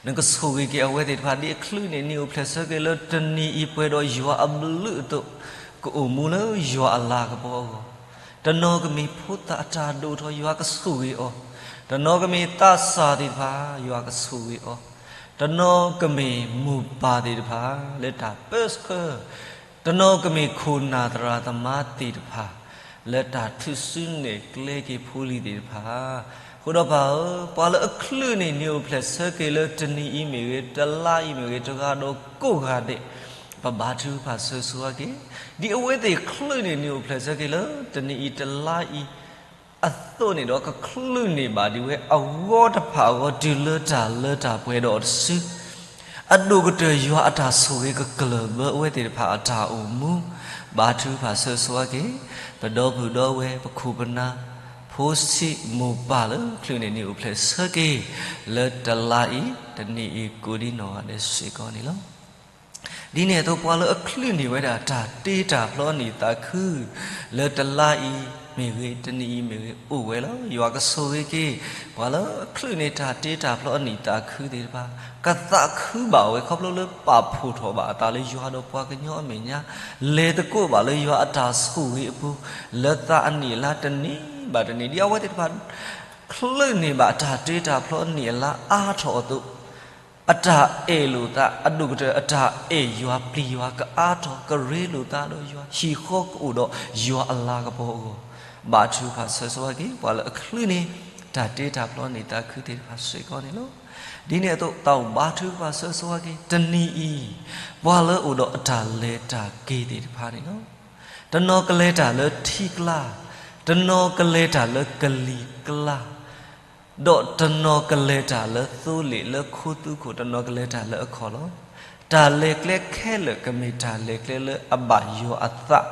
နကဆိၣ်ဂ့ၤက့ၤအဝဲသ့ၣ်တဖၣ် ဒ်အချုးန့ၢ်နံၣ်အိၣ်ဖျဲၣ်ဆၢက့ၤလၢတနံၤအံၤ ပှဲၤဒီးယွၤအဘျုးအသိး, ကအိၣ်မူလၢယွၤအလၤကပီၤအဂီၢ်, တနီၤကမ့ၢ်ဖိသၣ်အတၢ်ဒိၣ်ထီၣ် ယွၤကဆိၣ်ဂ့ၤအီၤ, တနီၤကမ့ၢ်သးစၢ်သ့ၣ်တဖၣ် ယွၤကဆိၣ်ဂ့ၤအီၤ, တနီၤကမ့ၢ်မိၢ်ပၢ်သ့ၣ်တဖၣ် လၢတၢ်ပၢဆှၢ တနီၤကမ့ၢ်ခိၣ်နၢ်သရၣ်သမါသ့ၣ်တဖၣ် လၢတၢ်ထုးစုနဲၣ်ကျဲက့ၤဖိလံၤသ့ၣ်တဖၣ်, အဃိဒီးပၢ်ဧၢ, ပှၤလၢအချုးန့ၢ်နံၣ်အိၣ်ဖျဲၣ်ဆၢက့ၤလၢတနံၤအံၤမ့ၢ်ဂ့ၤ, တလါအံၤမ့ၢ်ဂ့ၤ, တဂၤဒီးကိးဂၤဒဲး, ပဘါထုကဖၣ်ဆၢဆိဝဲက့ၤ, ဒ်အဝဲသ့ၣ်ချုးန့ၢ်နံၣ်အိၣ်ဖျဲၣ်ဆၢက့ၤလၢတနံၤအံၤတလါအံၤ အသိးန့ၣ်ဒီး ကချုးန့ၢ်ဘၣ်ဒ်ဝဲအဂီၢ်တဖၣ်အဂီၢ် တုၤလၢတၢ်လၢတၢ်ပှဲၤဒီးအီၤတစု, အဒိၣ်ကတၢၢ်ယွၤအတၢ်ဆိၣ်ဂ့ၤကကျၢၢ်ဘၢအဝဲသ့ၣ်တဖၣ်အတၢ်အိၣ်မူ, ဘါထုကဖၣ်ဆၢဆိဝဲက့ၤ, ပဒီပုၢ်ဒီဝဲၢ် ပခိၣ်ပနၢ် ဖိဆံးမိၢ်ပၢ်လၢချုးန့ၢ်နံၣ်အိၣ်ဖျဲၣ်ဆၢက့ၤ လၢတလါအံၤ တနံၤအံၤကိးဒံနီၢ်ဂၤဒဲးစ့ၢ်ကီးန့ၣ်လီၤ. ဒ်န့ၣ်အသိး ပှၤလၢအချုးန့ၢ်ဝဲဒၣ်တၢ်တ့တၢ်ဖျီအနံၣ်သးခု လၢတလါအံၤမ့ၢ်ဂ့ၤ, တနံၤအံၤမ့ၢ်ဂ့ၤ, အိၣ်ဝဲလီၤ. ယွၤကဆိၣ်ဂ့ၤက့ၤ ပှၤလၢအချုးန့ၢ်တၢ်တ့တၢ်ဖျီအနံၣ်သးခုသ့ၣ်တဖၣ်, ကသးခုဘၣ်ဝဲ ခီဖျိလၢပာ်ဖှိၣ်ထီၣ်ဘၣ်အသးလၢယွၤဒီးပှၤကညီအမဲာ်ညါ, လဲၤသကိးဘၣ်လၢယွၤအတၢ်ဆိၣ်ဂ့ၤအပူၤ, လၢသးအနံၣ်အလါတနံၤဘၣ်တနံၤ, ဒ်အဝဲသ့ၣ်တဖၣ် ချုးန့ၢ်ဘၣ်တၢ်တ့တၢ်ဖျီအနံၣ်အလါအါထီၣ်အသိး အတၢ်အဲၣ်လိာ်သး အဒိၣ်ကတၢၢ်အတၢ်အဲၣ်ယွၤပျံၤယွၤကအါထီၣ် ကရ့လိာ်သးဒီးယွၤ ဟံၣ်ဃီကအိၣ်ဒီးယွၤအလၤကပီၤအဂီၢ်, ဘါထုကဖၣ်ဆၢဆိဝဲက့ၤ ပှၤလၢအချုးန့ၢ် တၢ်တ့တၢ်ဖျီအနံၣ်သးခုသ့ၣ်တဖၣ်စ့ၢ်ကီးန့ၣ်လီၤ. ဒ်န့ၣ်အသိး သးအိၣ်ဘါထုကဖၣ်ဆၢဆိဝဲက့ၤ တနံၤအံၤ ပှၤလၢအိၣ်ဒီးအတၢ်လဲၤတၢ်က့ၤသ့ၣ်တဖၣ်န့ၣ်လီၤ. တနီၤကလဲၤတၢ်လၢထံကျါ, တနီၤကလဲၤတၢ်လၢကလံၤကျါ ဒီးတနီၤကလဲၤတၢ်လၢသိလ့ၣ်လၢခူသူၣ်ခိၣ်, တနီၤကလဲၤတၢ်လၢအခီၣ်လီၤ. တၢ်လဲၤကျဲခဲလၢာ်ကမ့ၢ်တၢ်လဲၤကျဲလၢအဘၣ်ယွၤအသး,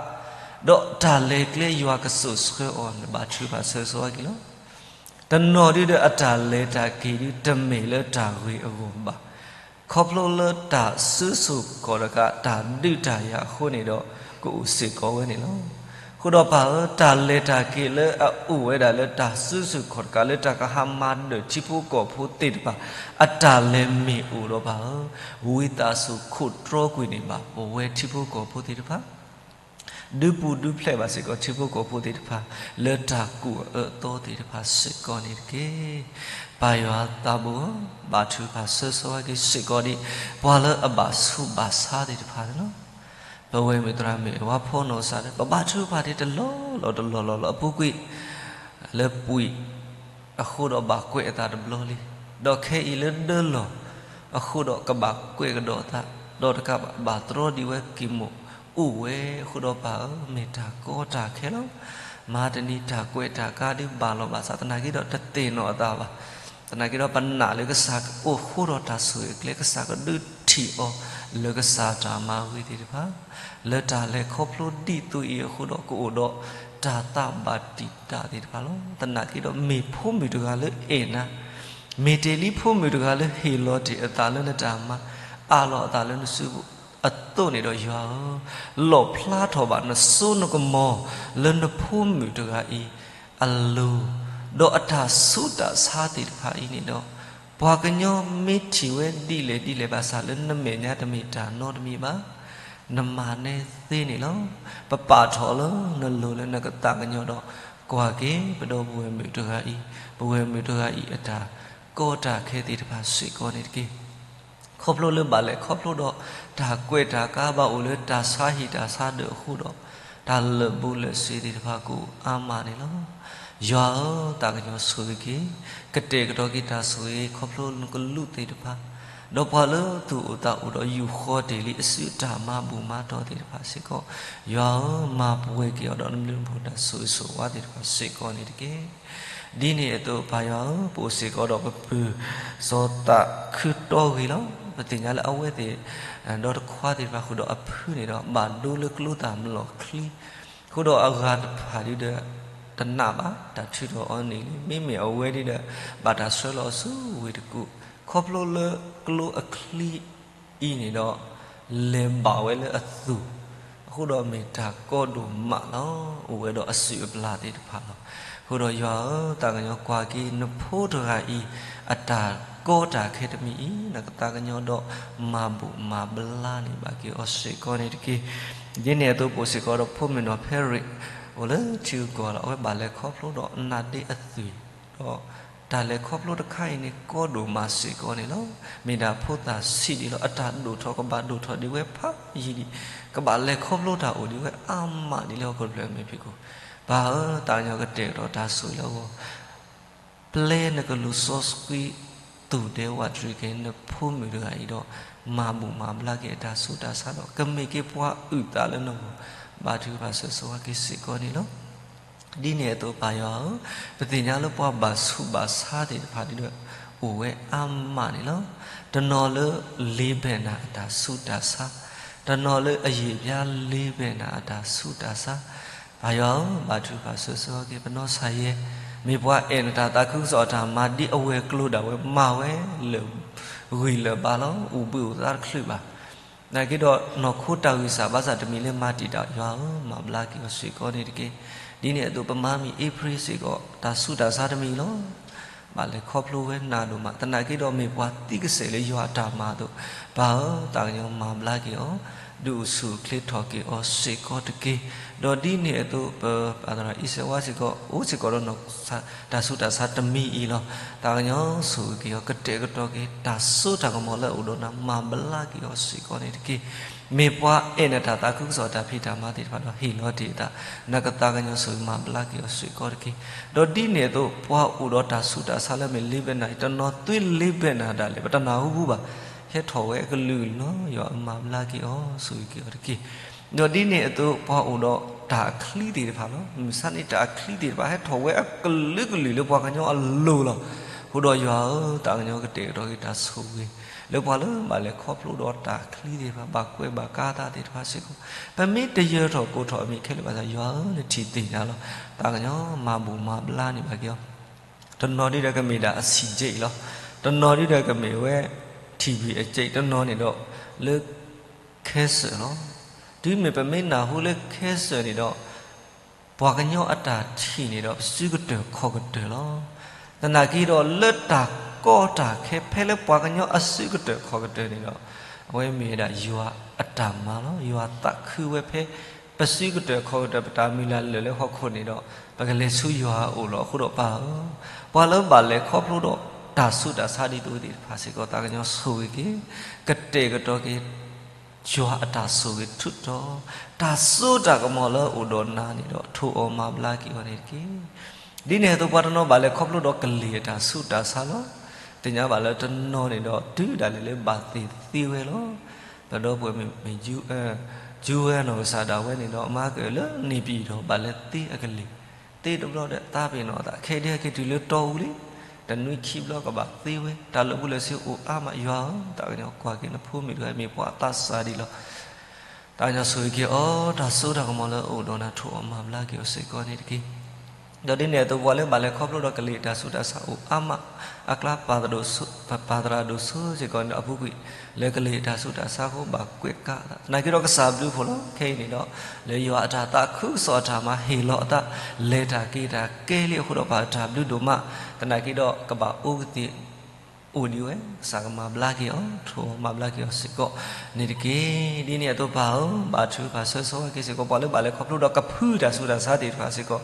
ဒီးတၢ်လဲၤကျဲယွၤကစိာ်ဆှၢအီၤန့ၣ် ဘါထုကဖၣ်ဆၢဆိဝဲက့ၤလီၤ. တနီၤဒုဒီးအတၢ်လဲၤတၢ်က့ၤဒု တမ့ၢ်လၢတၢ်ဂ့ၤအဂီၢ်ဘၣ်. ခီဖျိလၢတၢ်စုဆူၣ်ကီၢ်တကး တၢ်ဒုးတၢ်ယၤအဃိန့ၣ်ဒီး ကအိၣ်စ့ၢ်ကီးဝဲန့ၣ်လီၤ. အဃိဒီးပၢ်ဧၢ, တၢ်လဲၤတၢ်က့ၤလၢအအိၣ်ဝဲဒၣ်လၢတၢ်စုဆူၣ်ကီၢ်တကး လၢတၢ်ကဟးမၤဒၢၣ်ထံဖိကီၢ်ဖိသ့ၣ်တဖၣ် အတၢ်လဲၤမ့ၢ်အိၣ်ဒီးပၢ်ဧၢ, ဝံသးစူၤခိးတြီကွံာ်န့ၢ်ဘၣ်ပဝဲထံဖိကီၢ်ဖိသ့ၣ်တဖၣ် ဒုးပူၤဒုးဖျဲးဘၣ်စ့ၢ်ကီး ထံဖိကီၢ်ဖိသ့ၣ်တဖၣ် လၢတၢ်ကူၣ်အၢအသီသ့ၣ်တဖၣ်စ့ၢ်ကီးန့ၣ်တက့ၢ်. ပၢ်ယွၤသးဘိ, ဘါထုကဖၣ်ဆၢဂ့ၤဆၢဝါက့ၤစ့ၢ်ကီးဒံး ပှၤလၢအဘၣ်ဆူးဘၣ်ဆါသ့ၣ်တဖၣ်န့ၣ်လီၤ. ပဝဲမ့ၢ်သရၣ်မုၣ်အဝါဖိနီၢ်ကစၢ်လၢ ပဘါထုကဖၣ်ဒံးတလီၢ်လီၢ်တလီၢ်လီၢ်လၢအပူၤကွံာ် လၢပှဲၤအဃိဒီးဘၣ်ကွဲးအသးတဘျီလံ, ဒီးခဲအံၤလၢဒၢလီၢ်အဃိဒီးကဘၣ်ကွဲးကဒီးအသး, ဒီးတကးဘၣ် ဘၣ်တြီဒံးဝဲက့ၤမိၣ်အိၣ်ဝဲ, အဃိဒီးပၢ်ဧၢ, မ့ၢ်တၢ်ကီတၢ်ခဲလီၤ. မဟါတနံၤတၢ်ကွဲးတၢ်ကါဒုးဘၣ်လီၤဘၣ်စး သနာ်က့ဒီးတသ့ၣ်နီၣ်အသးဘၣ်. သနာ်က့ဒီးပနာ်လၢကစၢ်အိၣ်ဃိဒီးတၢ်ဆိၣ်ဂ့ၤအကျဲ, ကစၢ်ကဒုးထံၣ်အီၤလၢကစၢ်တၢ်မၤဂ့ၤသ့ၣ်တဖၣ် လၢတၢ်လဲၤခီဖျိဒ်သိးအံၤအဃိဒီး ကအိၣ်ဒီးတၢ်သးဘၣ်တံာ်တာ်သ့ၣ်တဖၣ်လီၤ. သနာ်က့ဒီးမ့ၢ်ဖိမုၣ်တဂၤလၢအဲၣ်နၤ, မ့ၢ်တ့ၢ်လံဖိမုၣ်တဂၤလၢဟ့ၣ်လီၤတ့ၢ်အသးလၢနတၢ်မၤ, အးလီၤအသးလၢနစုပူၤအသိးန့ၣ်ဒီး ယွၤဧၢ, လီၣ်ဖျါထီၣ်ဘၣ်နစိနကမီၤလၢနဖိမုၣ်တဂၤအံၤအလိၤ, ဒီးအတၢ်ဆူးတၢ်ဆါသ့ၣ်တဖၣ်အံၤန့ၣ်ဒီး ပှၤကညီမ့ၢ်ထံၣ်ဝဲဒ်လဲၣ်ဒ်လဲၣ်ဘၣ်ဆၣ် လၢနမဲာ်ညါတမ့ၢ်တၢ်နီတမံၤဘၣ်. နမၤနဲသ့န့ၣ်လီၤ. ပပာ်ထီၣ်လၢနလိၤလၢနကသးကညီၤဒီး ကွၢ်က့ၤ ပဒီပုၢ်ဝဲၢ်မုၣ်တဂၤအံၤ, ပဝဲၢ်မုၣ်တဂၤအံၤအတၢ်ကီတၢ်ခဲသ့ၣ်တဖၣ်စ့ၢ်ကီးန့ၣ်တက့ၢ်. ခီဖျိလၢဘၣ်လဲၤခီဖျိဒီး တၢ်ကွဲးတၢ်ကါဘၣ်အိၣ်လၢတၢ်ဆါဟံၣ်တၢ်ဆါဒၢးအဃိဒီး တၢ်လၢာ်ဘူၣ်လၢာ်စ့ၤသ့ၣ်တဖၣ်ကအိၣ်အါမးန့ၣ်လီၤ. ယွၤဧၢ, သးကညီၤဆိၣ်ဂ့ၤက့ၤ, ကတဲာ်ကတီၤက့ၤတၢ်ဆိၣ်ဂ့ၤခီဖျိနကလူးသ့ၣ်တဖၣ်, ဒီးပှၤလၢသူၣ်အိၣ်သးအိၣ်ဒီးယူာ်ဃီတ့ၢ်လံအစုတၢ်မၤဘူၣ်မၤတီၢ်သ့ၣ်တဖၣ်စ့ၢ်ကီး, ယွၤဧၢ, မၤပှဲၤက့ၤအီၤဒီးနဘျုးနဖှိၣ်တၢ်ဆိၣ်ဂ့ၤဆိၣ်ဝါသ့ၣ်တဖၣ်စ့ၢ်ကီးန့ၣ်တက့ၢ်. ဒ်န့ၣ်အသိးပၢ်ယွၤဧၢ, ပအိၣ်စ့ၢ်ကီးဒီးပပုၢ်စီၤသးခုတီဂ့ၤလီၤ. ပသ့ၣ်ညါလၢအဝဲသ့ၣ် ဒီတခွါသ့ၣ်တဖၣ်ဃုာ်ဒီးအဖုန့ၣ်ဒီး ဘၣ်ဒိလၢကျိသၣ်မျိာ်ချံ, ဃုာ်ဒီးအဂၤတဖၣ်ဒ်ဒီး တနာ်ဘၣ်တၢ်ထုးထီၣ်အီၤန့ၣ်လံ. မ့မ့ၢ်အဝဲဒ်ဒီး ဘၣ်တၢ်ဆှၢလီၤအီၤဆူဝ့ၢ်တကူၣ်, ခီဖျိလၢကျိအချံအံၤန့ၣ်ဒီး လဲၤဘၣ်ဝဲလၢအသူၣ်, အဃိဒီးမ့ၢ်တၢ်ကီဒိၣ်မးလီၤ. အိၣ်ဝဲဒီးအစုၣ်အပျၢ်သ့ၣ်တဖၣ်လီၤ. အဃိဒီးယွၤဧၢ, သးကညီၤကွၢ်က့ၤနဖိတဂၤအံၤ အတၢ်ကီတၢ်ခဲတမံၤအံၤ နကသးကညီၤဒီး မၤဘူၣ်မၤဘျါန့ၢ်ဘၣ်က့ၤအီၤစ့ၢ်ကီးန့ၣ်တက့ၢ်. ဒ်န့ၣ်အသိးပအိၣ်စ့ၢ်ကီးဒီးဖိမုၣ်နီၢ်ဖဲရ့း အိၣ်လၢထံဂုၤကီၢ်ဂၤလီၤ. အဝဲဘၣ်လဲၤခီဖျိဒီးနါဒ့အသွံၣ်ဒီး တၢ်လဲၤခီဖျိတခါအံၤန့ၣ် ကီဒိၣ်မးစ့ၢ်ကီးန့ၣ်လီၤ. မ့ၢ်ဒၣ်ဖိသၣ်ဆံးဒံးလီၤ. အတၢ်ဒိၣ်ထီၣ်ကဘၣ်ဒိၣ်ထီၣ်ဒံးဝဲဖးယံာ်ဒံး, ကဘၣ်လဲၤခီဖျိတၢ်အိၣ်ဒံးဝဲအါမးဒ်လၢဟီၣ်ခိၣ်တဖျၢၣ်အမဲာ်ဖံးခိၣ်. ပၢ်ဧၢ, သးကညီၤကတဲာ်ကတီၤတၢ်ဆိၣ်ဂ့ၤလၢအဂီၢ် ပျဲနကလူးစီဆှံသူၣ်ဒဲဝးတရံးက့ၤ နဖိမုၣ်တဂၤအံၤဒီး မၤဘူၣ်မၤဘျါက့ၤအတၢ်ဆူးတၢ်ဆါဒီး ကမ့ၢ်က့ၤပှၤအုၣ်သးလၢနဂီၢ်, ဘါထုကဖၣ်ဆၢဂ့ၤဆၢဝါက့ၤစ့ၢ်ကီးန့ၣ်လီၤ. ဒ်န့ၣ်အသိးပၢ်ယွၤဧၢ, ပသ့ၣ်ညါလၢပှၤဘၣ်ဆူးဘၣ်ဆါသ့ၣ်တဖၣ်ဒ်ဒီး အိၣ်ဝဲအါမးန့ၣ်လီၤ. တနီၤလၢလ့ဘဲၣ်နၤအတၢ်ဆူးတၢ်ဆါ, တနီၤလၢအယံာ်ပျါလ့ဘဲၣ်နၤအတၢ်ဆူးတၢ်ဆါ, ပၢ်ယွၤဧၢ, ဘါထုကဖၣ်ဆၢဂ့ၤဆၢဝါက့ၤပနီၢ်ဆါယဲ, မ့ၢ်ပှၤအဲၣ်နတၢ်သးခုကစီၣ်အတၢ်မၤဒ်အဝဲၤကျိၤဒၣ်ဝဲ မၤဝဲလၢာ်ဂံၢ်လၢာ်ဘါလီၤ. အိၣ်ဘှံးအိၣ်သါတချုးဘၣ် နာ်က့ဒီးနီၢ်ခိတၢ်ဂံၢ်စၢ်ဘါစၢ်တမံၤလၢမၤတံာ်တာ် ယွၤဧၢ, မၤဘျါက့ၤအီၤစ့ၢ်ကီးန့ၣ်တက့ၢ်. ဒ်န့ၣ်အသိးပမါမံၤအ့ဖြ့စ့ၢ်ကီး တၢ်ဆူးတၢ်ဆါတမံၤလီၤ. ဘၣ်လဲၤခီဖျိဝဲနးဒိၣ်မး, သနာ်က့ဒီးမ့ၢ်ပှၤသံကစဲာ်လၢယွၤအတၢ်မၤအသိး, ပၢ်ဧၢ, သးကညီၤမၤဘျါက့ၤအီၤ, ဒုးအိၣ်ဆူၣ်အိၣ်ချ့ထီၣ်က့ၤအီၤစ့ၢ်ကီးတက့ၢ်. ဒီးဒ်န့ၣ်အသိး ပပၢ်သရၣ်အံၤစဲးဝါစ့ၢ်ကီး အိၣ်စ့ၢ်ကီးဒီးနီၢ် တၢ်ဆူးတၢ်ဆါတမံၤအံၤလီၤ. သးကညီၤဆိၣ်ဂ့ၤက့ၤအီၤ, ကတဲာ်ကတီၤက့ၤ တၢ်စိတၢ်ကမီၤလၢအအိၣ်ဒီးနၤ မၤဘျါက့ၤအီၤစ့ၢ်ကီးန့ၣ်တက့ၢ်. မ့ၢ်ပှၤအဲၣ်နတၢ်သးခုကစီၣ်တၢ်ဖံးတၢ်မၤသ့ၣ်တဖၣ်ဒီးဟ့ၣ်လီၤတ့ၢ်အသး, နကသးကညီၤဆိၣ်ဂ့ၤမၤဘျါက့ၤအီၤစ့ၢ်ကီးတက့ၢ်. ဒီးဒ်န့ၣ်အသိး ပှၤအိၣ်ဒီးတၢ်ဆူးတၢ်ဆါလၢမ့ၢ်လ့ဘဲၣ်နၤအံၤ တနီၤသွံလ့ဘဲၣ်နၤဒၣ်လဲာ် ပတနၢ်ဟူဘူးဘၣ်, ဟဲထီၣ်ဝဲအကလုာ်လီၤ. ယွၤမၤဘျါက့ၤအီၤ, ဆိၣ်ဂ့ၤက့ၤအီၤတက့ၢ်. ဒီးဒ်န့ၣ်အသိး ပှၤအိၣ်ဒီးတၢ်အချံသ့ၣ်တဖၣ်လီၤ. မုၢ်ဆါန့ၣ်တၢ်အချံသ့ၣ်တဖၣ် ဟဲထီၣ်ဝဲအကလုာ်ကလုာ်လၢပှၤကညီအလိၤလီၤ. အဃိဒီးယွၤဧၢ, သးကညီၤကတဲာ်ကတီၤက့ၤတၢ်ဆိၣ်ဂ့ၤ လၢပှၤလၢဘၣ်လဲၤခီဖျိဒီးတၢ်အချံသ့ၣ်တဖၣ်, ဘၣ်ကွဲးဘၣ်ကါသးသ့ၣ်တဖၣ်စ့ၢ်ကီး, ပမ့ၢ်တယၢၤထီၣ်ကိးထီၣ်အမံၤခဲလၢာ်ဘၣ်ဆၣ် ယွၤဧၢ, နထံၣ်သ့ၣ်ညါလီၤ. သးကညီၤမၤဘူၣ်မၤဘျါန့ၢ်ဘၣ်က့ၤအီၤ. တနီၤဒ်ဒီးကမ့ၢ်ဒၣ်အဆံးက့လီၤ. တနီၤဒ်ဒီးကမ့ၢ်ဝဲ ထံၣ်ဘံၣ်အက့, တနီၤန့ၣ်ဒီး လၢ cancer လီၤ. တုၤမ့ၢ်ပမ့ၢ်နၢ်ဟူလၢ cancer န့ၣ်ဒီး ပှၤကညီအတၢ်ထံၣ်န့ၣ်ဒီး ပစုကတၢၢ်ခီၣ်ကတၢၢ်လီၤ. သနာ်က့ဒီး လၢတၢ်ကီတၢ်ခဲဖဲလၢပှၤကညီအစုကတၢၢ်ခီၣ်ကတၢၢ်န့ၣ်ဒီး အဝဲမ့ၢ်ဝဲဒၣ်ယွၤအတၢ်မၤလီၤ. ယွၤသးခုဝဲဖဲ ပစုကတၢၢ်ခီၣ်ကတၢၢ် ပတၢ်မုၢ်လၢ်လၢာ်လၢဟီၣ်ခိၣ်န့ၣ်ဒီး ပကလဲၤဆူယွၤအအိၣ်လီၤ. အဃိဒီးပၢ်ဧၢ, ပှၤလၢဘၣ်လဲၤခီဖျိဒီးတၢ်ဆူးတၢ်ဆါဒ်သိးသ့ၣ်တဖၣ်စ့ၢ်ကီး သးကညီၤဆိၣ်ဂ့ၤက့ၤ, ကတဲာ်ကတီၤက့ၤ ယွၤအတၢ်ဆိၣ်ဂ့ၤထူးတီၤ, တၢ်စိတၢ်ကမီၤလၢအအိၣ်ဒီးနၤန့ၣ်ဒီး ထိၣ်အီၤမၤဘျါက့ၤအီၤန့ၣ်တက့ၢ်. ဒ်န့ၣ်အသိးပှၤတနီၤဘၣ်လဲၤခီဖျိဒီးကလံၤအတၢ်ဆူးတၢ်ဆါလီၤ. သ့ၣ်ညါဘၣ်လၢတနီၤန့ၣ်ဒီး တုၤဒၣ်လဲာ်လၢဘၣ်သ့ၣ်သ့ဝဲလီၤ. ပဒီပုၢ်ဝဲၢ်မ့ၢ် ကၠူဝဲနီၢ်ကစၢ်ဒၣ်ဝဲန့ၣ်ဒီး အမါကလၢနံၣ်ပံၤဒီး ဘၣ်လဲၤသ့အကလံၤ, သ့တဘျီဒီးသးပ့ၤနီၣ်အသး ခဲအံၤဒ်က့ၤတုၤလၢတီအူလံ, တနွံခံဘျီကဘၣ်သ့ဝဲ, တၢ်လၢာ်ဘူၣ်လၢာ်စ့အိၣ်အါမး, ယွၤဧၢ, သးကညီၤကွၢ်က့ၤနဖိမုၣ်တဂၤမ့ၢ်ပှၤအသးစၢ်ဒံးလီၤ. သးကညီၤဆိၣ်ဂ့ၤက့ၤအီၤ, တၢ်စိတၢ်ကမီၤလၢအအိၣ်ဒီးနၤ ထိၣ်အီၤမၤဘျါက့ၤအီၤစ့ၢ်ကီးန့ၣ်တက့ၢ်. ဒီးဒ်န့ၣ်အသိး ပှၤလၢဘၣ်လဲၤခီဖျိဒီးကလံၤအတၢ်ဆူးတၢ်ဆါအိၣ်အါမး, အကျါပာ်သရၣ်ဒိၣ်စိစ့ၢ်ကီးန့ၣ်ဒီး အပူၤကွံာ်လၢကလံၤအတၢ်ဆူးတၢ်ဆါအဃိ ဘၣ်ကွဲးကးအသး, သနာ်က့ဒီးကစၢ်ဘျုးဖှိၣ်လီၤ. ခဲအံၤန့ၣ်ဒီး လၢယွၤအတၢ်သးခုကစီၣ်အတၢ်မၤဟ့ၣ်လီၤအသး လဲၤတၢ်က့ၤတၢ်ကဲလံအဃိဒီး ပၢ်တၢ်ဘျုးဒိၣ်မး, သနာ်က့ဒီးကဘၣ်အိၣ်ကသ့ၣ် အိၣ်ဒံးဝဲ, ကစၢ်ကမၤဘျါက့ၤအီၤ, ထိၣ်အီၤမၤဘျါက့ၤအီၤစ့ၢ်ကီးန့ၣ်တက့ၢ်. ဒ်န့ၣ်အသိးပၢ်ဧၢ, ဘါထုကဖၣ်ဆၢဂ့ၤဆၢဝါက့ၤစ့ၢ်ကီး ပှၤလၢဘၣ်လဲၤခီဖျိဒီးကဖုတၢ်ဆူးတၢ်ဆါသ့ၣ်တဖၣ်စ့ၢ်ကီး,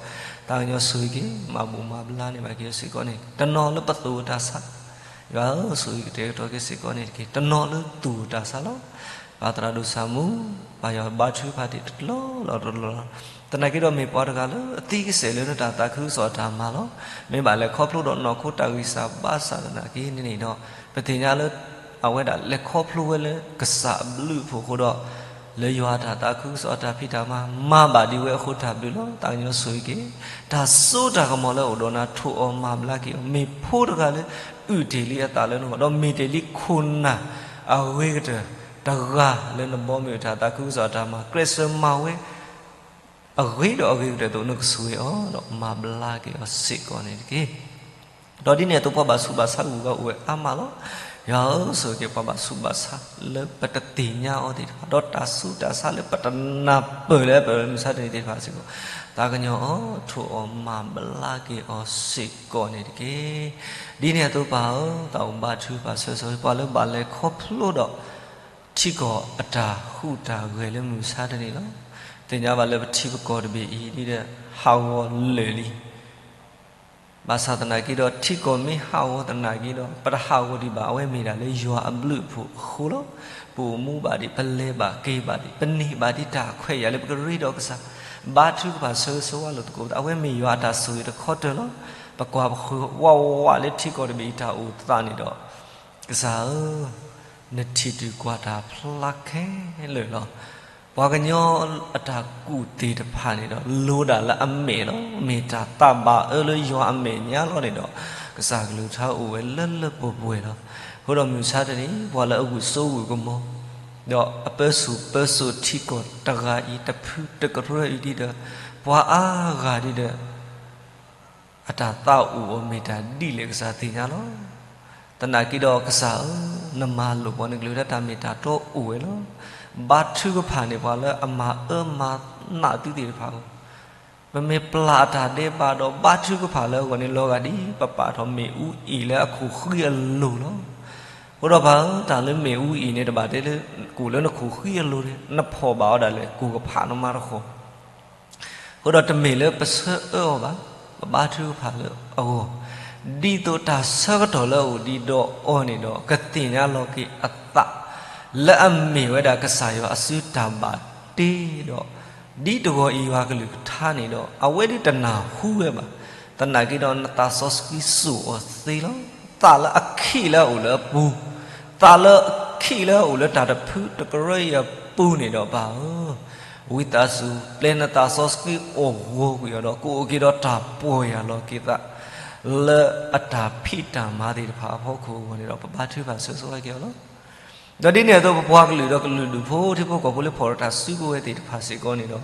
သးကညီၤဆိၣ်ဂ့ၤက့ၤ, မၤဘူၣ်မၤဘျါန့ၢ်ဘၣ်က့ၤစ့ၢ်ကီးန့ၣ်, တနီၤလၢပသိၣ်တၢ်ဆါ, ယွၤဧၢ, ဆိၣ်ဂ့ၤကတဲာ်ကတီၤက့ၤစ့ၢ်ကီးန့ၣ်တက့ၢ်. တနီၤလၢသူၣ်တၢ်ဆါလီၤ. ပၢ်သရၣ်ဒိၣ်ဆၣ်မူ, ပၢ်ယွၤဘါထုကဖၣ်တ့ၢ်တလီၢ်လီၢ်တလီၢ်လီၤ. သနာ်က့ဒီးမ့ၢ်ပှၤတဂၤလၢအသံကစဲာ်လၢနတၢ်သးခုကစီၣ်အတၢ်မၤလီၤ. မ့ၢ်ဘၣ်လဲၤခီဖျိဒီးနီၢ်ခိတၢ်ဂံၢ်စၢ်ဘါစၢ်သနာ်က့န့ၣ်န့ၣ်ဒီး ပသ့ၣ်ညါလၢ အဝဲဒၣ်လဲၤခီဖျိဝဲလၢကစၢ်အဘျုးအဖှိၣ်အဃိဒီး လၢယွၤအတၢ်သးခုကစီၣ်အတၢ်ဖံးတၢ်မၤ မၤဘၣ်ဒံးဝဲအဃိတၢ်ဘျုးလီၤ. သးကညီၤဆိၣ်ဂ့ၤက့ၤ, တၢ်စိတၢ်ကမီၤလၢအအိၣ်ဒီးနၤ ထိၣ်အီၤမၤဘျါက့ၤအီၤ, မ့ၢ်ဖိတဂၤလၢ အုၣ်တ့ၢ်လံအသးလၢနဂီၢ်, ဒီးမ့ၢ်တ့ၢ်လံခိၣ်နၢ်အဂ့ၤကတၢၢ်တဂၤလၢနဘီမုၢ်အတၢ်သးခုကစီၣ်အတၢ်မၤ ကျဲးစၢးမၤဝဲ အဂ့ၤဒီးအဂ့ၤကတၢၢ်အသိး နကဆိၣ်ဂ့ၤအီၤ ဒီးမၤဘျါက့ၤအီၤစ့ၢ်ကီးန့ၣ်တက့ၢ်. ဒီးဒ်န့ၣ်အသိးပှၤဘၣ်ဆူးဘၣ်ဆါဂုၤဂၤအိၣ်ဝဲအါမးလီၤ. ယွၤဧၢ, ဆိၣ်ဂ့ၤက့ၤပှၤဘၣ်ဆူးဘၣ်ဆါလၢပတသ့ၣ်ညါအီၤသ့ၣ်တဖၣ်, ဒီးတၢ်ဆူးတၢ်ဆါလၢပတနၢ်ပၢၢ်လၢပမုၢ်မဆါတနံၤသ့ၣ်တဖၣ်စ့ၢ်ကီး, သးကညီၤအီၤ, ထိၣ်အီၤမၤဘျါက့ၤအီၤစ့ၢ်ကီးန့ၣ်တက့ၢ်. ဒ်န့ၣ်အသိးပၢ်ဧၢ, သးအိၣ်ဘါထုကဖၣ်ဆၢဂ့ၤဆၢဝါ ပှၤလၢဘၣ်လဲၤခီဖျိဒီး ထံကီၢ်အတၢ်ဟူးတၢ်ဂဲၤလၢမုၢ်မဆါတနံၤလီၤ. သ့ၣ်ညါဘၣ်လၢပထံပကီၢ်တဘ့ၣ်အံၤ ဒ်ဒီးဟးဂီၤလၢာ်လံ. ဘၣ်ဆၣ်သနာ်က့ဒီး ထံကီၢ်မ့ၢ်ဟးဂီၤသနာ်က့ဒီး ပတဟးဂီၤဒံးဘၣ်, အဝဲမ့ၢ်ဒၣ်လၢယွၤအဘျုးအဖှိၣ်အဃိလီၤ. ပအိၣ်မူဘၣ်ဒံး, ပလဲၤဘၣ်က့ၤဘၣ်ဒံး, ပန့ၢ်ဘၣ်ဒံးတၢ်ခွဲးယာ်လၢပကရ့ဒီးကစၢ်, ဘါထုကဖၣ်ဆၢဂ့ၤဆၢဝါလိာ်သကိး, အဝဲမ့ၢ်ယွၤအတၢ်ဆိၣ်ဂ့ၤတခီတၢၢ်လီၤ. ပကွၢ်ပဃုာ်ဝးဝးလၢထံကီၢ်တဘ့ၣ်အံၤတၢ်အိၣ်သးန့ၣ်ဒီး ကစၢ်ဧၢ, နထံၣ်တုၤကွၢ်တၢ်ဖျါခဲလၢာ်လီၤ. ပှၤကညီအတၢ်ကူၣ်သ့ၣ်တဖၣ်န့ၣ်ဒီး လိၤဒၣ်လၢအမဲာ်လီၤ. မ့ၢ်တၢ်သးဘၣ်အၢလၢယွၤအမဲာ်ညါလီၤန့ၣ်ဒီး ကစၢ်ကလုၢ်ကထါအိၣ်ဝဲလၢလၢပှဲၤပှဲၤလီၤ. အဃိဒီးမုၢ်မဆါတနံၤ ပှၤလၢအဂုာ်စိဂုာ်ကမီၤ ဒီးအပၢဆူၣ်ပၢစိးထံကီၢ်တဂၤအံၤ တဖုတကရၢအံၤဒ်ဒီး ပှၤအါဂၤဒ်ဒီး အတၢ်သးအိၣ်အီၤမ့ၢ်တၢ်ဒ်လဲၣ်ကစၢ်သ့ၣ်ညါလီၤ. သနာ်က့ဒီးကစၢ်ဧၢ, နမၤလိာ်ပှၤ နကလုၢ်ကထါတၢ်မ့ၢ်တၢ်တီအိၣ်ဝဲလီၤ. ဘါထုကဖၣ်န့ၢ်ပှၤလၢအမၤအၢမၤနးသုသ့ၣ်တဖၣ်အဂီၢ်, ပမ့ၢ်ပျၢ်အတၢ်ဒဲးဘးဒီးဘါထုကဖၣ်လၢအဂီၢ်န့ၣ် လီၤဂာ်ဒ်ပပာ်ထီၣ်မ့ၣ်အူအံၤလၢအခိၣ်ဃံအလိၤလီၤ. အဃိဒီးပၢ်ဧၢ, တၢ်လၢမ့ၣ်အူအံၤန့ၣ် တဘၣ်တဲလၢ ကိၣ်လၢနခိၣ်ဃံအလိၤန့ၣ် နဖီၣ်ဘၣ်အီၤဒၣ်လဲာ် ကိၣ်ကဖးနမါတဃီ အဃိဒီးတမ့ၢ်လၢပဆၢအၢအီၤဘၣ်, ပဘါထုကဖၣ်လၢအဂီၢ်, ဒ်သိးတၢ်ဆၢကတီၢ်လၢအအိၣ်ဒံးဒီးအီၤန့ၣ်ဒီး ကသ့ၣ်ညါလီၤက့ၤအသး လၢအမ့ၢ်ဝဲဒၣ်ကစၢ်ယွၤအစုတၢ်ဘၣ်တ့ဒီး ဒ်တဂီၤအံၤယွၤကလုၢ်ကထါန့ၣ်ဒီး အဝဲဒၣ်တနၢ်ဟူဝဲဘၣ်. သနာ်က့ဒီးနသးစီဆှံစိာ်အီၤသ့လီၤ. သးလၢအခံးလၢအအိၣ်လၢအပူၤ, သးလၢအခံးလၢအအိၣ်လၢတၢ်တဖုတကရၢအံၤအပူၤန့ၣ်ဒီးပၢ်ဧၢ, ဝံသးစူၤ ပျဲနသးစီဆှံအိၣ်ဂီၤကွံာ်အီၤဒီး ကအိၣ်က့ၤဒီးတၢ်ပီၢ်ယၢ်လီၤက့ၤသး လၢအတၢ်ဖံးတၢ်မၤသ့ၣ်တဖၣ်အဖီခိၣ်အဂီၢ်န့ၣ်ဒီး ပဘါထုကဖၣ်ဆၢဂ့ၤဆၢဝါက့ၤအီၤလီၤ. ဒီးဒ်န့ၣ်အသိး ပပှၤကလုာ်ဒီးကလုာ်ဒူၣ်ဖိထံဖိကီၢ်ဖိလၢ ဖီၣ်တၢ်စုကဝဲၤသ့ၣ်တဖၣ်စ့ၢ်ကီးန့ၣ်ဒီး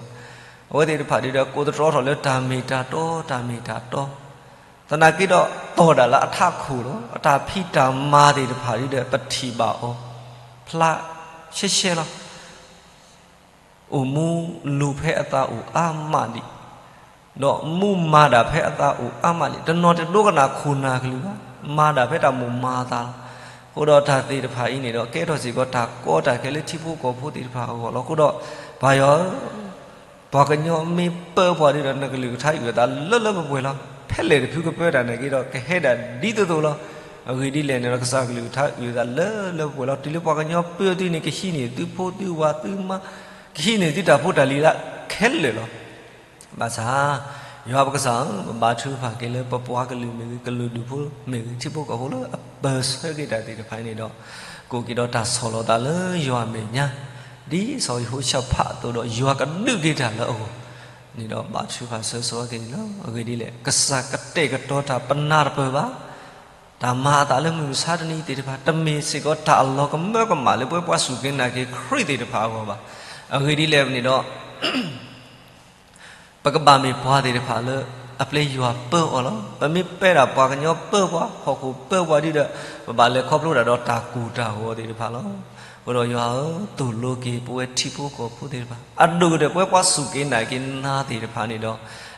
အဝဲသ့ၣ်တဖၣ်ဒ်ဒီး ကိးသတြီထီၣ်လၢတၢ်မ့ၢ်တၢ်တီ တၢ်မ့ၢ်တၢ်တီ သနာ်က့ဒီး တီၢ်ဒၣ်လၢအထးခိၣ်လီၤ. အတၢ်ဖံးတၢ်မၤသ့ၣ်တဖၣ်ဒ်ဒီး ပထံၣ်ဘၣ်အီၤ ဖျါရှဲရှဲလီၤ. အိၣ်မူလူၤဖဲအသးအိၣ်အါမးဒံး, ဒီးမူမၤတၢ်ဖဲအသးအိၣ်အါမးဒံး, တနီၤတဒိကနၣ်ခိၣ်နၢ်ကလုၢ်ဘၣ်, မၤတၢ်ဖဲတၢ်မိၣ်မၤအသးလီၤ. အဃိဒီးတၢ်သ့ၣ်တဖၣ်အံၤန့ၣ်ဒီး ကဲထီၣ်စ့ၢ်ကီးတၢ်ကီတၢ်ခဲလၢထံဖိကီၢ်ဖိသ့ၣ်တဖၣ်အဂီၢ်လီၤ. အဃိဒီး ပၢ်ယွၤဧၢ, ပှၤကညီမ့ၢ်ပၢပှၤဒီး နကလုၢ်ကထါအုၣ်အသးလၢလၢပှဲၤပှဲၤလီၤ. ဖဲလဲၣ်တဖုကပၢတၢ်နာ်က့ဒီး ကဟဲဒၣ်ဒ်သိးသိးလီၤ. အဂ့ၢ်ဒ်လဲၣ်န့ၣ်ဒီး ကစၢ်ကလုၢ်ကထါအုၣ်အသးလၢလၢပှဲၤပှဲၤလီၤ. တုၤလၢပှၤကညီပၢသုန့ၣ် ကဟံးန့ၢ်သုဖိသုဝၤသုမါ, ကဟံးန့ၢ်သုတၢ်ဖိတၢ်လံၤလၢခဲလၢာ်လီၤ. ဘၣ်ဆၣ် ယွၤပကစၢ်ဧၢ, ပဘါထုကဖၣ်က့ၤလၢပပှၤကလုာ်မ့ၢ်ဂ့ၤ, ကလုာ်ဒူၣ်ဖိမ့ၢ်ဂ့ၤ, ထံဖိကီၢ်ဖိလၢအပၢၤဆၢက့ၤတၢ်သ့ၣ်တဖၣ်န့ၣ်ဒီး ကအိၣ်က့ၤဒီးတၢ်ဆီၣ်လီၤသးလၢယွၤအမဲာ်ညါ, ဒ်စီၤယဟိၤၡဖးအသိးဒီး ယွၤကဒုးက့ၤတၢ်လၢအဂီၢ်န့ၣ်ဒီး ဘါထုကဖၣ်ဆၢဆိဝဲက့ၤန့ၣ်လီၤ. အဂ့ၢ်ဒ်လဲၣ်, ကစၢ်ကတဲာ်ကတီၤတၢ်ပနၢ်တပၢၢ်ဘၣ်. တၢ်မၤအသးလၢမုၢ်မဆါတနံၤသ့ၣ်တဖၣ် တမ့ၢ်စ့ၢ်ကီးတၢ်အလီၤကမၢကမၣ်လၢပဝဲပှၤစူၢ်က့ၤနာ်က့ၤခရံာ်သ့ၣ်တဖၣ်အဂီၢ်ဘၣ်. အဂ့ၢ်ဒ်လဲၣ်န့ၣ်ဒီး ပကဘၣ်မ့ၢ်ပှၤသ့ၣ်တဖၣ်လၢ အပျဲယွၤပၢအီၤလီၤ. ပမ့ၢ်ပၢဒၣ်ပှၤကညီပၢပှၤ, ဟီၣ်ခိၣ်ပၢပှၤဒ်ဒီး ပဘၣ်လဲၤခီဖျိတၢ်ဒီးတၢ်ကိၢ်တၢ်ဂီၤသ့ၣ်တဖၣ်လီၤ. အဃိဒီးယွၤဧၢ, သိၣ်လိက့ၤပဝဲထံဖိကီၢ်ဖိသ့ၣ်တဖၣ်, အဒိၣ်ကတၢၢ်ပဝဲပှၤစူၢ်က့ၤနာ်က့ၤနၤသ့ၣ်တဖၣ်န့ၣ်ဒီး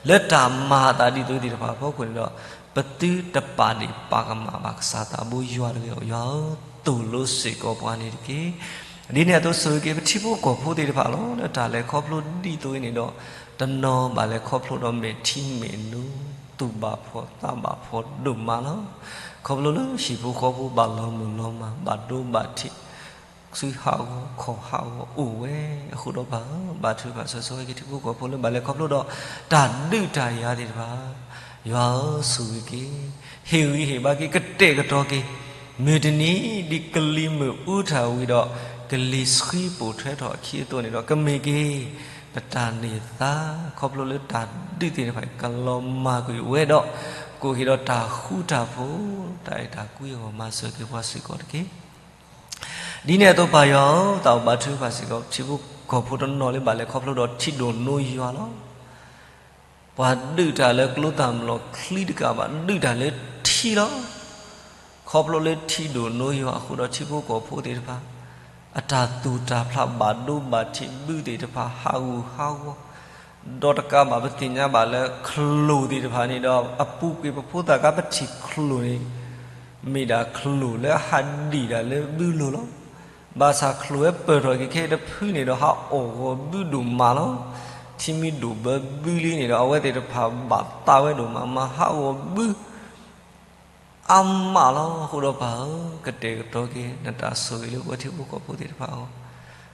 လၢတၢ်မၤအသးဒ်သိးသ့ၣ်တဖၣ်အဖီခိၣ်န့ၣ်ဒီး ပသုတပာ်ဒ့ၣ်ပာ်ကမၣ်ဘၣ်ကစၢ်သးဘိယွၤတဂ့ၤအီၤ. ယွၤဧၢ, သိၣ်လိစ့ၢ်ကီးပှၤန့ၣ်တက့ၢ်. ဒ်န့ၣ်အသိးဆိၣ်ဂ့ၤက့ၤပထံဖိကီၢ်ဖိသ့ၣ်တဖၣ်လီၤ. လၢတၢ်လဲၤခီဖျိဒ်သိးအံၤန့ၣ်ဒီး တနီၤဘၣ်လဲၤခီဖျိဒီးမဲာ်ထံမဲာ်နိ, သူၣ်ဘၣ်ဖှီၣ်သးဘၣ်ဖှီၣ်ဒိၣ်မးလီၤ. ခီဖျိလၢဟံၣ်ဖိဃီဖိဘၣ်လီၤမုၢ်လီၤမၢ်, ဘၣ်ဒိဘၣ်ထံး, ဆူဟးဂီၤခီၣ်ဟးဂီၤအိၣ်ဝဲအဃိဒီး ပၢ်ဧၢ, ဘါထုကဖၣ်ဆၢဆိဝဲက့ၤထံဖိကီၢ်ဖိလၢဘၣ်လဲၤခီဖျိဒီး တၢ်ဒုးတၢ်ယၤသ့ၣ်တဖၣ်, ယွၤဧၢ, ဆိၣ်ဂ့ၤက့ၤ, ဟ့ၣ်ဂံၢ်ဟ့ၣ်ဘါက့ၤ, ကတဲာ်ကတီၤက့ၤ, မုၢ်တနံၤ ဒ်ကလံၤမုၢ်အူထီၣ်ဝံၤဒီး ကလံၤဆှံပိာ်ထွဲထီၣ်အခံအသိးန့ၣ်ဒီး ကမ့ၢ်က့ၤ ပတၢ်န့ၢ်သါ ခီဖျိလၢတၢ်ဒုးသ့ၣ်တဖၣ် ကလီၤမၢ်ကွံာ်ဝဲဒီး ကအိၣ်က့ၤဒီးတၢ်ဃူတၢ်ဖိး, တၢ်အဲၣ်တၢ်ကွံအဂီၢ် မၤစၢၤက့ၤပှၤစ့ၢ်ကီးတက့ၢ်. ဒ်န့ၣ်အသိးပၢ်ယွၤဧၢ, သးအိၣ်ဘါထုကဖၣ်စ့ၢ်ကီး ထံဖိကီၢ်ဖိတနီၤလၢဘၣ်လဲၤခီဖျိဒီးထံဒိၣ်နိယွၤလီၤ. ပှၤဒုးတၢ်လၢကျိတၢ်မလီၤချံတကးဘၣ်, ဒုးတၢ်လၢထံလီၤ. ခီဖျိလၢထံဒိၣ်နိယွၤအဃိဒီး ထံဖိကီၢ်ဖိသ့ၣ်တဖၣ် အတၢ်သူၣ်တၢ်ဖျး ဘၣ်ဒိဘၣ်ထံး, ဘုသ့ၣ်တဖၣ် ဟးဂူာ်ဟးဂီၤ, ဒီးတကးဘၣ် ပသ့ၣ်ညါဘၣ်လၢ ခလိၣ်သ့ၣ်တဖၣ်န့ၣ်ဒီး အပူၤကွံာ်ပဖိသၣ်ခါ ပထံၣ်ခလိၣ်န့ၣ် မ့ၢ်ဒၣ်ခလိၣ်လၢအဟးဒံၣ်တၢ်လၢဘုလိၤလီၤ. ဘၣ်ဆၣ်ခလိၣ်ဝဲပၢၢ်ထီၣ်က့ၤခဲအံၤတဖုန့ၣ်ဒီး ဟးအီၣ်ဂီၤဘုဒိၣ်မးလီၤ. ထံမ့ၢ်ဒိၣ်ဘၢဘုလံန့ၣ်ဒီး အဝဲသ့ၣ်တဖၣ်ဘၣ်သးဝဲဒိၣ်မး, မၤဟးဂီၤဘု အါမးလီၤ. အဃိဒီးပၢ်ဧၢ, ကတဲာ်ကတီၤက့ၤ နတၢ်ဆိၣ်ဂ့ၤလၢပဝဲထံဖိကီၢ်ဖိသ့ၣ်တဖၣ်အဂီၢ်,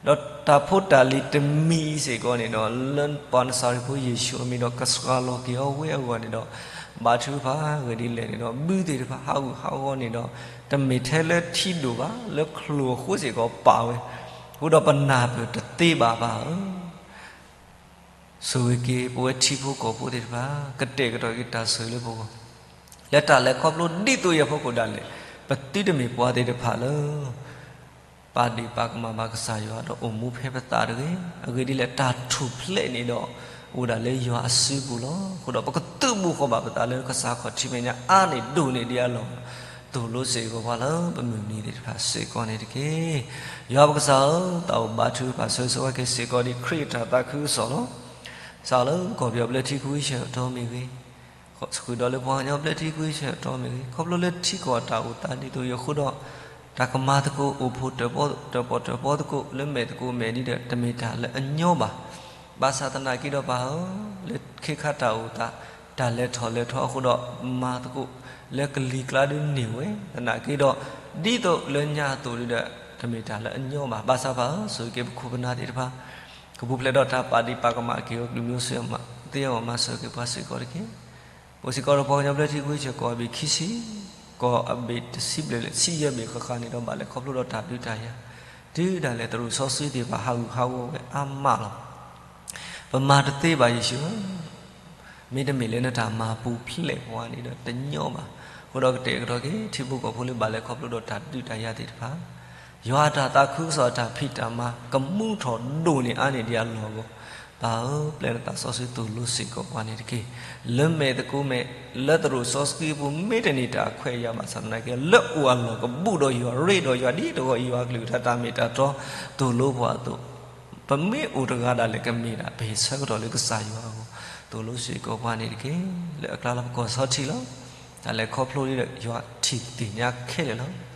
ဒီးတၢ်ဖိတၢ်လံၤတမံၤအံၤစ့ၢ်ကီးန့ၣ်ဒီး လၢပှၤနစၤရ့းဖိယ့ၣ်ၡူးအမံၤဒီး ကစှၤလီၤက့ၤအီၤဝဲအဂီၢ်န့ၣ်ဒီး ဘါထုကဖၣ်ဂ့ၤဒ်လဲၣ်န့ၣ်ဒီး ဘုသ့ၣ်တဖၣ်ဟးဂူာ်ဟးဂီၤန့ၣ်ဒီး တမ့ၢ်ထဲလၢထံဒိၣ်ဘၣ်, လၢခလိၣ်အဃိစ့ၢ်ကီးပာ်ဝဲ, အဃိဒီးပနၢ်ပၢၢ်တသ့ဘၣ်ပၢ်ဧၢ. ဆိၣ်ဂ့ၤက့ၤပဝဲထံဖိကီၢ်ဖိသ့ၣ်တဖၣ်, ကတဲာ်ကတီၤက့ၤတၢ်ဆိၣ်ဂ့ၤလၢပဂီၢ်, လၢတၢ်လဲၤခီဖျိဒ်သိးအံၤအဖီခိၣ်ဒၣ်လဲာ်, ပသုတမ့ၢ်ပှၤသ့ၣ်တဖၣ်လၢ ပာ်ဒ့ၣ်ပာ်ကမၣ်ဘၣ်ကစၢ်ယွၤဒီးအိၣ်မူဖဲပသးတဂ့ၤ. အဂ့ၢ်ဒ်လဲၣ်, တၢ်ထူၣ်ဖျဲးန့ၣ်ဒီး အိၣ်ဒၣ်လၢယွၤအစုပူၤလီၤ. အဃိဒီးပကသုးဘူးဃီၤဘၣ်ပသးလၢကစၢ်ခီၣ်ထံးမဲာ်ညါအါန့ၢ်ဒိၣ်န့ၢ်ဒံးအလီၢ်, သိၣ်လိစ့ၢ်ကီးပှၤလၢပမုၢ်နံၤသ့ၣ်တဖၣ်စ့ၢ်ကီးန့ၣ်တက့ၢ်. ယွၤပကစၢ်ဧၢ, သးအိၣ်ဘါထုကဖၣ်ဆၢဂ့ၤဆၢဝါက့ၤစ့ၢ်ကီးဒ်ခရံာ်အတၢ်သးခုကစီၣ်လီၤ. စးလၢကီၢ်ပယီၤဘျၢထံခဝ့ၡၢၣ်အတီမ့ၢ်ဂ့ၤ, ဃုာ်ဒီးလၢပှၤကညီဘျၢထံခဝ့ၡၢၣ်အတီမ့ၢ်ဂ့ၤ, ခီဖျိလၢထံကီၢ်အတၢ်အိၣ်သးဒ်သိးအံၤအဃိဒီး တၢ်ကမၤသကိးအိၣ်ဖှိၣ်တၢၣ်ပီၣ်တၢၣ်ပီၣ်တၢၣ်ပီၣ်သကိး လၢမဲာ်သကိးမဲာ်ဒ်ဒီး တမ့ၢ်တၢ်လၢအညီဘၣ်. ဘၣ်ဆၣ်သနာ်က့ဒီးပၢ်ဧၢ, လၢခ့ခါတၢ်အိၣ်သး တၢ်လဲၤထီၣ်လဲၤထီအဃိဒီး မၤသကိးလၢကလံၤကျါဒုးန့ၢ်ဝဲ, သနာ်က့ဒီး ဒ်သိးလၢညါအသိးဒ်ဒီး တမ့ၢ်တၢ်လၢအညီဘၣ်. ဘၣ်ဆၣ်ပၢ်ဧၢ, ဆိၣ်ဂ့ၤက့ၤပခိၣ်ပနၢ်သ့ၣ်တဖၣ် ကပူၤဖျဲးဒီးတၢ်ပာ်ဒ့ၣ်ပာ်ကမၣ်က့ၤအီၤ ကလုာ်မံၤစိၤသ့ၣ်အဂီၢ် မၤစၢၤက့ၤပှၤစ့ၢ်ကီးတက့ၢ်. ပအိၣ်စ့ၢ်ကီးဒီးပှၤကညီဘျၢထံခဝ့ၡၢၣ် ကီၢ်အဘ့ၣ်ခံဆံ, ကီၢ်အဘ့ၣ်တဆံဘျဲၣ်လၢဆံယဲၢ်ဘ့ၣ်ဃၣ်ဃၣ်န့ၣ်ဒီး ဘၣ်လဲၤခီဖျိဒီးတၢ်ဒုးတၢ်ယၤ, တုၤဒၣ်လဲာ်သရိာ်စီဆှံသ့ၣ်တဖၣ်ဟးဂူာ်ဟးဂီၤဝဲအါမးလီၤ. ပမၤတသ့ဘၣ်ယ့ၣ်ၡူးဧၢ, မ့တမ့ၢ်လၢနတၢ်မၤပူၤဖျဲးပှၤန့ၣ်ဒီး တညီဘၣ်. အဃိဒီးကတဲာ်ကတီၤက့ၤ ထံဖိကီၢ်ဖိလၢဘၣ်လဲၤခီဖျိဒီးတၢ်ဒုးတၢ်ယၤသ့ၣ်တဖၣ်, ယွၤအတၢ်သးခုကစီၣ်အတၢ်ဖံးတၢ်မၤ ကမူထီၣ်ဒိၣ်န့ၢ်အါန့ၢ်ဒံးအလီၢ်အဂီၢ်, ပၢ်ဧၢ, ပျဲနသးစီဆှံသိၣ်လိစ့ၢ်ကီးပှၤန့ၣ်တက့ၢ်. လၢမဲာ်သကိးမဲာ် လၢသရိာ်စီဆှံအပူၤ မ့တန့ၢ်တၢ်ခွဲးယာ်ဘၣ်ဆၣ်သနာ်က့ လၢအိၣ်အလီၢ်ကဘူးဒီးယွၤ ရ့ဒီးယွၤ ဒ်သိးယွၤအကလုၢ်ကထါတၢ်မ့ၢ်တၢ်တီ သိၣ်လိပှၤအသိး, ပမ့ၢ်အိၣ်တဂၤဒၣ်လဲာ်ကမ့ၢ်ဒၣ် ပဟ့ၣ်ဆၢကတီၢ်လၢကစၢ်ယွၤအဂီၢ်, သိၣ်လိစ့ၢ်ကီးပှၤန့ၣ်တက့ၢ်. လၢအကျါလၢပကီၢ်ဆီထံးလီၤ. တၢ်လဲၤခီဖျိဒ်ဒီး ယွၤထံၣ်သ့ၣ်ညါခဲလၢာ်လီၤ.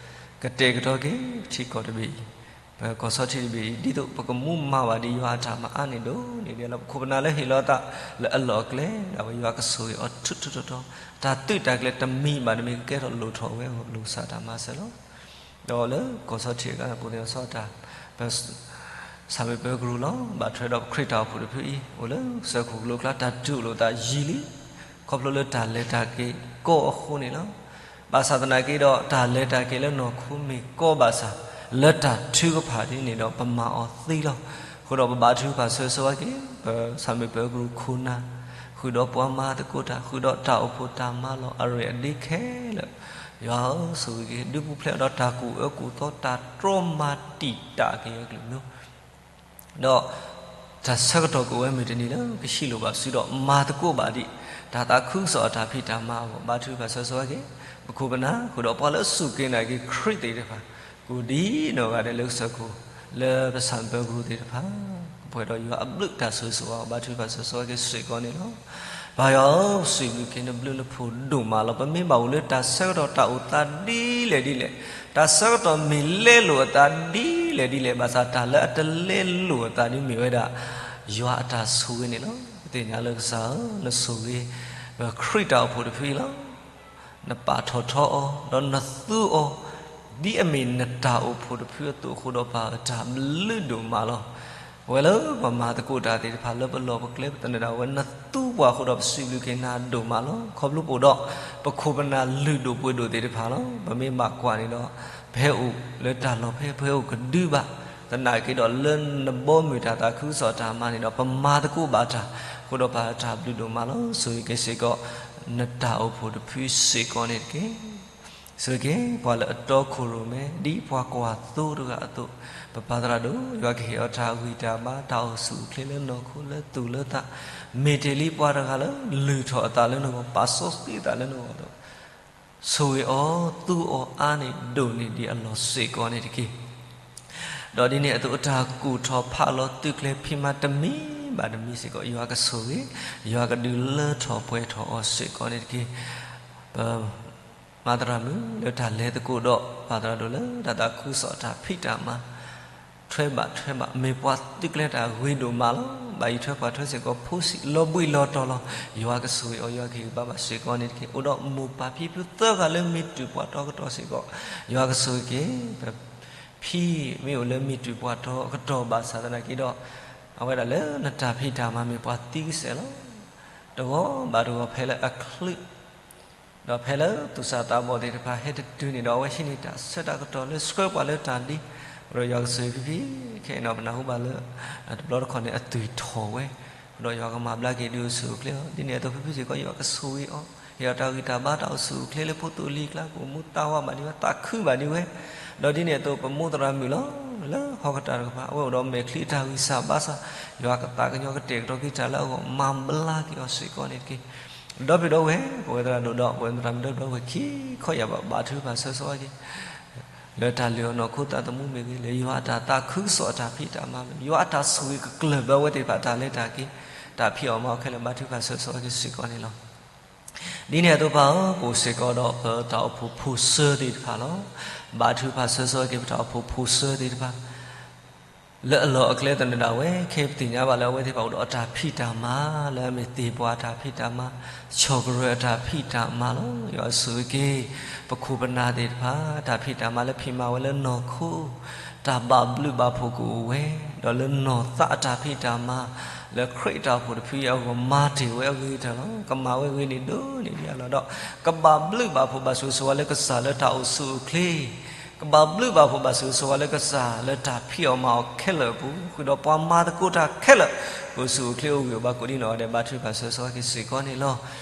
ကတဲာ်ကတီၤက့ၤ ထံကီၢ်တဘ့ၣ်အံၤ ပကီၢ်ဆီထံးတဘ့ၣ်အံၤ ဒ်သိးပကမူမၤဘၣ်ဒ်ယွၤအတၢ်မၤအါန့ၢ်ဒိၣ်န့ၢ်ဒံးလီၤ. ပခိၣ်ပနၢ်လၢဟ့ၣ်လီၤအသးလၢအလီၢ်အကျဲဒၣ်ဝဲ ယွၤကဆိၣ်ဂ့ၤအီၤထူထူတီတီ, တၢ်သုးတၢ်ကျဲၤတမံၤဘၣ်တမံၤ ကကဲထီၣ်လိၣ်ထီၣ်ဝဲအဂီၢ် ပလိၣ်ကစၢ်တၢ်မၤစၢၤလီၤ. ဒီးလၢကီၢ်ဆီထံးအဂၤ ပူၤန့ၣ်အီၤဆီတၢ် ပ ဆၣ်မုၢ်ပၢၤကရူၢ်လီၤ. ဘၣ်ထွဲဒီးပခရံာ်တၢ်အိၣ်ဖှိၣ်တဖုအံၤ အိၣ်လၢစၢၤခိၣ်ကလိကျါ တၢ်တူၢ်လိာ်သးယံာ်လံ, ခီဖျိလၢတၢ်လဲၤတၢ်က့ၤကီအဃိန့ၣ်လီၤ. ဘၣ်ဆၣ်သနာ်က့ဒီး တၢ်လဲၤတၢ်က့ၤလၢနီၢ်ခိမ့ၢ်ကီဘၣ်ဆၣ် လၢတၢ်ထုကဖၣ်ဒ်န့ၣ်ဒီး ပမၤအီၤသ့လီၤ. အဃိဒီးပဘါထုကဖၣ်ဆၢဂ့ၤဆၢဝါက့ၤ ပဆၣ်မုၢ်ပၢၤကရူၢ်ခိၣ်နၢ်, ဃုာ်ဒီးပှၤမၤသကိးတၢ်, ဃုာ်ဒီးတၢ်အိၣ်ဖှိၣ်တၢ်မၤလီၢ်အရ့ၣ်အဒ့ခဲလၢာ်, ယွၤဧၢ ဆိၣ်ဂ့ၤက့ၤ ဒုးပူၤဖျဲးဒီးတၢ်ကူၣ်အၢကူၣ်သီ တၢ်တြီမၤတံာ်တာ်က့ၤအကလုၢ်မ့ၢ် ဒီးတၢ်ဆၢကတီၢ်ကအိၣ်ဝဲမုၢ်တနံၤလၢ ကဟံးလိၣ်ဘၣ်စုဒီး မၤသကိးဘၣ်ဒံး တၢ်သးခုကစီၣ်အတၢ်ဖံးတၢ်မၤအဂီၢ် ဘါထုကဖၣ်ဆၢဂ့ၤဆၢဝါက့ၤ ပခိၣ်ပနၢ် ဃုာ်ဒီးပှၤလၢအစူၢ်က့ၤနာ်က့ၤခရံာ်သ့ၣ်တဖၣ် ကိၢ်ဒံနီၢ်ဂၤဒဲးလၢကစၢၢ်ခိၣ် လၢပဆၣ်မုၢ်ပၢၤကရူၢ်သ့ၣ်တဖၣ် ကပှဲၤဒီးယွၤအဘျုးတၢ်ဆိၣ်ဂ့ၤဆိၣ်ဝါ ဘါထုကဖၣ်ဆၢဂ့ၤဆၢဝါက့ၤစ့ၢ်ကီးန့ၣ်လီၤ. ပၢ်ယွၤဧၢ, ပစံးဘျုးက့ၤနဘျုးနဖှိၣ်ဒိၣ်မးလီၤ. ပမ့ၢ်ဘၣ်အိၣ်လၢတၢ်ဆၢကတီၢ်တၢ်အိၣ်သးဒ်လဲၣ်ဒ်လဲၣ်, တၢ်ဆၢကတီၢ်မ့ၢ်လဲလိာ်အသးဒ်လဲၣ်ဒ်လဲၣ် ဘၣ်ဆၣ်တၢ်လၢအတလဲလိာ်အသးဒ်မ့ၢ်ဝဲဒၣ် ယွၤအတၢ်ဆိၣ်ဂ့ၤန့ၣ်လီၤ. ပသ့ၣ်ညါလၢကစၢ်ဧၢ, နဆိၣ်ဂ့ၤ ပခရံာ်တၢ်အိၣ်ဖှိၣ်တဖုအံၤလီၤ. နပာ်ထီၣ်ထီအီၤ, ဒီးနသူအီၤ, ဒ်အမ့ၢ်နတၢ်အိၣ်ဖှိၣ်တဖုအသိးအဃိဒီး ပၢ်ဧၢ တၢ်ဘျုးဒိၣ်မးလီၤ. ပဝဲလၢပမၤသကိးတၢ်သ့ၣ်တဖၣ် လၢပလီၢ်ပကျဲ ပသနၢၣ်ဒၣ်ဝဲ နသူပှၤအဃိဒီး ပစံးဘျုးက့ၤနၤဒိၣ်မးလီၤ. ခီဖျိပအိၣ်ဒီး ပခိၣ်ပနၢ်လုၢ်ဒိၣ်ပှ့ၤဒိၣ်သ့ၣ်တဖၣ်လီၤ. ပမ့ၢ်ဘၣ်ကွၢ်န့ၣ်ဒီး ပဟဲအိၣ်လၢတၢ်လီၢ်ဖဲ ပဟဲအိၣ်ကဒုဘၣ်, သနာ်က့ဒီးလၢနဘီမုၢ်တၢ်သးခုကစီၣ်တၢ်မၤန့ၣ်ဒီး ပမၤသကိးဘၣ်တၢ်, အဃိဒီးပၢ်တၢ်ဘျုးဒိၣ်မးလီၤ. ဆိၣ်ဂ့ၤက့ၤစ့ၢ်ကီး နတၢ်အိၣ်ဖှိၣ်တဖုစ့ၢ်ကီးန့ၣ်တက့ၢ်. ဆိၣ်ဂ့ၤက့ၤ ပှၤလၢအတီခိၣ်ရိၣ်မဲ ဒ်ပှၤကွၢ်သိတဂၤအသိး, ပပၢ်သရၣ်ဒိၣ် ယွၤကဟ့ၣ်အီၤတၢ်ဂံၢ်တၢ်ဘါ တၢ်အိၣ်ဆူၣ်အိၣ်ချ့လၢနီၢ်ခိလၢသူၣ်လၢသး, မ့ၢ်တ့ၢ်လံပှၤတဂၤလၢ လုၢ်ထီၣ်အသးလၢနဂီၢ် ပာ်စီဆှံအသးလၢနဂီၢ်အသိး, ဆိၣ်ဂ့ၤအီၤ သူအီၤအါန့ၢ်ဒိၣ်န့ၢ်ဒံးအလီၢ်စ့ၢ်ကီးန့ၣ်တက့ၢ်. ဒီးဒ်န့ၣ်အသိး အတၢ်ကူၣ်ထီၣ်ဖးလီၤသုးကျဲၤဖံးမၤတမံၤဘၣ်တမံၤစ့ၢ်ကီး ယွၤကဆိၣ်ဂ့ၤ, ယွၤကဒုးလၢထီၣ်ပှဲၤထီၣ်အီၤစ့ၢ်ကီးန့ၣ်တက့ၢ်. ပမၤသရၣ်မုၣ်လၢတၢ်လဲၤသကိးဒီး ပၢ်သရၣ်ဒိၣ်လၢတၢ်သးခုကစီၣ်တၢ်ဖံးတၢ်မၤ ထွဲဘၣ်ထွဲဘၣ် မ့ၢ်ပှၤသုးကျဲၤတၢ်ဂ့ၤဒိၣ်မးလီၤ. ဘၣ်ယံၤထွဲကွၢ်ထွဲစ့ၢ်ကီးဖိဆံး လီၤဘှံးလီၤတီၤလီၤ. ယွၤကဆိၣ်ဂ့ၤအီၤ ယွၤကဟ့ၣ်ဂံၢ်ဘါဘၣ်စ့ၢ်ကီးန့ၣ်တက့ၢ်. အိၣ်ဒီးမိၢ်ပၢ်ဖံဖုသၢဂၤလၢမ့ၢ်တုၤပှၤတီအကတီၢ်စ့ၢ်ကီး ယွၤကဆိၣ်ဂ့ၤက့ၤ ပဖံမ့ၢ်အိၣ်လၢမ့ၢ်တုၤပှၤတီအကတီၢ်ဘၣ်ဆၣ်သနာ်က့ဒီး အဝဲဒၣ်လၢနတၢ်ဖံးတၢ်မၤမ့ၢ်ပှၤသံကစဲးလီၤ. တဂီၤဘၣ်တဂီၤဖဲလၢအချုး ဒီးဖဲလၢသူၣ်စၢ်သးဘီၣ်သ့ၣ်တဖၣ်ဟဲတတုၤန့ၣ်ဒီး အဝဲဟံးန့ၢ်တၢ်ဆၢတၢ်ကတီၢ်လၢဆှၢပှၤလၢတၢ်ဒ်, ဒီးယွၤကဆိၣ်ဂ့ၤဖံဖံ, ခဲအံၤန့ၣ် ပနၢ်ဟူဘၣ်လၢ တဘျီတခီၣ်န့ၣ် အသွံၣ်ထီၣ်ဝဲ, ဒီးယွၤကမၤဘျါက့ၤဒုးအိၣ်ဆူၣ်အိၣ်ချ့လီၤ. ဒ်န့ၣ်အသိးဖံဖုစ့ၢ်ကီး ယွၤကဆိၣ်ဂ့ၤအီၤ, ဟ့ၣ်အီၤတၢ်ဂံၢ်တၢ်ဘါတၢ်အိၣ်ဆူၣ်အိၣ်ချ့လၢဖိသိၣ်လံၤကျါ ကအိၣ်မူသးဝးဘၣ်ဒံးဝဲ သးခုဘၣ်ဒံးဝဲ, ဒီးဒ်န့ၣ်အသိးပမိၢ်သရၣ်မုၣ်လီၤ လၢဟီၣ်ကတၢၢ်တကပၤ အဝဲအိၣ်ဒီးမဲာ်ချံအတၢ်ဂံၢ်စၢ်ဘါစၢ်, ယွၤကသးကညီၤကတဲာ်ကတီၤက့ၤတၢ်လၢအဂီၢ် မၤဘျါက့ၤအီၤစ့ၢ်ကီးန့ၣ်တက့ၢ်. ဒီပုၢ်ဒီဝဲၢ် ပဝဲသရၣ်ဒိၣ်ဒီး ပဝဲသရၣ်မုၣ်ဒီပုၢ်ဒီဝဲၢ်ခံခီယၢ်ဘၣ် ဘါထုကဖၣ်ဆၢဂ့ၤဆၢဝါက့ၤ လၢတၢ်လုၢ်အီၣ်နီၢ်ခိသးသမူမ့ၢ်ဂ့ၤ, လၢယွၤအတၢ်သးခုကစီၣ်အတၢ်ဖံးတၢ်မၤမ့ၢ်ဂ့ၤ, ယွၤအတၢ်ဆိၣ်ဂ့ၤကကျၢၢ်ဘၢဝဲသ့ၣ်တဖၣ်တၢ်လဲၤတၢ်က့ၤ, တၢ်ဖံးအီၣ်မၤအီၣ်ခဲလၢာ် ဘါထုကဖၣ်ဆၢဂ့ၤဆၢဝါက့ၤစ့ၢ်ကီးန့ၣ်လီၤ. ဒ်န့ၣ်အသိးပၢ်ဧၢ, ပအိၣ်စ့ၢ်ကီးဒီးပတၢ်အိၣ်ဖှိၣ်ဖိဆၢသ့ၣ်တဖၣ်လီၤ. ဘါထုကဖၣ်ဆၢဂ့ၤဆၢဝါက့ၤ ပတၢ်အိၣ်ဖှိၣ်ဖိဆၢသ့ၣ်တဖၣ် လၢအလီၢ်အကျဲသနၢၣ်ဒၣ်ဝဲ, ခဲအံၤပသ့ၣ်ညါဘၣ်လၢအဝဲသ့ၣ်တဖၣ်အိၣ်ဒီးအတၢ်ဖံးတၢ်မၤ, လၢအမ့ၢ်သ့ၣ်ပှၢ်အတၢ်ဖံးတၢ်မၤ, ဆီၣ်ကရၢၢ်အတၢ်ဖံးတၢ်မၤလီၤ. ယွၤဆိၣ်ဂ့ၤက့ၤ ပခိၣ်ပနၢ်သ့ၣ်တဖၣ် တၢ်ဖံးတၢ်မၤလၢဖံးမၤဝဲလၢနီၢ်ခိ, တၢ်ဘၣ်ဘျုးဘၣ်ဖှိၣ်ကအိၣ်ဝဲ, ဒီးလၢနီၢ်သးအတၢ်ဖံးတၢ်မၤ, လၢခရံာ်အတၢ်အိၣ်ဖှိၣ်တဖုအံၤအဂီၢ် မၤတ့ၢ်ဝဲအဂ့ၤကတၢၢ်လီၤ. ကမၤဝဲဂ့ၤန့ၣ်ဒိၣ်န့ၢ်ဒံးအလီၢ်ဒီး ကဘၣ်ဘျုးဘၣ်ဖှိၣ်ဘၣ်ဆိၣ်ဂ့ၤဆိၣ်ဝါလၢကစၢ်လၢတၢ်အိၣ်ဆူၣ်အိၣ်ချ့ ကဘၣ်ဘျုးဘၣ်ဖှိၣ်ဘၣ်ဆိၣ်ဂ့ၤဆိၣ်ဝါလၢကစၢ်လၢတၢ်ဖံးအီၣ်မၤအီၣ်ခဲလၢာ်အပူၤ, ဃုာ်ဒီးပှၤမၤသကိးတၢ်ခဲလၢာ် ကအိၣ်ဆူၣ်အိၣ်ချ့အိၣ်ဂံၢ်အိၣ်ဘါကိးဒ်နီၢ်ဂၤဒဲး ဘါထုကဖၣ်ဆၢဂ့ၤဆၢဝါက့ၤစ့ၢ်ကီးန့ၣ်လီၤ.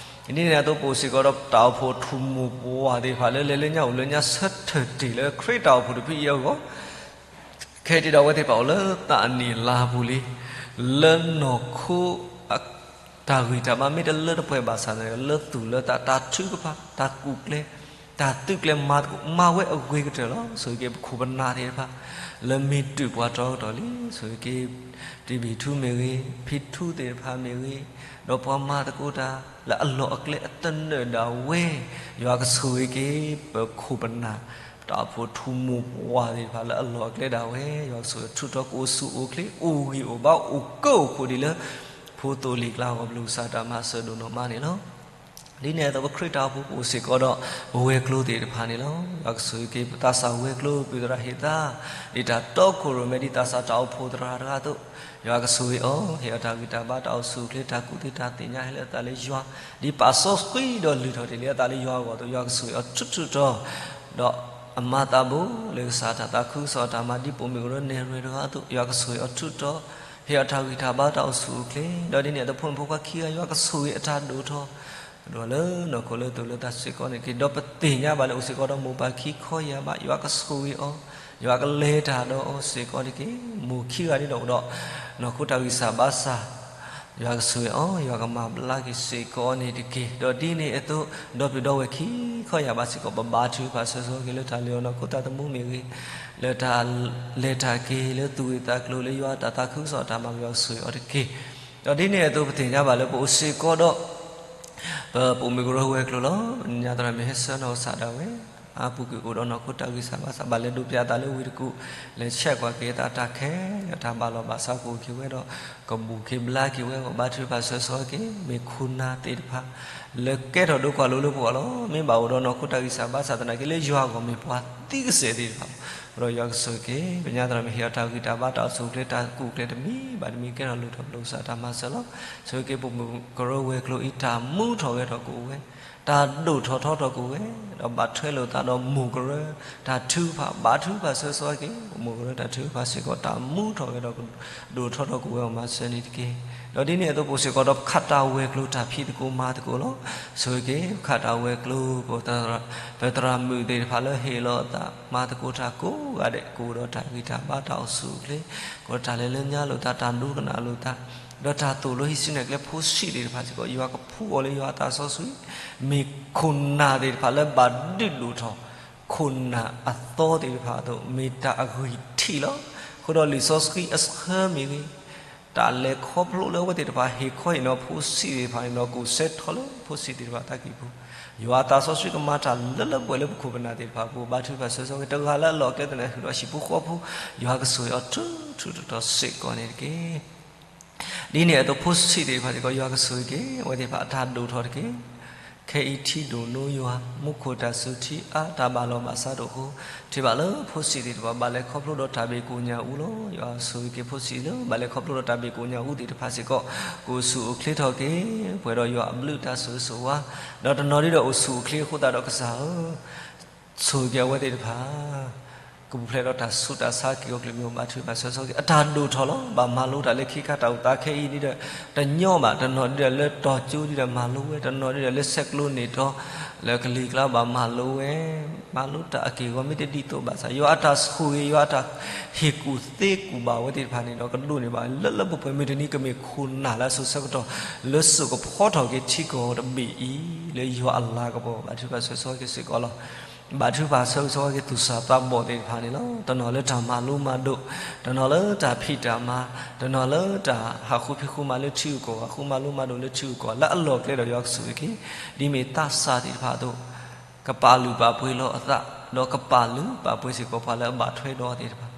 ဒ်န့ၣ်အသိးပအိၣ်စ့ၢ်ကီးဒီးတၢ်အိၣ်ဖှိၣ်အထူၣ်မိၢ်ပှၢ်သ့ၣ်တဖၣ်လၢလဲၤလၢညါအိၣ်လၢညါဆၢထၢၣ်တ့ၢ်လၢခရံာ်တၢ်အိၣ်ဖှိၣ်တဖုအံၤအဂီၢ် ခဲအံၤဒီးအဝဲသ့ၣ်တဖၣ်အိၣ်လၢသးအနံၣ်အလါပူၤလံ, လၢနီၢ်ခိ တၢ်ဂံၢ်တၢ်ဘါမ့ၢ်တလၢတပှဲၤဘၣ်ဆၣ်သနာ်က့ လၢသူၣ်လၢသး တၢ်ထုကဖၣ် တၢ်ကူၣ်ကျဲၤ တၢ်သုးကျဲၤမၤသကိး မၤဝဲအဂ့ၤကတၢၢ်လီၤ. ဆိၣ်ဂ့ၤက့ၤပခိၣ်ပနၢ်သ့ၣ်တဖၣ် လၢမ့ၢ်တုၤပှၤတီကတီၢ်လံ, ဆိၣ်ဂ့ၤက့ၤ တံဘံၣ်ထူမ့ၢ်ဂ့ၤ, ဖံထူသ့ၣ်တဖၣ်မ့ၢ်ဂ့ၤ, ဒီးပှၤမၤသကိးတၢ် လၢအလီၢ်အကျဲအသနၢၣ်ဒၣ်ဝဲ, ယွၤကဆိၣ်ဂ့ၤက့ၤပခိၣ်ပနၢ် တၢ်အိၣ်ဖှိၣ်ထူၣ်မိၢ်ပှၢ်သ့ၣ်တဖၣ်လၢအလီၢ်အကျဲဒၣ်ဝဲ ယွၤကဆိၣ်ဂ့ၤအီၤထူးထီး ကအိၣ်ဆူၣ်အိၣ်ချ့ အိၣ်ဂံၢ်အိၣ်ဘါ အိၣ်ကၢအိၣ်ခိၣ်ဒ်လၢ ဖိသိၣ်လံာ်ကျါအဂီၢ် ပလူၤကစၢ်တၢ်မၤစၢၤဒိၣ်နီၢ်မးန့ၣ်လီၤ. ဒ်န့ၣ်အသိး ပခရံာ်တၢ်အိၣ်ဖှိၣ် ပအိၣ်စ့ၢ်ကီးဒီး ပဝဲၤကျိၤသ့ၣ်တဖၣ်န့ၣ်လီၤ. ယွၤကဆိၣ်ဂ့ၤက့ၤပသးစၢ်ဝဲၤကျိၤ ပသရၣ်ဟ့ၣ်သါ ဒ်တၢ်တီခိၣ်ရိၣ်မဲဒ်သးစၢ်တၢ်အိၣ်ဖှိၣ်သရၣ်တဂၤအသိး, ယွၤကဆိၣ်ဂ့ၤအီၤ ဟ့ၣ်အီၤတၢ်ဂံၢ်တၢ်ဘါ တၢ်အိၣ်ဆူၣ်အိၣ်ချ့ တၢ်ကူၣ်သ့တၢ်သ့ၣ်ညါ ဟဲလၢအသးလၢယွၤ ဒ်ပာ်စီဆှံဒီးလုၢ်ထီၣ်တ့ၢ်လံအသးလၢယွၤအဂီၢ်အသိး ယွၤကဆိၣ်ဂ့ၤအီၤထူးထူးထီး ဒီးအမၤသးဘိလၢကစၢ်တၢ်သးခုကစီၣ်အတၢ်မၤ ဒ်ပိာ်မုၣ်ကရၢနဲၣ်ရွဲၣ်တဂၤအသိး ယွၤကဆိၣ်ဂ့ၤအီၤထူးထီး ဟ့ၣ်အီၤတၢ်ဂံၢ်တၢ်ဘါ တၢ်အိၣ်ဆူၣ်အိၣ်ချ့ ဒီးဒ်န့ၣ်အသိး ဖိမုၣ်ဖိခွါခံဂၤ ယွၤကဆိၣ်ဂ့ၤအတၢ်ဒိၣ်ထီၣ် ဒီးလၢနီၢ်ခိလၢသူၣ်လၢသးစ့ၢ်ကီးန့ၣ်တက့ၢ်. ဒီးပသ့ၣ်ညါဘၣ်လၢအိၣ်စ့ၢ်ကီးဒီးမိၢ်ပၢ်ခံခီယၤဘၣ် ယွၤကဆိၣ်ဂ့ၤအီၤ ယွၤကလဲၤတၢ်ဒီးအီၤစ့ၢ်ကီးတက့ၢ်. မိၢ်ခံဂၤဒ်ဒီးအိၣ်ဒီး နီၢ်ခိတၢ်ဂံၢ်စၢ်ဘါစၢ် ယွၤကဆိၣ်ဂ့ၤအီၤ ယွၤကမၤဘျါက့ၤစ့ၢ်ကီးန့ၣ်တက့ၢ်. ဒီးဒ်န့ၣ်အသိး ဒီပုၢ်ဒီဝဲၢ်ခံခီယၤဘၣ်စ့ၢ်ကီး ပဘါထုကဖၣ်ဆၢဆီက့ၤလၢတၢ်လၢယွၤနီၢ်ခိတၢ်သမူမ့ၢ်ဂ့ၤ, လၢတၢ်လဲၤတၢ်က့ၤလၢသူၣ်ဂ့ၢ်သးကျိၤလၢယွၤတၢ်သးခုကစီၣ်တၢ်မၤ ယွၤကဆိၣ်ဂ့ၤအီၤတက့ၢ်. ဒီးဒ်န့ၣ်အသိး ပသ့ၣ်ညါဘၣ်လၢပအိၣ်စ့ၢ်ကီးဒီး ပပိာ်မုၣ်ကရၢဝဲၤကျိၤလီၤ. ပညါသရၣ်မုၣ်ဟဲဆှၢနီၢ်ကစၢ်ဒၣ်ဝဲ အပူၤကွံာ်အိၣ်ဒီးနီၢ်ခိတၢ်ဂံၢ်စၢ်ဘါစၢ် ဘၣ်လဲၤဒိးပၠးအသးလၢဝ့ၢ်တကူၣ် လဲၤဆဲးကွၢ်က့ၤအသးတၢ်ခဲလၢာ် တၢ်ဘၣ်လီၢ်ဘၣ်စးကအိၣ်က့ၤဝဲဒီး ကဘူၣ်က့ၤဘျါက့ၤဝဲအဂီၢ် ဘါထုကဖၣ်ဆၢဆီက့ၤ မ့ၢ်ခိၣ်နၢ်သ့ၣ်တဖၣ် လၢကဲထီၣ်ဒိကွၢ်လိလၢပဂီၢ်လီၤ. မ့ၢ်ဘၣ်အိၣ်ဒီးနီၢ်ခိတၢ်ဂံၢ်စၢ်ဘါစၢ်သနာ်က့ လၢယွၤအဂီၢ်မ့ၢ်ပှၤသံကစဲာ်သ့ၣ်တဖၣ်လီၤ. ဒီးယွၤကဆိၣ်ဂ့ၤက့ၤ ပညါသရၣ်မုၣ်ဟ့ၣ်အီၤတၢ်ဂံၢ်တၢ်ဘါ တၢ်အိၣ်ဆူၣ်အိၣ်ချ့ တၢ်ကူၣ်ကျဲၤတမံၤဘၣ်တမံၤ ကဲထီၣ်လိၣ်ထီၣ်ပလိာ်ကစၢ်တၢ်မၤစၢၤလီၤ. ဆိၣ်ဂ့ၤက့ၤပိာ်မုၣ်ကရၢဝဲၤကျိၤအံၤ တၢ်မူထီၣ်ဂဲၤထီၣ်ကအိၣ်ဝဲ, တၢ်ဒိၣ်ထီၣ်ထီထီၣ်ကအိၣ်ဝဲ, ဒီးဘၣ်ထွဲလိာ်သးဒီးမိၢ်ကရၢ တၢ်ထုကဖၣ် ဘါထုကဖၣ်ဆၢဆီက့ၤ မိၢ်ကရၢတၢ်ထုကဖၣ်စ့ၢ်ကီး တၢ်မူထီၣ်ဂဲၤထီၣ် ဒိၣ်ထီၣ်ထီထီၣ်ကအိၣ်ဝဲအဂီၢ် မၤစၢၤန့ၣ်တက့ၢ်. ဒီးဒ်န့ၣ်အသိး ပအိၣ်စ့ၢ်ကီးဒီးပခးတၢ်ဝဲၤကျိၤ တၢ်ဖံးသကိးမၤသကိးလီၤ. ဆိၣ်ဂ့ၤက့ၤ ပခးတၢ်ဝဲၤကျိၤ ပသရၣ်မုၣ်သ့ၣ်တဖၣ်လၢဟ့ၣ်လီၤအသး မၤသကိးတၢ်ကိးဂၤဒဲး ကအိၣ်ဒီးတၢ်ဂံၢ်တၢ်ဘါ တၢ်အိၣ်ဆူၣ်အိၣ်ချ့ ကအိၣ်ဒီးတၢ်လဲၤလၢညါလိာ်သး တၢ်ဒိကနၣ်လိာ်သး ဒီးတၢ်သိၣ်လိဟံးစုနဲၣ်ကျဲ ဖိဆံးသ့ၣ်တဖၣ်စ့ၢ်ကီး ယွၤကဖှူအီၤလၢယွၤအသးစီဆှံ မ့ၢ်ခိၣ်နၢ်သ့ၣ်တဖၣ်လၢဘၣ်ဒုးဒိၣ်ထီၣ် ခိၣ်နၢ်အသီသ့ၣ်တဖၣ်အသိး မ့ၢ်တၢ်အဂံၢ်ထံးလီၤ. အဃိဒီးလံာ်စီဆှံအဆၢမ့ၢ်ဂ့ၤ, တၢ်လဲၤခီဖျိလၢအဝဲသ့ၣ်တဖၣ် ဟ့ၣ်ခီဟ့ၣ်နီၤဖိဆံးသ့ၣ်တဖၣ်န့ၣ်ဒီး ကအိၣ်စဲထီၣ်လၢဖိဆံးသ့ၣ်တဖၣ်အသးကံၢ်ပူၤ, ယွၤအသးစီဆှံကမၤတၢ်လၢလၢပှဲၤပှဲၤလၢပခိၣ်ပနၢ်သ့ၣ်တဖၣ်အပူၤ ဘါထုကဖၣ်ဆၢဆီက့ၤ တဂၤလၢအလီၢ်အကျဲသနၢၣ် ဟုးဒီးဟံၣ်ဖိဃီဖိ ယွၤကဆိၣ်ဂ့ၤအီၤထူထူတီတီစ့ၢ်ကီးန့ၣ်တက့ၢ်. ဒ်န့ၣ်အသိးဖိဆံးသ့ၣ်တဖၣ်စ့ၢ်ကီး ယွၤကဆိၣ်ဂ့ၤက့ၤ အဝဲသ့ၣ်တဖၣ်အတၢ်ဒိၣ်ထီၣ်တက့ၢ်. ခဲအံၤထံဒိၣ်နိယွၤ မူခိၣ်တၢ်စူၤထံအါ တၢ်ဘၣ်လီၢ်ဘၣ်စးဒိၣ်အဃိ ထံၣ်ဘၣ်လၢဖိဆံးသ့ၣ်တဖၣ် ဘၣ်လဲၤခီဖျိဒီးတၢ်ဘၣ်ကိၣ်ညၣ်အူလီၤ. ယွၤဆိၣ်ဂ့ၤက့ၤဖိဆံးလၢ ဘၣ်လဲၤခီဖျိဒီးတၢ်ဘၣ်ကိၣ်ညၣ်အူသ့ၣ်တဖၣ်စ့ၢ်ကီး ကအိၣ်ဆူၣ်အိၣ်ချ့ထီၣ်က့ၤ ပှဲၤဒီးယွၤအဘျုးတၢ်ဆိၣ်ဂ့ၤဆိၣ်ဝါ, ဒီးတနီၤဒ်ဒီးအိၣ်ဆူၣ်အိၣ်ချ့အဃိသတးဒီးကစၢ်ဧၢ ဆိၣ်ဂ့ၤက့ၤအဝဲသ့ၣ်တဖၣ် ကပူၤဖျဲးဒီးတၢ်ဆူးတၢ်ဆါ က့ၤအိၣ်ကလုာ်မ့ၢ်အိၣ် ဘါထုကဖၣ်ဆၢဆီက့ၤ အတၢ်ဒိၣ်ထီၣ်လီၤ. ဘၣ်မၤလိတၢ်လၢခံခါ တၢ်အိၣ်သးခဲအံၤဒ်ဒီး တညီဘၣ်, တနီၤဒ်ဒီးလၢတီၤကၠိဒ်ဒီးမၤလိဝဲ, တနီၤဒ်ဒီးလၢဆဲးကျိးန့ၣ်တီၤ လၢကလံၤကျါဘၣ်မၤလိဝဲ, မၤလိတၢ်အက့ၢ်အဂီၤ မ့ၢ်တဒ်သိးဘၣ်ဆၣ် ယွၤအတၢ်ဆိၣ်ဂ့ၤ ယွၤအတၢ်ဟ့ၣ်ကူၣ်သ့ကူၣ်ဘၣ်ဝဲသ့ၣ်တဖၣ်န့ၣ်ဒီး ကဒိးန့ၢ်ဘၣ်လၢလၢပှဲၤပှဲၤ မုၢ်တနံၤကမ့ၢ်ခိၣ်နၢ်လၢအစိၤဆၢကတီၢ် လၢစိာ်ကဖီထီၣ်က့ၤထံကီၢ်တဘ့ၣ်အံၤ လၢယွၤအလၤကပီၤ ဘါထုကဖၣ်ဆၢဂ့ၤဆိၣ်ဝါက့ၤစ့ၢ်ကီးလီၤ. ဘါထုကဖၣ်ဆၢဂ့ၤဆိၣ်ဝါက့ၤသူၣ်စၢ်သးဘီၣ်သ့ၣ်တဖၣ်န့ၣ်လီၤ. တနီၤလၢတၢ်မၤလိမၤဒိး, တနီၤလၢတၢ်ဖံးတၢ်မၤ, တနီၤလၢတၢ်ဟးဃုဖံးဃုမၤလၢထံဂုၤကီၢ်ဂၤ ဃုမၤလိမၤဒိးလၢထံဂုၤကီၢ်ဂၤ လၢအလီၢ်အကျဲဒီးယွၤကဆိၣ်ဂ့ၤက့ၤ ဒ်မ့ၢ်သးစၢ်သ့ၣ်တဖၣ်အသိး ကပာ်လုၢ်ပာ်ပှ့ၤလီၤအသး, ဒီးကပာ်လုၢ်ပာ်ပှ့ၤစ့ၢ်ကီးပှၤလၢအဘၣ်ထွဲဒီးအီၤသ့ၣ်တဖၣ်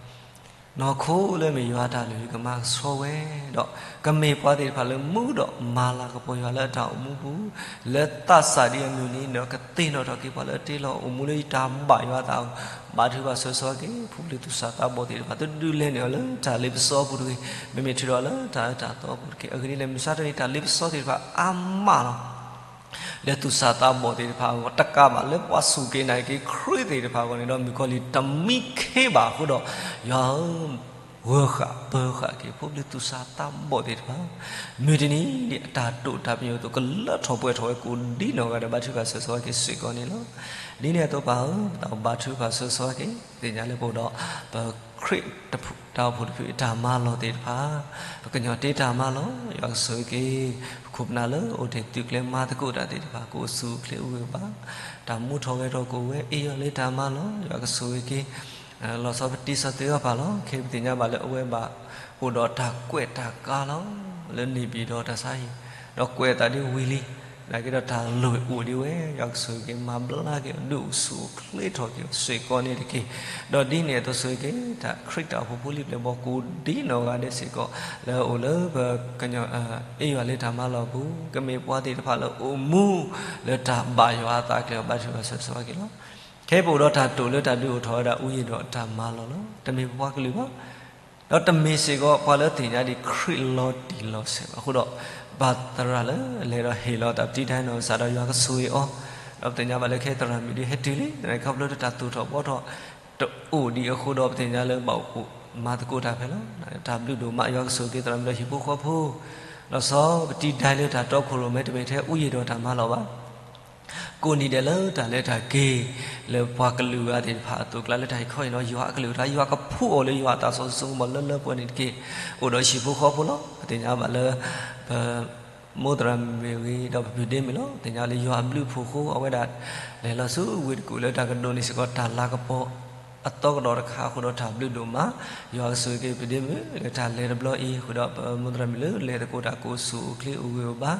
နီၢ်ခိလၢမ့ၢ်ယွၤအတၢ်လုၢ် ကမၤကဆှီဝဲ, ဒီးကမ့ၢ်ပှၤသ့ၣ်တဖၣ်လၢမူဒီးမၤလၤကပီၤယွၤလၢအတၢ်အိၣ်မူပူၤ, လၢသးစၢ်ဒ်အမုၢ်နံၤဒီး ကသ့ၣ်နီၣ်ထီၣ်က့ၤပှၤလၢအတ့လီၤအိၣ်မူလၢယတၢ်ဘၣ်ယွၤအသး, ဘါထုကဖၣ်ဆၢဂ့ၤဆိၣ်ဝါက့ၤ ဖိပလံၤသူၣ်စၢ်သးဘီၣ်သ့ၣ်တဖၣ် တဒုးလဲၤန့ၢ်အီၤလၢတၢ်လ့ပစီအပူၤတဂ့ၤ, မ့မ့ၢ်ထုးထီၣ်လၢတၢ်အၢတၢ်သီအပူၤတက့ၢ်. အဂ့ၢ်ဒ်လဲၣ် မုၢ်ဆါတနံၤတၢ်လ့ပစီသ့ၣ်တဖၣ်အါမးလီၤ. လၢသူၣ်စၢ်သးဘီၣ်သ့ၣ်တဖၣ်အဂီၢ် တကးဘၣ်လၢပှၤစူၢ်က့ၤနာ်က့ၤခရံာ်သ့ၣ်တဖၣ်အဂီၢ်န့ၣ်ဒီး မုၣ်ကီၤလံၢ်တမံခ့ဘၣ်အဃိဒီး ယွၤဧၢ, ဂၢၤဃာ်ပၢၤဃာ်က့ၤ ဖိပလံၤသူၣ်စၢ်သးဘီၣ်သ့ၣ်တဖၣ်, မုၢ်တနံၤဒ်အတၢ်တိာ်တၢ်ပညိၣ်အသိး ကလၢထီၣ်ပှဲၤထီၣ်ဝဲကိးဒ်နီၢ်ဂၤဒီး ဘါထုကဖၣ်ဆၢဂ့ၤဆိၣ်ဝါက့ၤစ့ၢ်ကီးန့ၣ်လီၤ. ဒ်န့ၣ်အသိးပၢ်ဧၢ, ပသးအိၣ်ဘါထုကဖၣ်ဆၢဂ့ၤဆိၣ်ဝါက့ၤ သ့ၣ်ညါလၢပအိၣ်ဒီး ပခရံာ်တၢ်အိၣ်ဖှိၣ်တဖုအတၢ်မၤလီၢ်သ့ၣ်တဖၣ်, ပကညီၤတ့တၢ်မၤလီၢ်, ယွၤကဆိၣ်ဂ့ၤက့ၤ ပခိၣ်ပနၢ်လၢအိၣ်တ့ၢ်သုးကျဲၤမၤသကိးတၢ်သ့ၣ်တဖၣ် ကအိၣ်ဆူၣ်အိၣ်ချ့အိၣ်ဂံၢ်ဘါ, တၢ်မူထီၣ်ဂဲၤထီၣ်ကအိၣ်ဝဲ အ့ၣ်ယီၤလၢတၢ်မၤလီၢ်, ယွၤကဆိၣ်ဂ့ၤက့ၤ လီၤဆီပတံၢ်စီၤသ့အီၤပၢ်လီၤ. ခဲအံၤပသ့ၣ်ညါဘၣ်လၢအဝဲဘၣ် အိၣ်ဒီးတၢ်ကွဲးတၢ်ကါလီၤ, လၢန့ၣ်ပံၤဒီးတၢ်ဆါဟံၣ်, ဒီးကွဲးအသးဒ်ဝံၤလံ သနာ်က့ဒီးတၢ်လီၢ်အိၣ်ဒံးဝဲ, ယွၤကဆိၣ်ဂ့ၤက့ၤမၤဘျါက့ၤအီၤ, ဒုးအိၣ်ဆူၣ်အိၣ်ချ့ထီၣ်က့ၤအီၤစ့ၢ်ကီးန့ၣ်တက့ၢ်. ဒီးဒ်န့ၣ်အသိးဆိၣ်ဂ့ၤက့ၤ တၢ်ခရံာ်တၢ်အိၣ်ဖှိၣ်ဖိလံၤပျဲၢ်ဘီၣ်ကိးဒ်နီၢ်ဂၤဒဲးစ့ၢ်ကီး လၢအအိၣ်လၢပကညီ အ့ယွၤလ့တၢ်မၤလီၢ်ပူၤ, ကမ့ၢ်ပှၤသ့ၣ်တဖၣ်လၢအိၣ်မူလၢတၢ်ဘၣ်ယွၤအသးအကျဲ ဘါထုကဖၣ်ဆိၣ်ဂ့ၤဆိၣ်ဝါက့ၤလီၤ. ခဲအံၤပအိၣ်ဒီးတၢ်တိာ်လၢတၢ်ဒုးအိၣ်ထီၣ်ဝဲဒၣ် အူယံၤဒီးတၢ်မၤလီၢ်လီၤ. တမ့ၢ်ပပှၤကလုာ်ဘၣ် ဒီးတမ့ၢ်စ့ၢ်ကီးပှၤလၢသ့ၣ်ညါဒံးခရံာ်လီၤတံၢ်လီၤဆဲးဘၣ်. အဃိဒီး ပသရၣ်လၢလဲၤဒီးဟ့ၣ်လီၤတၢ်ပတံတၢ်နီၢ်ကစၢ်ဒီးယွၤကဆိၣ်ဂ့ၤအီၤ, ဒီးပသ့ၣ်ညါဘၣ်လၢခဲသရၣ်မုၣ်ဒ်ဟဲတုၤလံ သနာ်က့ခီဖျိလၢတၢ်သူၣ်ထီၣ်ဘှီထီၣ်တအိၣ်ဒံးအဃိဒီး ပသ့ၣ်ညါလၢဘၣ်အိၣ်မၤသကိးတၢ်ဖဲလီၤ. တၢ်ဘျုးဒိၣ်မး ယွၤကဆိၣ်ဂ့ၤက့ၤသရၣ်မုၣ်ဒီးဟံၣ်ဖိဃီဖိ, ဒီးစီၤပတံဒၢလၢတၢ်တီခိၣ်ရိၣ်မဲ တမ့ၢ်ထဲအူယံၤဒီးတၢ်မၤလီၢ်ဘၣ် ကိးနံၤဒဲးလၢတၢ်လဲၤတၢ်က့ၤ လၢပှၤကလုာ်ဂၤသ့ၣ်တဖၣ်အသိးအကျါလၢတၢ်ဟ့ၣ်ခီဟ့ၣ်နီၤယွၤအကလုၢ်ကထါ ယွၤကဖှူအီၤလၢယွၤအသးစီဆှံကမီၤလၢလၢပှဲၤန့ၣ်တက့ၢ်. အိၣ်ဒီးဟံၣ်ဖိဃီဖိလီၤ. ပသ့ၣ်ညါဘၣ်လၢ ပ မိၢ်သရၣ်မုၣ်မ့ၢ်ဂ့ၤ ဒီးပဖုဒ့မုၣ်လီၤ. သ့ၣ်ညါလၢယွၤအဘျုးအဖှိၣ်အဃိ အဝဲဒၣ်လဲၤလီၤဆူဝ့ၢ်တကူၣ်လၢတၢ်ကဒိးန့ၢ်စ့ၢ်ကီးတၢ်လၤကပီၤအသီကဒီးတခါအဃိဒီး တၢ်ဘျုးဒိၣ်မး ယွၤကဆိၣ်ဂ့ၤက့ၤပဖုဒ့မုၣ် လၢတၢ်လဲၤတဘျီအံၤအဃိဒီး ပမိၢ်သရၣ်မုၣ်လၢလဲၤသကိးတၢ်ကအိၣ်ဆူၣ်အိၣ်ချ့အိၣ်ဂၢၢ်အိၣ်ဘါ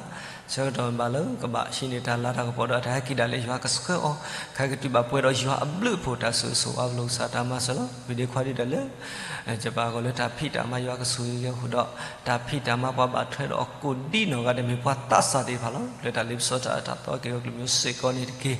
ဆၢကတီၢ်ဘၣ်လၢကဘၣ်ဟံးန့ၢ်တၢ်လၤတၢ်ကပီၤဒီးအတၢ်ဟဲက့ၤဒၣ်လဲာ် ယွၤကဆှၢအီၤ ခဲကတုၤဘၣ်ပှဲၤဒီးယွၤအဘျုးအဖှိၣ်တၢ်ဆိၣ်ဂ့ၤဆိၣ်ဝါ ပလိာ်ကစၢ်တၢ်မၤစၢၤလီၤ. ပဖုဒ့ခွါဒ်ဒီးလၢ ယပၢ်အဂီၢ်လၢတၢ်ဖံးတၢ်မၤယွၤကဆိၣ်ဂ့ၤက့ၤအဃိဒီး တၢ်ဖံးတၢ်မၤပှၤဘၣ်ထွဲဒီးအီၤကိးဒ်နီၢ်ဂၤဒဲး မ့ၢ်ပှၤသးစၢ်သ့ၣ်တဖၣ်လီၤ. လၢတၢ်လ့ပစီတၢ်အၢတၢ်သီက့ၤအီၤကလုာ်မံၤစ့ၢ်ကီးန့ၣ်တက့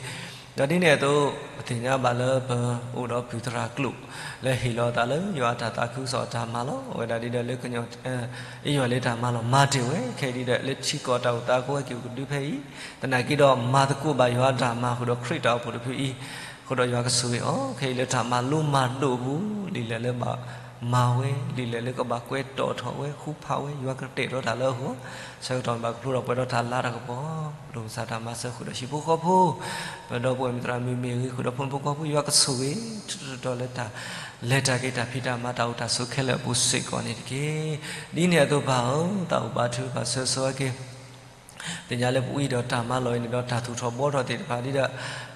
ၢ်. ဒီးဒ်န့ၣ်အသိး ပသ့ၣ်ညါဘၣ်လၢပအိၣ်ဒီးပုၢ်သရၣ်ကျိာ် လၢဟ့ၣ်လီၤအသးလၢယွၤအတၢ်သးခုကစီၣ်အတၢ်မၤလီၤ. အဝဲဒၣ်ဒ်ဒီးလၢကညီ အ့ယွၤလၢတၢ်မၤလီၤမၤတ့ၢ်ဝဲ ခဲအံၤဒ်ဒီးလၢထံကီၢ်တၢ်အိၣ်သးကဝဲက့ၤအိၣ်ကဒုဖဲအံၤ သနာ်က့ဒီးမၤသကိးဘၣ်ယွၤအတၢ်မၤအဃိဒီး ခရံာ်တၢ်အိၣ်ဖှိၣ်တဖုအံၤ အဃိဒီးယွၤကဆိၣ်ဂ့ၤအီၤ ခဲအံၤလၢတၢ်မၤလိမၤဒိးအပူၤ ဒ်လဲၣ်လၢဘၣ်မၤဝဲ ဒ်လဲၣ်လၢကဘၣ်ကွဲးတီၣ်ထီၣ်ဝဲ ဃူဖးဝဲ ယွၤကတဲာ်ထီၣ်တၢ်လၢအဂီၢ် ဆၢကတီၢ်ဘၣ်ကဖျိထီၣ်ပှဲၤဒီးတၢ်လၤတၢ်ကပီၤ ပလိာ်ကစၢ်တၢ်မၤစၢၤဃုာ်ဒီးဟံၣ်ဖိဃီဖိ ပဒီပုၢ်ဝဲၢ်မုၣ်သရၣ်မုၣ်မ့ၢ်ဂ့ၤ ဃုာ်ဒီးဖိမုၣ်ဖိခွါဖိ ယွၤကဆိၣ်ဂ့ၤ ထူးထူးတီၤတီၤလၢတၢ်လဲၤတၢ်က့ၤ တၢ်ဖံးတၢ်မၤတၢ်အိၣ်တၢ်ဆိးခဲလၢာ်အပူၤစ့ၢ်ကီးန့ၣ်တက့ၢ်. ဒ်န့ၣ်အသိးပၢ်ဧၢ သးအိၣ်ဘါထုကဖၣ်ဆိၣ်ဂ့ၤဆိၣ်ဝါက့ၤ သ့ၣ်ညါလၢပအိၣ်ဒီးတၢ်မၤလီၢ်အံၤန့ၣ်ဒီး တၢ်သူၣ်ထီၣ်ဘှီထီၣ်သ့ၣ်တဖၣ်ဒ်ဒီး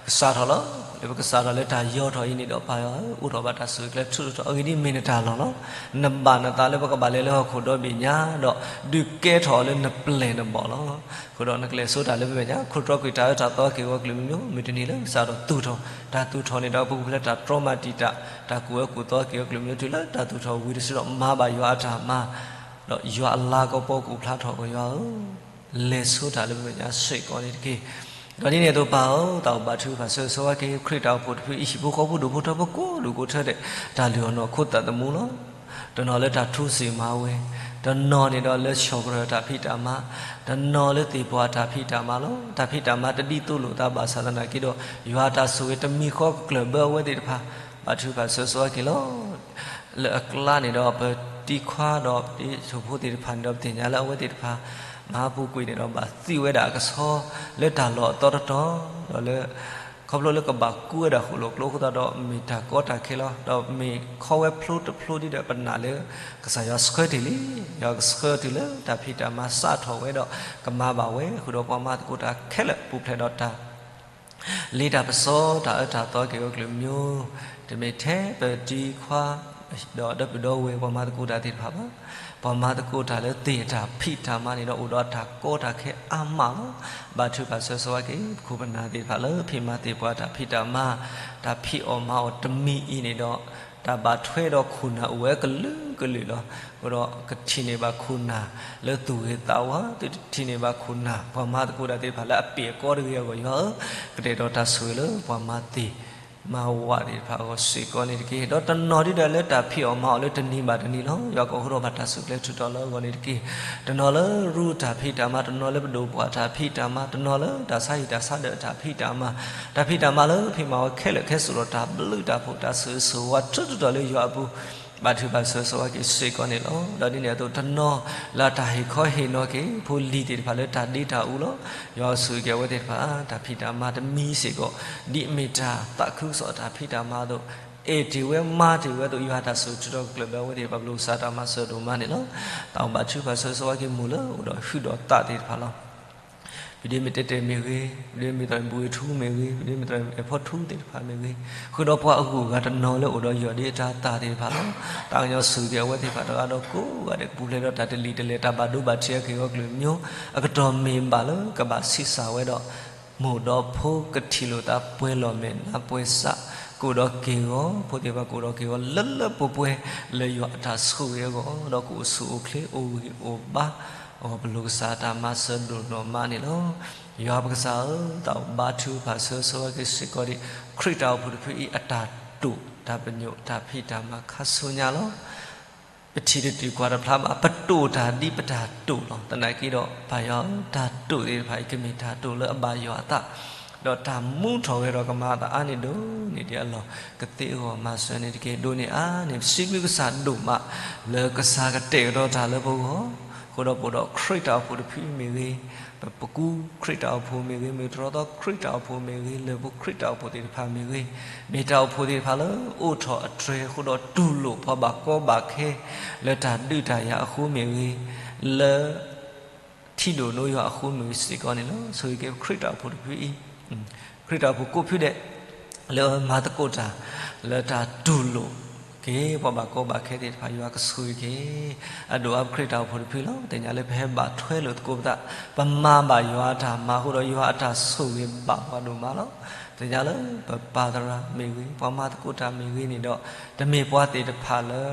ကစးထီၣ်လီၤ. လၢပကစးထီၣ်လၢတၢ်ယီၤထီၣ်အံၤန့ၣ်ဒီးပၢ်ဧၢ အိးထီၣ်ဘၣ်တၢ်ဆိၣ်ဂ့ၤကျဲထူးထီၣ် အဂ့ၢ်ဒ်အံၤမ့ၢ်နတၢ်လီၢ်လီၤ. နဘၣ်နသးလၢပကဘၣ်လဲၤလၢဟီၣ်ခိၣ်ဒီဘ့ၣ်ညါဒီး ဒုးကဲထီၣ်အီၤလၢနပျဲၢ်နဘီၣ်လီၤ. အဃိဒီးနကလဲၤဆိတၢ်လၢပမဲာ်ညါ ခူၣ်တြီကွံာ်တၢ်အၢတၢ်သီက့ၤဝဲကလုာ်မံၤမံၤ မုၢ်တနံၤလၢကစးထီၣ်သူၣ်ထီၣ် တၢ်သူၣ်ထီၣ်န့ၣ်ဒီး ပကပူၤဖျဲးတၢ်တြီမၤတံာ်တာ် တၢ်ကူၣ်ဝဲကူၣ်သီက့ၤဝဲကလုာ်မံၤမံၤ တုၤလၢတၢ်သူၣ်ထီၣ်ဝံၤတစုဒီး မၤဘၣ်ယွၤအတၢ်မၤ ဒီးယွၤအလၤကပီၤကအိၣ်ဖျါထီၣ်က့ၤယွၤဧၢ လဲၤဆိတၢ်လၢပမဲာ်ညါစ့ၢ်ကီးန့ၣ်တက့ၢ်. ဒီးဒ်န့ၣ်အသိးပၢ်ဧၢ သးအိၣ်ဘါထုကဖၣ်ဆိၣ်ဂ့ၤဆိၣ်ဝါက့ၤ ခရံာ်တၢ်အိၣ်ဖှိၣ်တဖုအံၤ ဟံၣ်ဖိဃီဖိဒိၣ်ဖိထၢဖိကိးဒူၣ်ကိးထၢဒဲး တၢ်လုၢ်အီၣ်နီၢ်ခိသးသမူလီၤ. တနီၤလၢတၢ်ထူစံာ်မၤဝဲ, တနီၤန့ၣ်ဒီးလၢဆီၣ်ကရၢၢ်တၢ်ဖံးတၢ်မၤ, တနီၤလၢသ့ၣ်ပှၢ်တၢ်ဖံးတၢ်မၤလီၤ. တၢ်ဖံးတၢ်မၤတဒ်သိးလိာ်သးဘၣ်ဆၣ်သနာ်က့ဒီး ယွၤတၢ်ဆိၣ်ဂ့ၤတမံၤဃီကကျၢၢ်ဘၢအဝဲသ့ၣ်တဖၣ် ဘါထုကဖၣ်ဆိၣ်ဂ့ၤဆိၣ်ဝါက့ၤလီၤ. လၢအကျါန့ၣ်ဒီး ပတံခွါဒီးပတံဆိၣ်ဖိသ့ၣ်တဖၣ်န့ၣ်ဒီး ပသ့ၣ်ညါလၢအဝဲသ့ၣ်တဖၣ် မဟါပူၤကွံာ်န့ၣ်ဒီး ဘၣ်သံဝဲဒၣ်အကဆှီ လၢတၢ်လီၢ်အသီတတီၤ ဒီးလၢ ခီဖျိလၢကဘၣ်ကူဝဲဒၣ်ဃိၣ်လိာ်ကျိအဃိသတးဒီး မ့ၢ်တၢ်ကီတၢ်ခဲလီၤ. ဒီးမ့ၢ်ခီဝဲဖျိတဖျိဒ်ဒီး ပနာ်လၢ ကစၢ်ယွၤဆှၢတ့ၢ်လံ, ယွၤကဆှၢတုၤလၢတၢ်ဖံးတၢ်မၤစးထီၣ်ဝဲဒီး ကမၤဘၣ်ဝဲဃုာ်ဒီး ပှၤမၤသကိးတၢ်ခဲလၢာ်ပူၤဖျဲးဒီးတၢ် လ့တၢ်ပစီတၢ်အၢတၢ်သီက့ၤဝဲကလုာ်မံၤ, တမ့ၢ်ထဲပတံခွါ ဒီးဒီပုၢ်ဒီဝဲၢ်ပှၤမၤသကိးတၢ်သ့ၣ်တဖၣ်ဘၣ်. ပှၤမၤသကိးတၢ်လၢသ့ၣ်အတၢ်ဖံးတၢ်မၤန့ၣ်ဒီး အိၣ်ဒီးတၢ်ကီတၢ်ခဲအါမးလီၤ. ဘါထုကဖၣ်ဆိၣ်ဂ့ၤဆိၣ်ဝါက့ၤ ပခိၣ်ပနၢ်သ့ၣ်တဖၣ်လၢဖံးမၤသ့ၣ်ပှၤတၢ်ဖံးတၢ်မၤ, တၢ်ဖံးအီၣ်မၤအီၣ်တမံၤအံၤန့ၣ်ဒီး တၢ်ဘၣ်ထွဲဒီးခိၣ်နၢ်အိၣ်ဝဲကလုာ်ကလုာ်လီၤ. အဃိဒီးကထံၣ်န့ၢ်ဘၣ်ခိၣ်နၢ်လၢသူၣ်ဂ့ၤသးဝါ, သုတထံၣ်န့ၢ်ဘၣ်ခိၣ်နၢ် ပှၤမၤသကိးတၢ်သ့ၣ်တဖၣ်လၢအပ့ၢ်အကီတဂ့ၤအဂီၢ် ယွၤဧၢ, ကတဲာ်ကတီၤတၢ်ဆိၣ်ဂ့ၤလၢပှၤမၤသ့ၣ် မၤဝးသ့ၣ်တဖၣ်အဂီၢ်စ့ၢ်ကီးန့ၣ်တက့ၢ်. ဒီးတနီၤဒ်ဒီးလၢတၢ်ဖံးအီၣ်မၤအီၣ်လၢတနံၤဘၣ်တနံၤလီၤ. ယွၤကအိးထီၣ်ဘၣ်တၢ်ဆိၣ်ကျဲထုးထီၣ်လၢအဂီၢ်န့ၣ်တက့ၢ်. တနီၤလၢရူတၢ်ဖံးတၢ်မၤ, တနီၤလၢပဒိၣ်ပှၢ်တၢ်ဖံးတၢ်မၤ, တနီၤလၢတၢ်ဆါဟံၣ်တၢ်ဆါဒၢးတၢ်ဖံးတၢ်မၤ, တၢ်ဖံးတၢ်မၤလၢဖံးမၤဝဲခဲလၢာ်ခဲဆူၣ်ဒီးတၢ်ဘျုးတၢ်ဖှိၣ်တၢ်ဆိၣ်ဂ့ၤဆိၣ်ဝါထုးထီၣ်လၢယွၤအပူၤ ဘါထုကဖၣ်ဆိၣ်ဂ့ၤဆိၣ်ဝါက့ၤစ့ၢ်ကီးန့ၣ်လီၤ. ဒီးဒ်န့ၣ်အသိးတနီၤလၢတၢ်ဟ့ၣ်ခီဟ့ၣ်နီၤက့ၤ ဖိလံၤသ့ၣ်တဖၣ်လၢတၢ်ဒ့တၢ်အူလီၤ. ယွၤဆိၣ်ဂ့ၤက့ၤအဝဲသ့ၣ်တဖၣ် တၢ်ဖံးတၢ်မၤတမံၤစ့ၢ်ကီး ဒ်အမ့ၢ်တၢ်သးခုကစီၣ်တၢ်ဖံးတၢ်မၤအသိး အဲၣ်တ့ၢ်ဝဲမၤတ့ၢ်ဝဲအသိး ယွၤတၢ်ဆိၣ်ဂ့ၤထုးထီၣ်ကကျၢၢ်ဘၢအဝဲသ့ၣ်တဖၣ် ပလိာ်ကစၢ်တၢ်မၤစၢၤဒိၣ်မးန့ၣ်လီၤ. သးအိၣ်ဘါထုကဖၣ်ဆိၣ်ဂ့ၤဆိၣ်ဝါက့ၤမိၢ်လၢအိၣ်ဒီးဟုၣ်ဒီးသးသ့ၣ်တဖၣ်လီၤ. ပဒ့မ့ၢ်တဲတဲမ့ၢ်ဂ့ၤ, ပဒ့မ့ၢ်သီၣ်ဘှံးထူမ့ၢ်ဂ့ၤ, ပဒ့မ့ၢ်သီၣ်အဲၣ်ဖီထူသ့ၣ်တဖၣ်မ့ၢ်ဂ့ၤ, ဃုာ်ဒီးပှၤအဂုၤအဂၤတနီၤလၢအိၣ်ဒီးယွၤဒ်အတၤသၣ်သ့ၣ်တဖၣ်လီၤ. သးကညီၤဆိၣ်ဂ့ၤက့ၤအဝဲသ့ၣ်တဖၣ်တဂၤဒီးကိးဂၤဒဲး ကပူၤဖျဲးဒီးတၢ်တလံၤတလဲၤ တၢ်ဘၣ်ဒိဘၣ်ထံးအက့ၢ်အဂီၤအကလုာ်ကညီ အကတီၢ်မ့ၢ်ဘၣ်လၢကဘၣ်ဆံးစၢ်ဝဲဒီး မိၢ်ဒီးဖိကထံၣ်လိာ်သးပှဲၤလီၢ်မဲာ်နါပှဲၤစး, ကအိၣ်ဒီးက့ၢ်ဂီၤဖိသ့ၣ်တဖၣ် ကအိၣ်ဒီးက့ၢ်ဂီၤလၢလၢပှဲၤပှဲၤ လၢယွၤအတၢ်ဆိၣ်ဂ့ၤအဂီၢ် ဒီးကအိၣ်ဆူၣ်အိၣ်ချ့အိၣ်ဂံၢ်အိၣ်ဘါအဂီၢ် ပလိၣ်ကစၢ်တၢ်မၤစၢၤဒိၣ်နီၢ်မးန့ၣ်လီၤ. ယွၤပကစၢ်ဧၢ, သးအိၣ်ဘါထုကဖၣ်ဆၢဂ့ၤဆၢဝါက့ၤစ့ၢ်ကီးဒံး ခရံာ်တၢ်အိၣ်ဖှိၣ်တဖုအံၤ အတၢ်တိာ်တၢ်ပညိၣ်တၢ်ဖံးတၢ်မၤခါဆူညါလီၤ. ပထံၣ်တတုၤကွၢ်တဖျါဘၣ် ပတိာ်တၢ်ဒ်ပတၢ်တိာ်လီၤ. သနာ်က့ဒီး ပၢ်ယွၤဧၢ, တၢ်တိာ်သ့ၣ်တဖၣ်အံၤ ကမ့ၢ်တၢ်တိာ်လၢအဘၣ်ယွၤအသး, ဒီးတၢ်မူထီၣ်ဂဲၤထီၣ်ကမၤအသးအါန့ၢ်ဒိၣ်န့ၢ်ဒံးအလီၢ် ကသ့အဂီၢ်မၤစၢၤန့ၣ်တက့ၢ်. ဒိးန့ၢ်အါန့ၢ် ပစံးဘျုးကစၢ်ဒိၣ်မး လၢကစၢ်ကတဲာ်ကတီၤတၢ်လၢပဂီၢ်, အဃိဒီးပအိၣ်ဒီးခရံာ်တၢ်အိၣ်ဖှိၣ်တဖုမ့ၢ်ဂ့ၤ, ပပကူခရံာ်တၢ်အိၣ်ဖှိၣ်မ့ၢ်ဂ့ၤ, မ့ၢ်တြီသီခရံာ်တၢ်အိၣ်ဖှိၣ်မ့ၢ်ဂ့ၤ, လၢၢ်ပူၤခရံာ်တၢ်အိၣ်ဖှိၣ်သ့ၣ်တဖၣ်မ့ၢ်ဂ့ၤ, မ့ၢ်တၢ်အိၣ်ဖှိၣ်သ့ၣ်တဖၣ်လၢအိးထီၣ်အတြဲၤအဃိဒီးတူၢ်လိာ်ပှၤဘၣ်ကီဘၣ်ခဲ လၢတၢ်ဒုးတၢ်ယၤအဃိမ့ၢ်ဂ့ၤ, လၢ ထံဒိၣ်နိယွၤအဃိမ့ၢ်ဂ့ၤစ့ၢ်ကီးန့ၣ်လီၤ. ဆိၣ်ဂ့ၤက့ၤခရံာ်တၢ်အိၣ်ဖှိၣ်တဖုအံၤ, ခရံာ်တၢ်အိၣ်ဖှိၣ်ကိးဖုဒဲး လၢမၤသကိးတၢ် လၢတၢ်တူၢ်လိာ်က့ၤ ပှၤဘၣ်ကီဘၣ်ခဲသ့ၣ်တဖၣ် ယွၤကဆိၣ်ဂ့ၤက့ၤ အဒိၣ်အါပခရံာ်တၢ်အိၣ်ဖှိၣ်တဖုလီၤ. သ့ၣ်ညါလၢပဟဲဘၣ်ထွဲလိာ်သကိးပသး, ပမၤဘၣ်ယွၤအတၢ်မၤအဃိဒီး ယွၤအတၢ်ဆိၣ်ဂ့ၤဘၣ်ပှၤဒိၣ်မးလီၤ. သ့ၣ်ညါလၢပပၢ်သရၣ်မ့ၢ်ဂ့ၤ, ပှၤမၤသကိးတၢ်မ့ၢ်ဂ့ၤန့ၣ်ဒီး တမ့ၢ်ပှၤသ့ၣ်တဖၣ်လၢ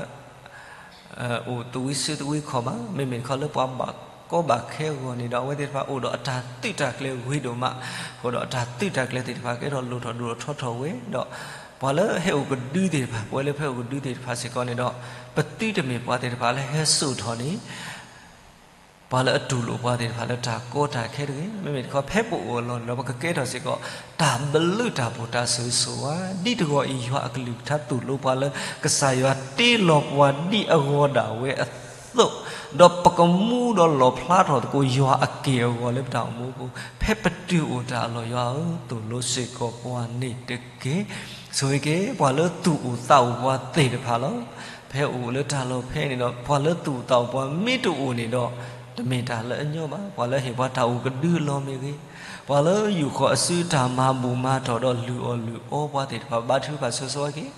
အိၣ်သဝံစုသဝံခီၣ်ဘၣ်, မ့မ့ၢ်တခီလၢပှၤဘၣ်ကီဘၣ်ခဲအဂီၢ်န့ၣ်ဒီး အဝဲသ့ၣ်တဖၣ်အိၣ်ဒီးအတၢ်သုးတၢ်ကျဲၤဂ့ၤဒိၣ်မး, အဃိဒီးအတၢ်သုးတၢ်ကျဲၤသ့ၣ်တဖၣ်ကဲထီၣ်လိၣ်ထီၣ်ဒိၣ်ထီၣ်ထီထီၣ်ဝဲဒီး ပှၤလၢဟဲအိၣ်ကဒုသ့ၣ်တဖၣ်, ပဝဲလၢပဟဲအိၣ်ကဒုသ့ၣ်တဖၣ်စ့ၢ်ကီးန့ၣ်ဒီး ပသုတမ့ၢ်ပှၤသ့ၣ်တဖၣ်လၢဟဲစိာ်ထီၣ်န့ၣ် ပှၤလၢအတူၢ်လိာ်ပှၤသ့ၣ်တဖၣ်လၢတၢ်ကီတၢ်ခဲတဂ့ၤ, မ့မ့ၢ်တခီဖဲပအိၣ်အလီၢ်န့ၣ်ဒီး ပကကဲထီၣ်စ့ၢ်ကီး တၢ်ဘျုးတၢ်ဖှိၣ်တၢ်ဆိၣ်ဂ့ၤဆိၣ်ဝါ, ဒ်တဂီၤအံၤ ယွၤအကလုၢ်ကထါသိၣ်လိပှၤလၢ ကစၢ်ယွၤတ့လီၤပှၤဒ်အဂီၤဒၣ်ဝဲအသိး, ဒီးပကမူဒီးလီၣ်ဖျါထီၣ်သကိးယွၤအက့ၢ်အဂီၤလၢပတၢ်အိၣ်မူအပူၤ, ဖဲပတုၤအိၣ်တၢ်အလီၢ် ယွၤဧၢ, သိၣ်လိစ့ၢ်ကီးပှၤန့ၣ်တက့ၢ်. ဆိၣ်ဂ့ၤက့ၤ ပှၤလၢသူၣ်အိၣ်သးအိၣ်ပှၤသ့ၣ်တဖၣ်လီၤ. ဖဲအိၣ်လၢတၢ်လီၢ်ဖဲန့ၣ်ဒီး ပှၤလၢသူၣ်အိၣ်သးအိၣ်ပှၤမ့ၢ်တအိၣ်န့ၣ်ဒီး တမ့ၢ်တၢ်လၢအညီဘၣ်. ပှၤလၢဟ့ၣ်ပှၤတၢ်အိၣ်ကဒုအလီၢ်မ့ၢ်ဂ့ၤ, ပှၤလၢယူာ်ဃီၤအစုတၢ်မၤဘူၣ်မၤတီၢ်ဒီးလုၢ်အီၣ်လုၢ်အီပှၤသ့ၣ်တဖၣ် ဘါထုကဖၣ်ဆိၣ်ဂ့ၤဆိၣ်ဝါက့ၤ,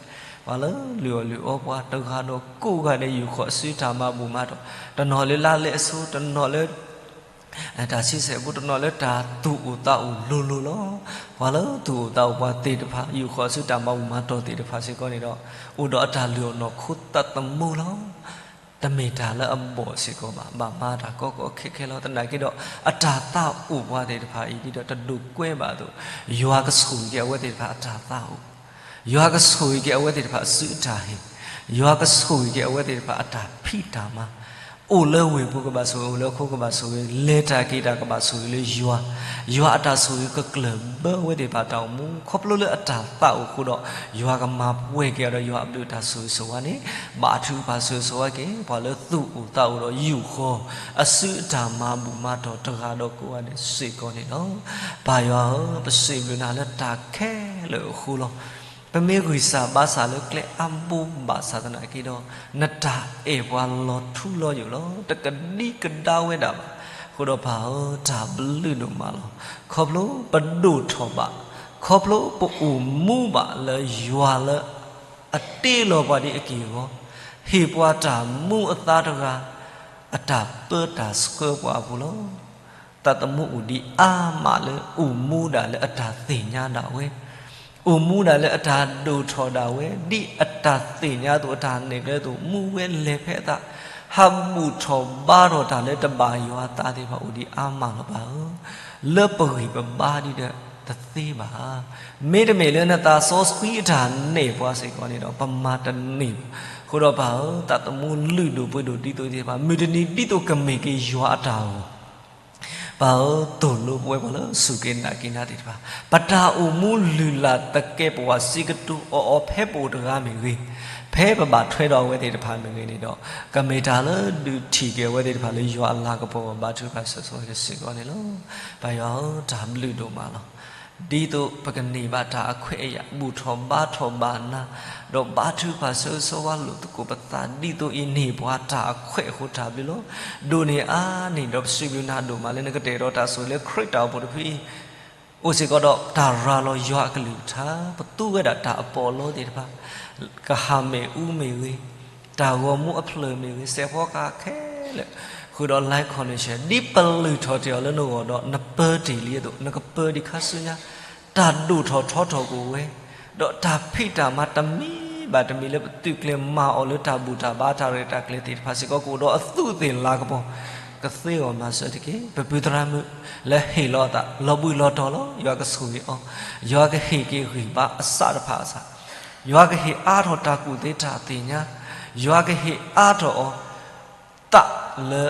ပှၤလၢလုၢ်အီၣ်လုၢ်အီပှၤတဂၤဒီးကိးဂၤဒဲးယူာ်ဃီၤအစုတၢ်မၤဘူၣ်မၤတီၢ်, တနီၤလၢလါလဲအဆိ, တနီၤလၢ တၢ်ဆံဆဲးဖိ, တနီၤလၢတၢ်သူၣ်အိၣ်သးအိၣ်လိၤလိၤလီၤ. ပှၤလၢသူၣ်အိၣ်သးအိၣ်ပှၤသ့ၣ်တဖၣ် ယူာ်ဃီၤအစုတၢ်မၤဘူၣ်မၤတီၢ်သ့ၣ်တဖၣ်စ့ၢ်ကီးန့ၣ်ဒီး အိၣ်ဒီးအတၢ်လုၢ်အီၣ်နီၢ်ခိသးသမူလီၤ. တမ့ၢ်တၢ်လၢအဘီၣ်စ့ၢ်ကီးဘၣ်, ဘၣ်မၤတၢ်ကီကီခဲခဲလီၤ. သနာ်က့ဒီး အတၢ်သးအိၣ်ပှၤသ့ၣ်တဖၣ်အံၤ ဒ်ဒီးတဒိးကွဲဘၣ်အသိး, ယွၤကဆိၣ်ဂ့ၤက့ၤအဝဲသ့ၣ်တဖၣ်အတၢ်သးအိၣ်, ယွၤကဆိၣ်ဂ့ၤက့ၤအဝဲသ့ၣ်တဖၣ်အစုအတၢ်ဟ့ၣ်, ယွၤကဆိၣ်ဂ့ၤက့ၤအဝဲသ့ၣ်တဖၣ်အတၢ်ဖံးတၢ်မၤ အိၣ်လၢဝ့ၢ်ပူၤကဘၣ်ဆိၣ်ဂ့ၤ, အိၣ်လၢဟီၣ်ခိၣ်ကဘၣ်ဆိၣ်ဂ့ၤ, လဲၤတၢ်က့ၤတၢ်ကဘၣ်ဆိၣ်ဂ့ၤလၢယွၤ, ယွၤအတၢ်ဆိၣ်ဂ့ၤကကျၢၢ်ဘၢအဝဲသ့ၣ်တဖၣ်တၢ်အိၣ်မူ, ခီဖျိလၢအတၢ်သးအိၣ်အဃိဒီး ယွၤကမၤပှဲၤက့ၤအီၤဒီးယွၤအဘျုးအတၢ်ဆိၣ်ဂ့ၤဆိၣ်ဝါန့ၣ် ဘၣ်ထုကဖၣ်ဆိၣ်ဂ့ၤဆိၣ်ဝါက့ၤ ပှၤလၢသူၣ်အိၣ်သးအိၣ်ဒီးယူာ်ဃီၤ အစုအတၢ်မၤဘူၣ်မၤတီၢ်တဂၤဒီးကိးဂၤဒဲးစ့ၢ်ကီးန့ၣ်လီၤ. ပၢ်ယွၤဧၢ, ပစံးဘျုးနၤလၢတၢ်ခဲလၢာ်အဃိလီၤ. ပမ့ၢ်ဂံၢ်စၢ်ဘါစၢ်လၢကျဲအါဘိဘၣ်ဆၣ်သနာ်က့ဒီး နတၢ်အဲၣ်ပှၤလီၤထူလီၤယိာ်လီၤ. တကဒံကဒါဝဲဒၣ်ဘၣ်. အဃိဒီးပၢ်ဧၢ, တၢ်ဘျုးဒိၣ်မးလီၤ. ခီဖျိပဒိၣ်ထီၣ်ဘၣ်, ခီဖျိပအိၣ်မူဘၣ်လၢယွၤလၢ အတ့လီၤပှၤဒ်အက့ၢ်အဂီၤ, ဟ့ၣ်ပှၤတၢ်မူအသါတဂၤ, အတၢ်ပၢတၢ်ဆှၢပှၤအပူၤလီၤ. သးသမူအိၣ်ဒံးအါမးလၢအိၣ်မူဒၣ်လၢအတၢ်သ့ၣ်ညါဒၣ်ဝဲ, အိၣ်မူဒၣ်လၢအတၢ်ဒိၣ်ထီၣ်ဒၣ်ဝဲ, ဒ်အတၢ်သ့ၣ်ညါအသိး အတၢ်နဲၣ်ကျဲအသိး မူဝဲလဲၤဖဲအသး, ဟးဘူၣ်ထီၣ်ဘါထီၣ်တၢ်လၢတဘၣ်ယွၤအသးသ့ၣ်တဖၣ်အိၣ်ဒံးအါမးလီၤပၢ်ဧၢ. လၢပဂံၢ်ပဘါဒ်ဒီးတသ့ဘၣ်. မ့တမ့ၢ်လၢနသးစီဆှံအတၢ်နဲၣ်ပှၤစ့ၢ်ကီးန့ၣ်ဒီး ပမၤတန့ၢ်ဘၣ်. အဃိဒီးပၢ်ဧၢ, သးသမူလုၢ်ဒိၣ်ပှ့ၤဒိၣ်ဒ်သိးသ့ၣ်တဖၣ် မုၢ်တနံၤဒ်သိးကမ့ၢ်က့ၤယွၤအတၢ်ဂီၤ ပၢ်ဧၢ, သိၣ်လိပဝဲပှၤလၢအစူၢ်က့ၤနာ်က့ၤနၤသ့ၣ်တဖၣ်, ပတၢ်အိၣ်မူလုၢ်လၢ်သကဲးပဝးစံးကတိၤအီၤအီၤ ဖဲပအိၣ်တဂၤမ့ၢ်ဂ့ၤ, ဖဲပဘၣ်ထွဲဒီးအဝဲသ့ၣ်တဖၣ်မ့ၢ်ဂ့ၤန့ၣ်ဒီး, ကမ့ၢ်တၢ်လၢဒုးထံၣ်က့ၤအဝဲသ့ၣ်တဖၣ်လၢယွၤအလၤကပီၤ ဘါထုကဖၣ်ဆိၣ်ဂ့ၤဆိၣ်ဝါက့ၤစ့ၢ်ကီးန့ၣ်လီၤ. ပၢ်ယွၤဧၢ, တၢ်ဘျုးဒိၣ်မးလီၤ. ဒ်သိးပကန့ၢ်ဘၣ်တၢ်အခွဲးအယာ် ဘူၣ်ထီၣ်ဘါထီၣ်ဘၣ်နၤ, ဒီးဘါထုကဖၣ်ဆၢဂ့ၤဆၢဝါလိာ်သကိးပသး ဒ်သိးအံၤန့ၢ်ပှၤတၢ်အခွဲးအဃိတၢ်ဘျုးလီၤ. ဒိၣ်န့ၢ်အါန့ၢ်ဒီး ပစံးဘျုးနၤဒိၣ်မးလၢနကတဲာ်ကတီၤတၢ်ဆိၣ်ဂ့ၤလၢခရံာ်တၢ်အိၣ်ဖှိၣ်တဖုအံၤ အိၣ်စ့ၢ်ကီးဒီးတၢ်ရၤလီၤယွၤအကလုၢ်ကထါ, ပသူဝဲဒၣ်တၢ်အပီးအလီသ့ၣ်တဖၣ်, ကဟၣ်မ့ၣ်အူမ့ၢ်ဂ့ၤ, တၢ်ဂီၤမူအဖျၢၣ်မ့ၢ်ဂ့ၤ, စဲးဖီကဟၣ်ခဲလၢာ်, ဃုာ်ဒီး live connection ဒ်ပလုၢ်ထီၣ်တ့ၢ်အီၤလၢနဂီၢ်ဒီး နပၢတ့ၢ်လံအသိး နကပၢဒံးခါဆူညါ, တၢ်ဒိၣ်ထီၣ်ထီထီၣ်ကအိၣ်ဝဲ, ဒီးတၢ်ဖံးတၢ်မၤတမံၤဘၣ်တမံၤလၢပသုးကျဲၤမၤအီၤလၢတၢ်ဘူၣ်တၢ်ဘါတၢ်ရဲၣ်တၢ်ကျဲၤသ့ၣ်တဖၣ်စ့ၢ်ကီး ကအိၣ်ဒီးအသူးအသ့ၣ်လၤကပီၤ ကသ့အီၤမၤစၢၤတက့ၢ်. ပပုၢ်သရၣ်မုၣ်လၢဟ့ၣ်လီၤအသး လီၤဘှံးလီၤတီၤလီၤ. ယွၤကဆိၣ်ဂ့ၤအီၤ, ယွၤကဟ့ၣ်က့ၤဂံၢ်ဘါအစးတဖၣ်အစး, ယွၤကဟ့ၣ်အါထီၣ်တၢ်ကူၣ်သ့တၢ်သ့ၣ်ညါ, ယွၤကဟ့ၣ်အါထီၣ်အီၤ သးလၢ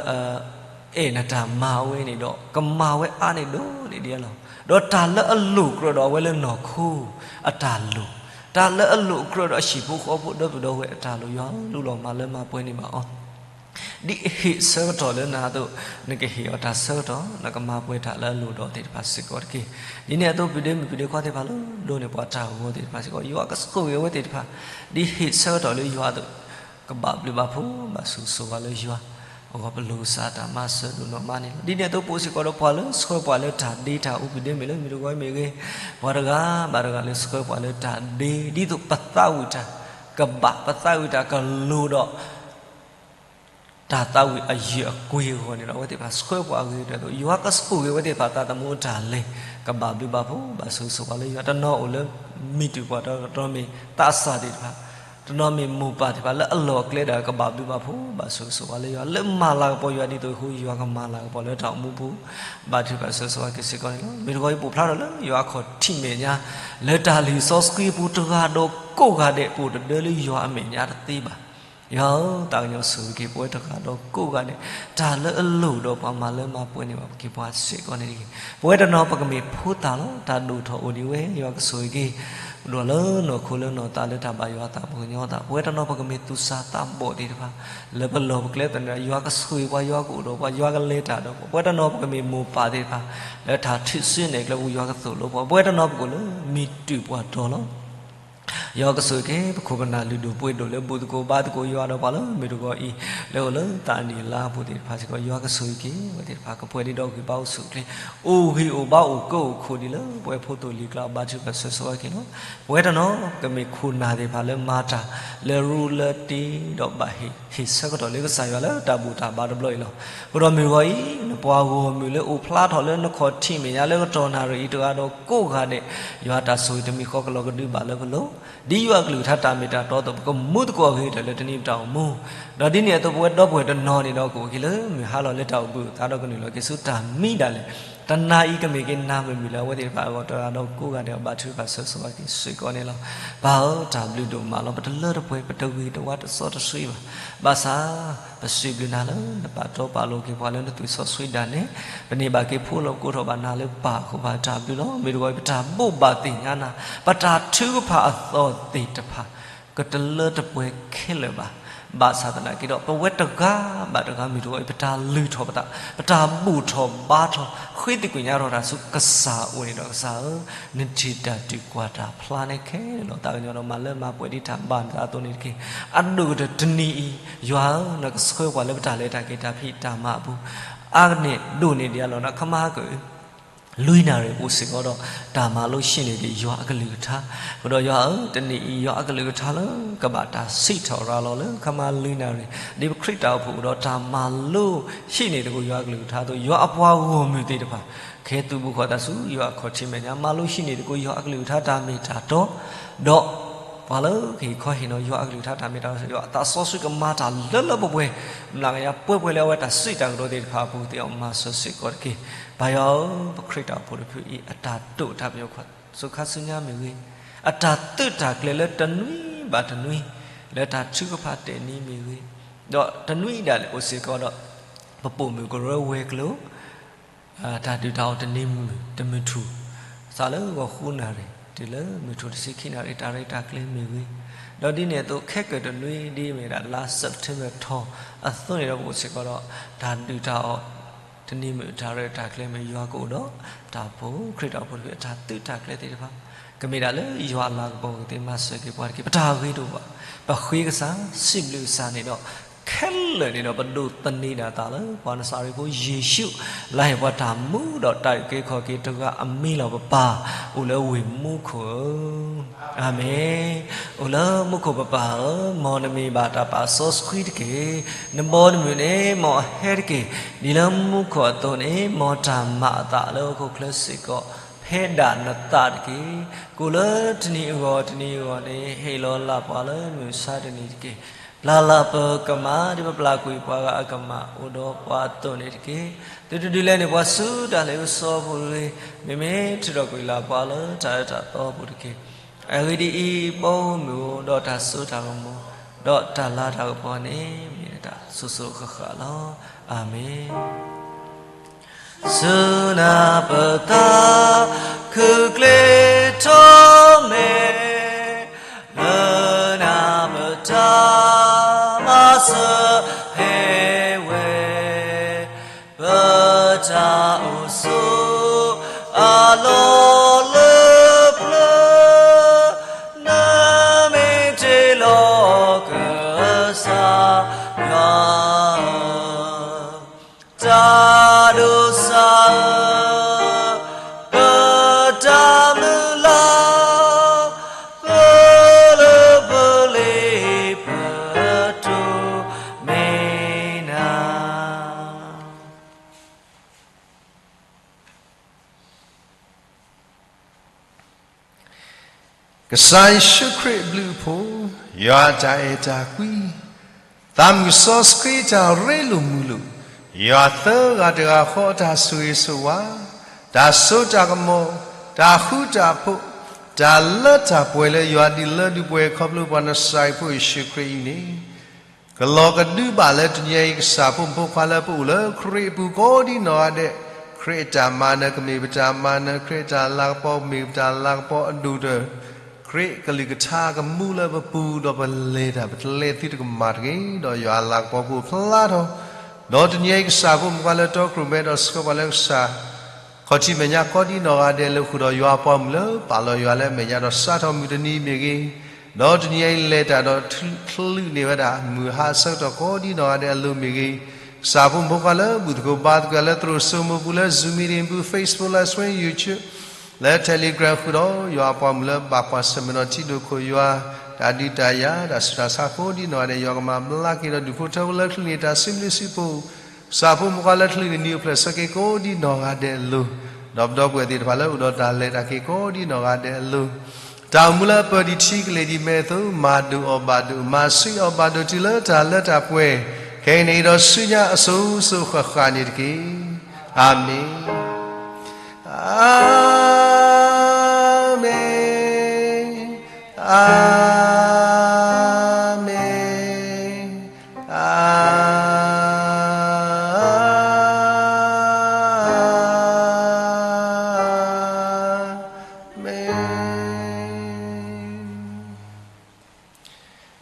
အဲၣ်နတၢ်မၤဝဲန့ၣ်ဒီး ကမၤဝဲအါန့ၢ်ဒိၣ်န့ၢ်ဒံးလီၤ. ဒီးတၢ်လၢအလိၣ်ကြၢးဒီးအဝဲလၢနီၢ်ခိအတၢ်လိၣ်, တၢ်လၢအလိၣ်ကြၢးဒီးအဟံၣ်ဖိဃီဖိဒီပုၢ်ဒီဝဲၢ်အတၢ်လိၣ် ယွၤလူလီၤမၤလၢမၤပှဲၤန့ၢ်ဘၣ်အီၤ ဒ်အဟ့ၣ်ဆၢကတီၢ်လၢနၤအသိး, နကဟ့ၣ်အီၤတၢ်ဆၢကတီၢ်, နကမၤပှဲၤတၢ်လၢအလိၣ်ဒီးသ့ၣ်တဖၣ်စ့ၢ်ကီးတက့ၢ်. ဒ်န့ၣ်အသိး ပုၢ်ဒ့မုၣ်ပုၢ်ဒ့ခွါသ့ၣ်တဖၣ်လၢ ဒိးန့ၢ်ပှၤတၢ်ဂီၤသ့ၣ်တဖၣ်စ့ၢ်ကီး ယွၤကဆိၣ်ဂ့ၤအဝဲသ့ၣ်တဖၣ်, ဒ်ဟ့ၣ်ဆၢကတီၢ်လၢယွၤအသိး, ကဘၣ်ဘျုးဘၣ်ဖှိၣ်ဘၣ်ဆိၣ်ဂ့ၤဆိၣ်ဝါလၢယွၤ, အဂီၢ်ပလိၣ်ကစၢ်တၢ်မၤစၢၤဒိၣ်နီၢ်မးန့ၣ်လီၤ. ဒ်န့ၣ်အသိး ပအိၣ်စ့ၢ်ကီးဒီးပှၤလၢဆှၢပှၤလၢတၢ်ဒ့တၢ်အူ ပုၢ်ဒ့မုၣ်လၢမုၢ်တဂီၤမ့ၢ်ဂ့ၤ, ပှၤတဂၤဘၣ်တဂၤလၢဆှၢပှၤလၢတၢ်ဒ့ ဒ်သိးပသးဝံၣ်တၢ်ကဘၣ် ပသးဝံၣ်တၢ်ကလိၤဒီး တၢ်သးဝံၣ်အယုၢ်အကွ့ၢ်အဂီၢ်န့ၣ်ဒီး အဝဲသ့ၣ်တဖၣ်ဆှၢပှၤအဂ့ၤကတၢၢ်အသိး ယွၤကဆိၣ်ဂ့ၤဝဲသ့ၣ်တဖၣ်သးသမူအတၢ်လဲၤ, ကဘၣ်ဘျုးဘၣ်ဖှိၣ်ဘၣ်ဆိၣ်ဂ့ၤဆိၣ်ဝါလၢယွၤ. တနီၤအိၣ်လၢမံၤတၢ်ပှၤတနီၤ တနီၤမ့ၢ်သးစၢ်သ့ၣ်တဖၣ်, တနီၤမ့ၢ်မိၢ်ပၢ်သ့ၣ်တဖၣ်လၢအလီၢ်အကျဲဒီး ကဘၣ်ဘျုးဘၣ်ဖှိၣ်ဘၣ်ဆိၣ်ဂ့ၤဆိၣ်ဝါလၢယွၤ, လၢမၤလၤကပီၤယွၤဒ်သိးအဃိ ယွၤကမၤလၤကပီၤလၢတၢ်အိၣ်မူပူၤ, ဘၣ်ထုကဖၣ်ဆိၣ်ဂ့ၤဆိၣ်ဝါက့ၤစ့ၢ်ကီးန့ၣ်လီၤ. မုၢ်တဂီၤအံၤပအိၣ်ဖျါထီၣ်လၢယွၤအခီၣ်ထံးမဲာ်ညါ, လၢတၢ်လံာ်စီဆှံအပူၤတဂၤဒီးကိးဂၤဒဲး ပအိၣ်တဒၢလၢယွၤအမဲာ်ညါတသ့ဘၣ် ယွၤဧၢ, သးကညီၤဆိၣ်ဂ့ၤက့ၤပဝဲတဂၤဒီးကိးဂၤဒဲး, တၢ်လၢအလိၣ်ဒီးပှၤမၤလၢမၤပှဲၤန့ၢ်ဘၣ်ပက့ၤပှၤစ့ၢ်ကီးန့ၣ်တက့ၢ်. ပဝဲတနီၤပကမ့ၢ်ဖိသၣ်လီၤ, တၢ်ဒိၣ်ထီၣ်အိၣ်ဒံးဝဲ, ယွၤကဆိၣ်ဂ့ၤက့ၤ, ဒိၣ်လၢနီၢ်ခိလၢနီၢ်သးလၢတၢ်ဘၣ်ယွၤအသးပကညီအသး, ပဝဲတနီၤပကမ့ၢ်သူၣ်စၢ်သးဘီၣ်သ့ၣ်တဖၣ်, လၢပလီၢ်ပကျဲသနၢၣ် ယွၤကဆိၣ်ဂ့ၤပှၤ ယွၤကအိၣ်ဒီးပှၤ ယွၤကလဲၤတၢ်ဒီးပှၤ, ပဝဲတနီၤပကမ့ၢ်မိၢ်ပၢ်သ့ၣ်တဖၣ်, လၢတၢ်ထုးစုနဲၣ်ကျဲပူၤ ယွၤကသိၣ်လိပှၤ, ပဝဲတနီၤပကအိၣ်လၢမံၤတုၢ်ပှၢ်တီၤလီၤ. ယွၤကဆိၣ်ဂ့ၤက့ၤ ပခိၣ်ပနၢ်လုၢ်ဒိၣ်ပှ့ၤဒိၣ်လၢဘူၣ်သကိးဘါသကိးယွၤဒီးပှၤလၢမုၢ်တဂီၤအံၤ, လၢအိၣ်လၢသးနံၣ်လါအပူၤသ့ၣ်တဖၣ်စ့ၢ်ကီး ယွၤကဆိၣ်ဂ့ၤက့ၤဝဲသ့ၣ်တဖၣ် ကပှဲၤဒံးဒီးဂံၢ်ဘါအိၣ်ဆူၣ်အိၣ်ချ့, အိၣ်ဂံၢ်အိၣ်ဘါအိၣ်ကၢအိၣ်ခိၣ်ဒံးလၢပဝဲဖိသိၣ်လံၤကျါ ဘါထုကဖၣ်ဆိၣ်ဂ့ၤဆိၣ်ဝါက့ၤလီၤ. ပဝဲတနီၤ ကမ့ၢ်ခိၣ်နၢ်သ့ၣ်တဖၣ်လၢမၤတၢ်လၢရူလၢတ့ဒီးဘၣ်ဟ့ၣ်ဆၢကတီၢ်လၢကစၢ်ယွၤလၢတၢ်ဘူၣ်တၢ်ဘါတဘျီအံၤလီၤ. ဃုာ်ဒီးမုၢ်တဂီၤအံၤ နပှၤဂီၢ်မုၢ်လၢအိၣ်ဖျါထီၣ်လၢနခီၣ်ထံးမဲာ်ညါလၢကတီၢ်နၣ်ရံၣ်အံၤတဂၤဒီးကိးဂၤဒဲး, ယွၤတၢ်ဆိၣ်ဂ့ၤတမံၤဃီကလီၤကဒုဘၣ်လၢပလိၤ, ဒ်ယွၤအကလုၢ်ကထါတၢ်မ့ၢ်တၢ်တီအသိး ပကမူသကိးအဂ့ၤကတၢၢ်လၢတနံၤပတၢ်အိၣ်မူ, ဒီးဒ်န့ၣ်အသိးပဝဲဒီပုၢ်ဝဲၢ်တနီၤန့ၣ်ဒီး ကအိၣ်က့ၤလၢမုၢ်ဟါလီၤလၢတၢ်အိၣ်ဘှံးအိၣ်သါဒီးကနုာ်လီၤက့ၤဆူတၢ်မံဒၣ်လဲာ်, တနၤအံၤကမ့ၢ်က့ၤနၤမုာ်မုာ်လၢအဝဲသ့ၣ်တဖၣ်အဂီၢ် တဂၤဒီးကိးဂၤဒဲး ဘါထုကဖၣ်ဆိၣ်ဂ့ၤဆိၣ်ဝါက့ၤစ့ၢ်ကီးန့ၣ်လီၤ. ပၢ်ဧၢ, တၢ်ဘျုးဒိၣ်မးလီၤ. ပတလၢတပှဲၤ ပတဂ့ၤတဝါတစီတဆှံဘၣ်. ဘၣ်ဆၣ် ပစံးဘျုးနၤလၢနပာ်တီပာ်လိၤက့ၤပှၤလၢနသွံၣ်စီဆှံဒၣ်နဲ, ပန့ၢ်ဘၣ်က့ၤဖိလီၤပကိးထီၣ်ဘၣ်နၤလၢပၢ်အဃိ ဘၣ်တၢ်ဘျုးလီၤ. မုၢ်တဂီၤအံၤ ပတၢ်ဘိးဘၣ်သ့ၣ်ညါနၤ, ပတၢ်ထုကဖၣ်အသီၣ်သ့ၣ်တဖၣ် ကတလၢတပှဲၤခဲလၢာ်ဘၣ်. ဘၣ်ဆၣ်သနာ်က့ဒီး ပဝဲတဂၤဘၣ်တဂၤ မုၢ်တဂီၤအံၤ ပတၢ်လုၢ်ထီၣ်ပသး, ပတၢ်ဘူၣ်ထီၣ်ဘါထီၣ် ဃ့သကွံာ်ညါထီၣ်တၢ်ဆူကစၢ်အအိၣ်န့ၣ်ဒီး ကစၢ်ဧၢ, နထံၣ်တၢ်တုၤကွၢ်တၢ်ဖျါန့ၣ်ခဲလၢာ်လီၤ. သးကညီၤဒီးမၤလၢမၤပှဲၤဒံးတၢ်ဘၣ်နသးအသိးန့ၣ်တက့ၢ်. အဒိၣ်ကတၢၢ်တနံၤအံၤ ယွၤဧၢ, နကဆှၢပှၤလၢပတၢ်လဲၤတၢ်က့ၤတၢ်ဖံးတၢ်မၤအပူၤ, အါကန့ၣ်ဒိၣ်န့ၢ်ဒံးအလီၢ်ဒီး ခမါက လွံၢ်နၣ်ရံၣ်အိၣ်စ့ၢ်ကီးဒီး တၢ်မၤလိဟံးန့ၢ်က့ၤယွၤအကလုၢ်ကထါ, ဃုာ်ဒီးယွၤဧၢ, တနံၤအံၤ ယွၤအကလုၢ်ကထါလၢ ကဘၣ်တၢ်စံးထီၣ်ရၤလီၤလၢ ခမါလွံၢ်နၣ်ရံၣ် ဒ်ပခရံာ်တၢ်အိၣ်ဖှိၣ်အိၣ်ဒီး တၢ်မၤလိဟံးန့ၢ်သကိးယွၤအကလုၢ်ကထါအသိး ယွၤအပှၤဂီၢ်မုၢ်သ့ၣ်တဖၣ် ကဟဲသုးဘူးဃီၤသးဆူယွၤအခီၣ်ထံးမဲာ်ညါ မၤလိဟံးန့ၢ်သကိးယွၤအကလုၢ်ကထါတၢ်မ့ၢ်တၢ်တီ ဒီး ပှၤလၢကဟ့ၣ်ခီဟ့ၣ်နီၤ ယွၤအကလုၢ်ကထါတၢ်မ့ၢ်တၢ်တီ ယွၤအသးစီဆှံကမၤတၢ်လၢလၢပှဲၤပှဲၤ မျးကယၤပှဲၤပှဲၤလၢအဝဲတၢ်စံးတၢ်ကတိၤသ့ၣ်တဖၣ်အပူၤ သ့ၣ်အီၤမၤစၢၤစ့ၢ်ကီးတက့ၢ်. ပၢ်ယွၤဧၢ, ပခရံာ်တၢ်အိၣ်ဖှိၣ်တဖုအံၤ အတၢ်တိာ်တၢ်ပညိၣ် စူခါဆူညါမ့ၢ်ဂ့ၤ, အတၢ်သုးတၢ်ကျဲၤလၢတနွံဘၣ်တနွံ လၢတၢ်ထုကဖၣ်တဲာ်နံၤမ့ၢ်ဂ့ၤ, ဒီးတနွံဒၣ်လဲာ်အိၣ်စ့ၢ်ကီးဒီး ပပိာ်မုၣ်ကရၢဝဲၤကျိၤ တၢ်ဒုၣ်တၢ်အီၣ်တနံၤမုၢ်တမုၢ်ထူၣ်, စးလၢဂီၤဃုနၣ်ရံၣ် တုၤလၢမုၢ်ထူၣ်တဆံခံနၣ်ရံၣ် တၢ်ရဲၣ်တၢ်ကျဲၤမ့ၢ်ဂ့ၤ, ဒီးဒ်န့ၣ်အသိး ခဲကၢၢ်တနွံ ဒ်မ့ၢ်ဒၣ်လါ September ထီၣ်အသိးန့ၣ်ဒီး ပအိၣ်စ့ၢ်ကီးဒီး တၢ်ဒုၣ်တၢ်အီၣ် တနံၤမုၢ်တၢ်ရဲၣ်တၢ်ကျဲၤမ့ၢ်ယွၤကအိၣ်ဒီးတၢ်အိၣ်ဖှိၣ်, ခရံာ်တၢ်အိၣ်ဖှိၣ်တဖုအတၢ်သုးတၢ်ကျဲၤသ့ၣ်တဖၣ် ကမ့ၢ်ဒၣ်လၢယွၤအလၤကပီၤကသ့မၤစၢၤက့ၤပှၤတက့ၢ်. ပတၢ်ဂ့ၤတအိၣ်ဘၣ်. ပဃ့ကစၢ်, စံးဘျုးကစၢ်န့ၣ်ဒီး ခဲလၢာ်န့ၣ်ဒီး ပဒိးသန့ၤဒၣ်သးလၢ ပှၤနစၤရ့းဖိယ့ၣ်ၡူး လၢဟ့ၣ်ပှၤတၢ်မူဒီးတၢ်အုၣ်က့ၤခီၣ်က့ၤတဂၤအမံၤလီၤ. ပပၢ် အိၣ်လၢဝ့ၢ်မူခိၣ်ဧၢ, အၤမ့ၣ်. အိၣ်လၢမူခိၣ်ပပၢ်ဧၢ, မ်နမံၤဘၣ်တၢ်ပာ်စီဆှံတက့ၢ်. နဘီနမုၢ်န့ၣ် မ်အဟဲတက့ၢ်. ဒ်လၢမူခိၣ်အသိးန့ၣ် မ်တၢ်မၤအသးလၢဟီၣ်ခိၣ်ချၢစ့ၢ်ကီး ဖဲဒၣ်နသးတက့ၢ်. ကိၣ်လၢတနံၤအဂီၢ်တနံၤအဂီၢ်န့ၣ် ဟ့ၣ်လီၤလၢ်ပှၤလၢမုၢ်မဆါတနံၤတက့ၢ်. ပျၢ်လၢ်ပကမၣ် ဒ်ပပျၢ်ကွံာ်ပှၤဂၤအကမၣ် အိၣ်ဒီးပှၤအသိးန့ၣ်တက့ၢ်. သုတဒုးလဲန့ၢ်ပှၤဆူတၢ်လ့ပစီအပူၤတဂ့ၤ. မ့မ့ၢ်ထုးထီၣ်ကွံာ်လၢ်ပှၤလၢတၢ်အၢတၢ်သီအပူၤတက့ၢ်. အဂ့ၢ်ဒ်အံၤ, ပအိၣ်မုၢ်ဧၢ, ဒီးတၢ်စိတၢ်ကမီၤ ဒီးတၢ်လၤတၢ်ကပီၤန့ၣ် မ့ၢ်နတၢ်စိၤစိၤဃၣ်ဃၣ်လီၤ. အၤမ့ၣ်. ဆူနၤပသးခုကျ့ထီၣ်မဲာ်, လၢနၤပတၢ်မၤစၢၤဟဲဝဲ, ပတၢ်အိၣ်ဆိးအလီၢ်လၢ ပျၢၤ, နမ့ၢ်တ့လီၤကစၢ်ယွၤဧၢ, တၢ်ဒိးစၢ်ဧၢ, ပတၢ်မုၢ်လၢ်, ပလၢပလ့ၤ ပတိၢ်မ့ၢ်နၤ. ကစၢ်ယ့ၣ်ၡူးခရံာ်အဘျုးအဖှိၣ်, ယွၤအတၢ်အဲၣ်တၢ်ကွံ, သးမုၢ်စီဆှံတၢ်ရ့လိာ်မုာ်လိာ်, ယွၤသၢဂၤတဂၤဃီအတၢ်ဆိၣ်ဂ့ၤဆိၣ်ဝါ, တၢ်စိတၢ်ကမီၤ, တၢ်ဃူတၢ်ဖိး, တၢ်လၢတၢ်ပှဲၤလၢယွၤဒုးလၢဒုးပှဲၤ ခီဖျိပှၤနစၤရ့းဖိယ့ၣ်ၡူးခရံာ်အံၤန့ၣ် ကလီၤကဒုဘၣ်လၢတနံၤအံၤ ကစၢ်ဖိမုၣ်ဖိခွါလၢပအိၣ်လၢခရံာ်အပူၤကိးဒ်နီၢ်ဂၤဒဲး, ခရံာ်အတၢ်မၤနၢၤ ကမ့ၢ်ပတၢ်မၤနၢၤ, ခရံာ်အတၢ်လၤကပီၤကမ့ၢ်ပတၢ်လၤကပီၤအဒိၣ်ဒီး, ခရံာ်ကလုၢ်ကထါကမူလၢပပူၤ ဒီးပလဲၤတၢ်ပတလဲၤသုတကမၣ်တဂ့ၤ, ဒီးယွၤအလၤကပီၤကအိၣ်ဖျါထီၣ်, ဒီးတနံၤအံၤ ကစၢ်ဖိမုၣ်ဖိခွါလၢတီခိၣ်ရိၣ်မဲဒီးဆှၢပှၤလၢကစၢ် ခီၣ်ထံးမဲာ်ညါကိးဒ်နီၢ်ဂၤဒဲးလၢဃုာ်ဒီးယွၤအပှၤမုၣ်လၢပာ်လီၤယွၤလၢအမဲာ်ညါဒီးစးထီၣ်မုၢ်တနံၤမ့ၢ်ဂ့ၤ, ဒီးတနံၤအံၤလဲၤတၢ်ဒီးချုးချုးန့ၢ်ဝဲဒၣ် မုၢ်ဟါအဆၢကတီၢ်ကိးဒ်နီၢ်ဂၤဒဲးအလိၤမ့ၢ်ဂ့ၤ, ကစၢ်ဖိမုၣ်ဖိခွါလၢဘူၣ်သကိးဘါသကိးလၢသရိာ်စိမိၤပူၤလၢ Zoom meeting ပူၤ Facebook Live Stream YouTube လၢ Telegram ဃုာ်ဒီး ယွၤအပှၤမုၣ်လၢဘၣ်ကွၢ်ဆၢၣ်မဲာ်ဒီးထံဒိၣ်ခိၣ်ယွၤ တၢ်ဒုးတၢ်ယၤ တၢ်ဆူးတၢ်ဆါကိးဒ်နီၢ်ဂၤဒဲး ယွၤကမၤဘျါက့ၤဒီးဒုးဖိထၢဖိလၢချုးန့ၢ်တၢ်စုမုၢ်စုပူၤ ကစၢ်ဖိမုၣ်ဖိခွါလၢချုးန့ၢ်နံၤအိၣ်ဖျဲၣ်ဆၢက့ၤကိးဒ်နီၢ်ဂၤဒဲးအလိၤ, ဒီးပဒီပုၢ်ဝဲၢ်သ့ၣ်တဖၣ်လၢအိၣ်ဒီးတၢ်လဲၤတၢ်က့ၤကိးဒ်နီၢ်ဂၤဒဲးအလိၤ, တၢ်အိၣ်မူလၢအပၢၢ်ဒံးထံကလဲၤဒံးမဲအသိး မၤဒိၣ်အီၣ်ဘၣ်ဒိၣ် မၤဆှံအီၣ်ဘၣ်ဒိၣ်တုၤလၢတၢ်လၢတၢ်ပှဲၤ, ခဲအံၤန့ၣ်ဒီးဆူညါအစိၤစိၤဃၣ်ဃၣ်န့ၣ်တက့ၢ်. အၤမ့ၣ်, အၤမ့ၣ်, အၤ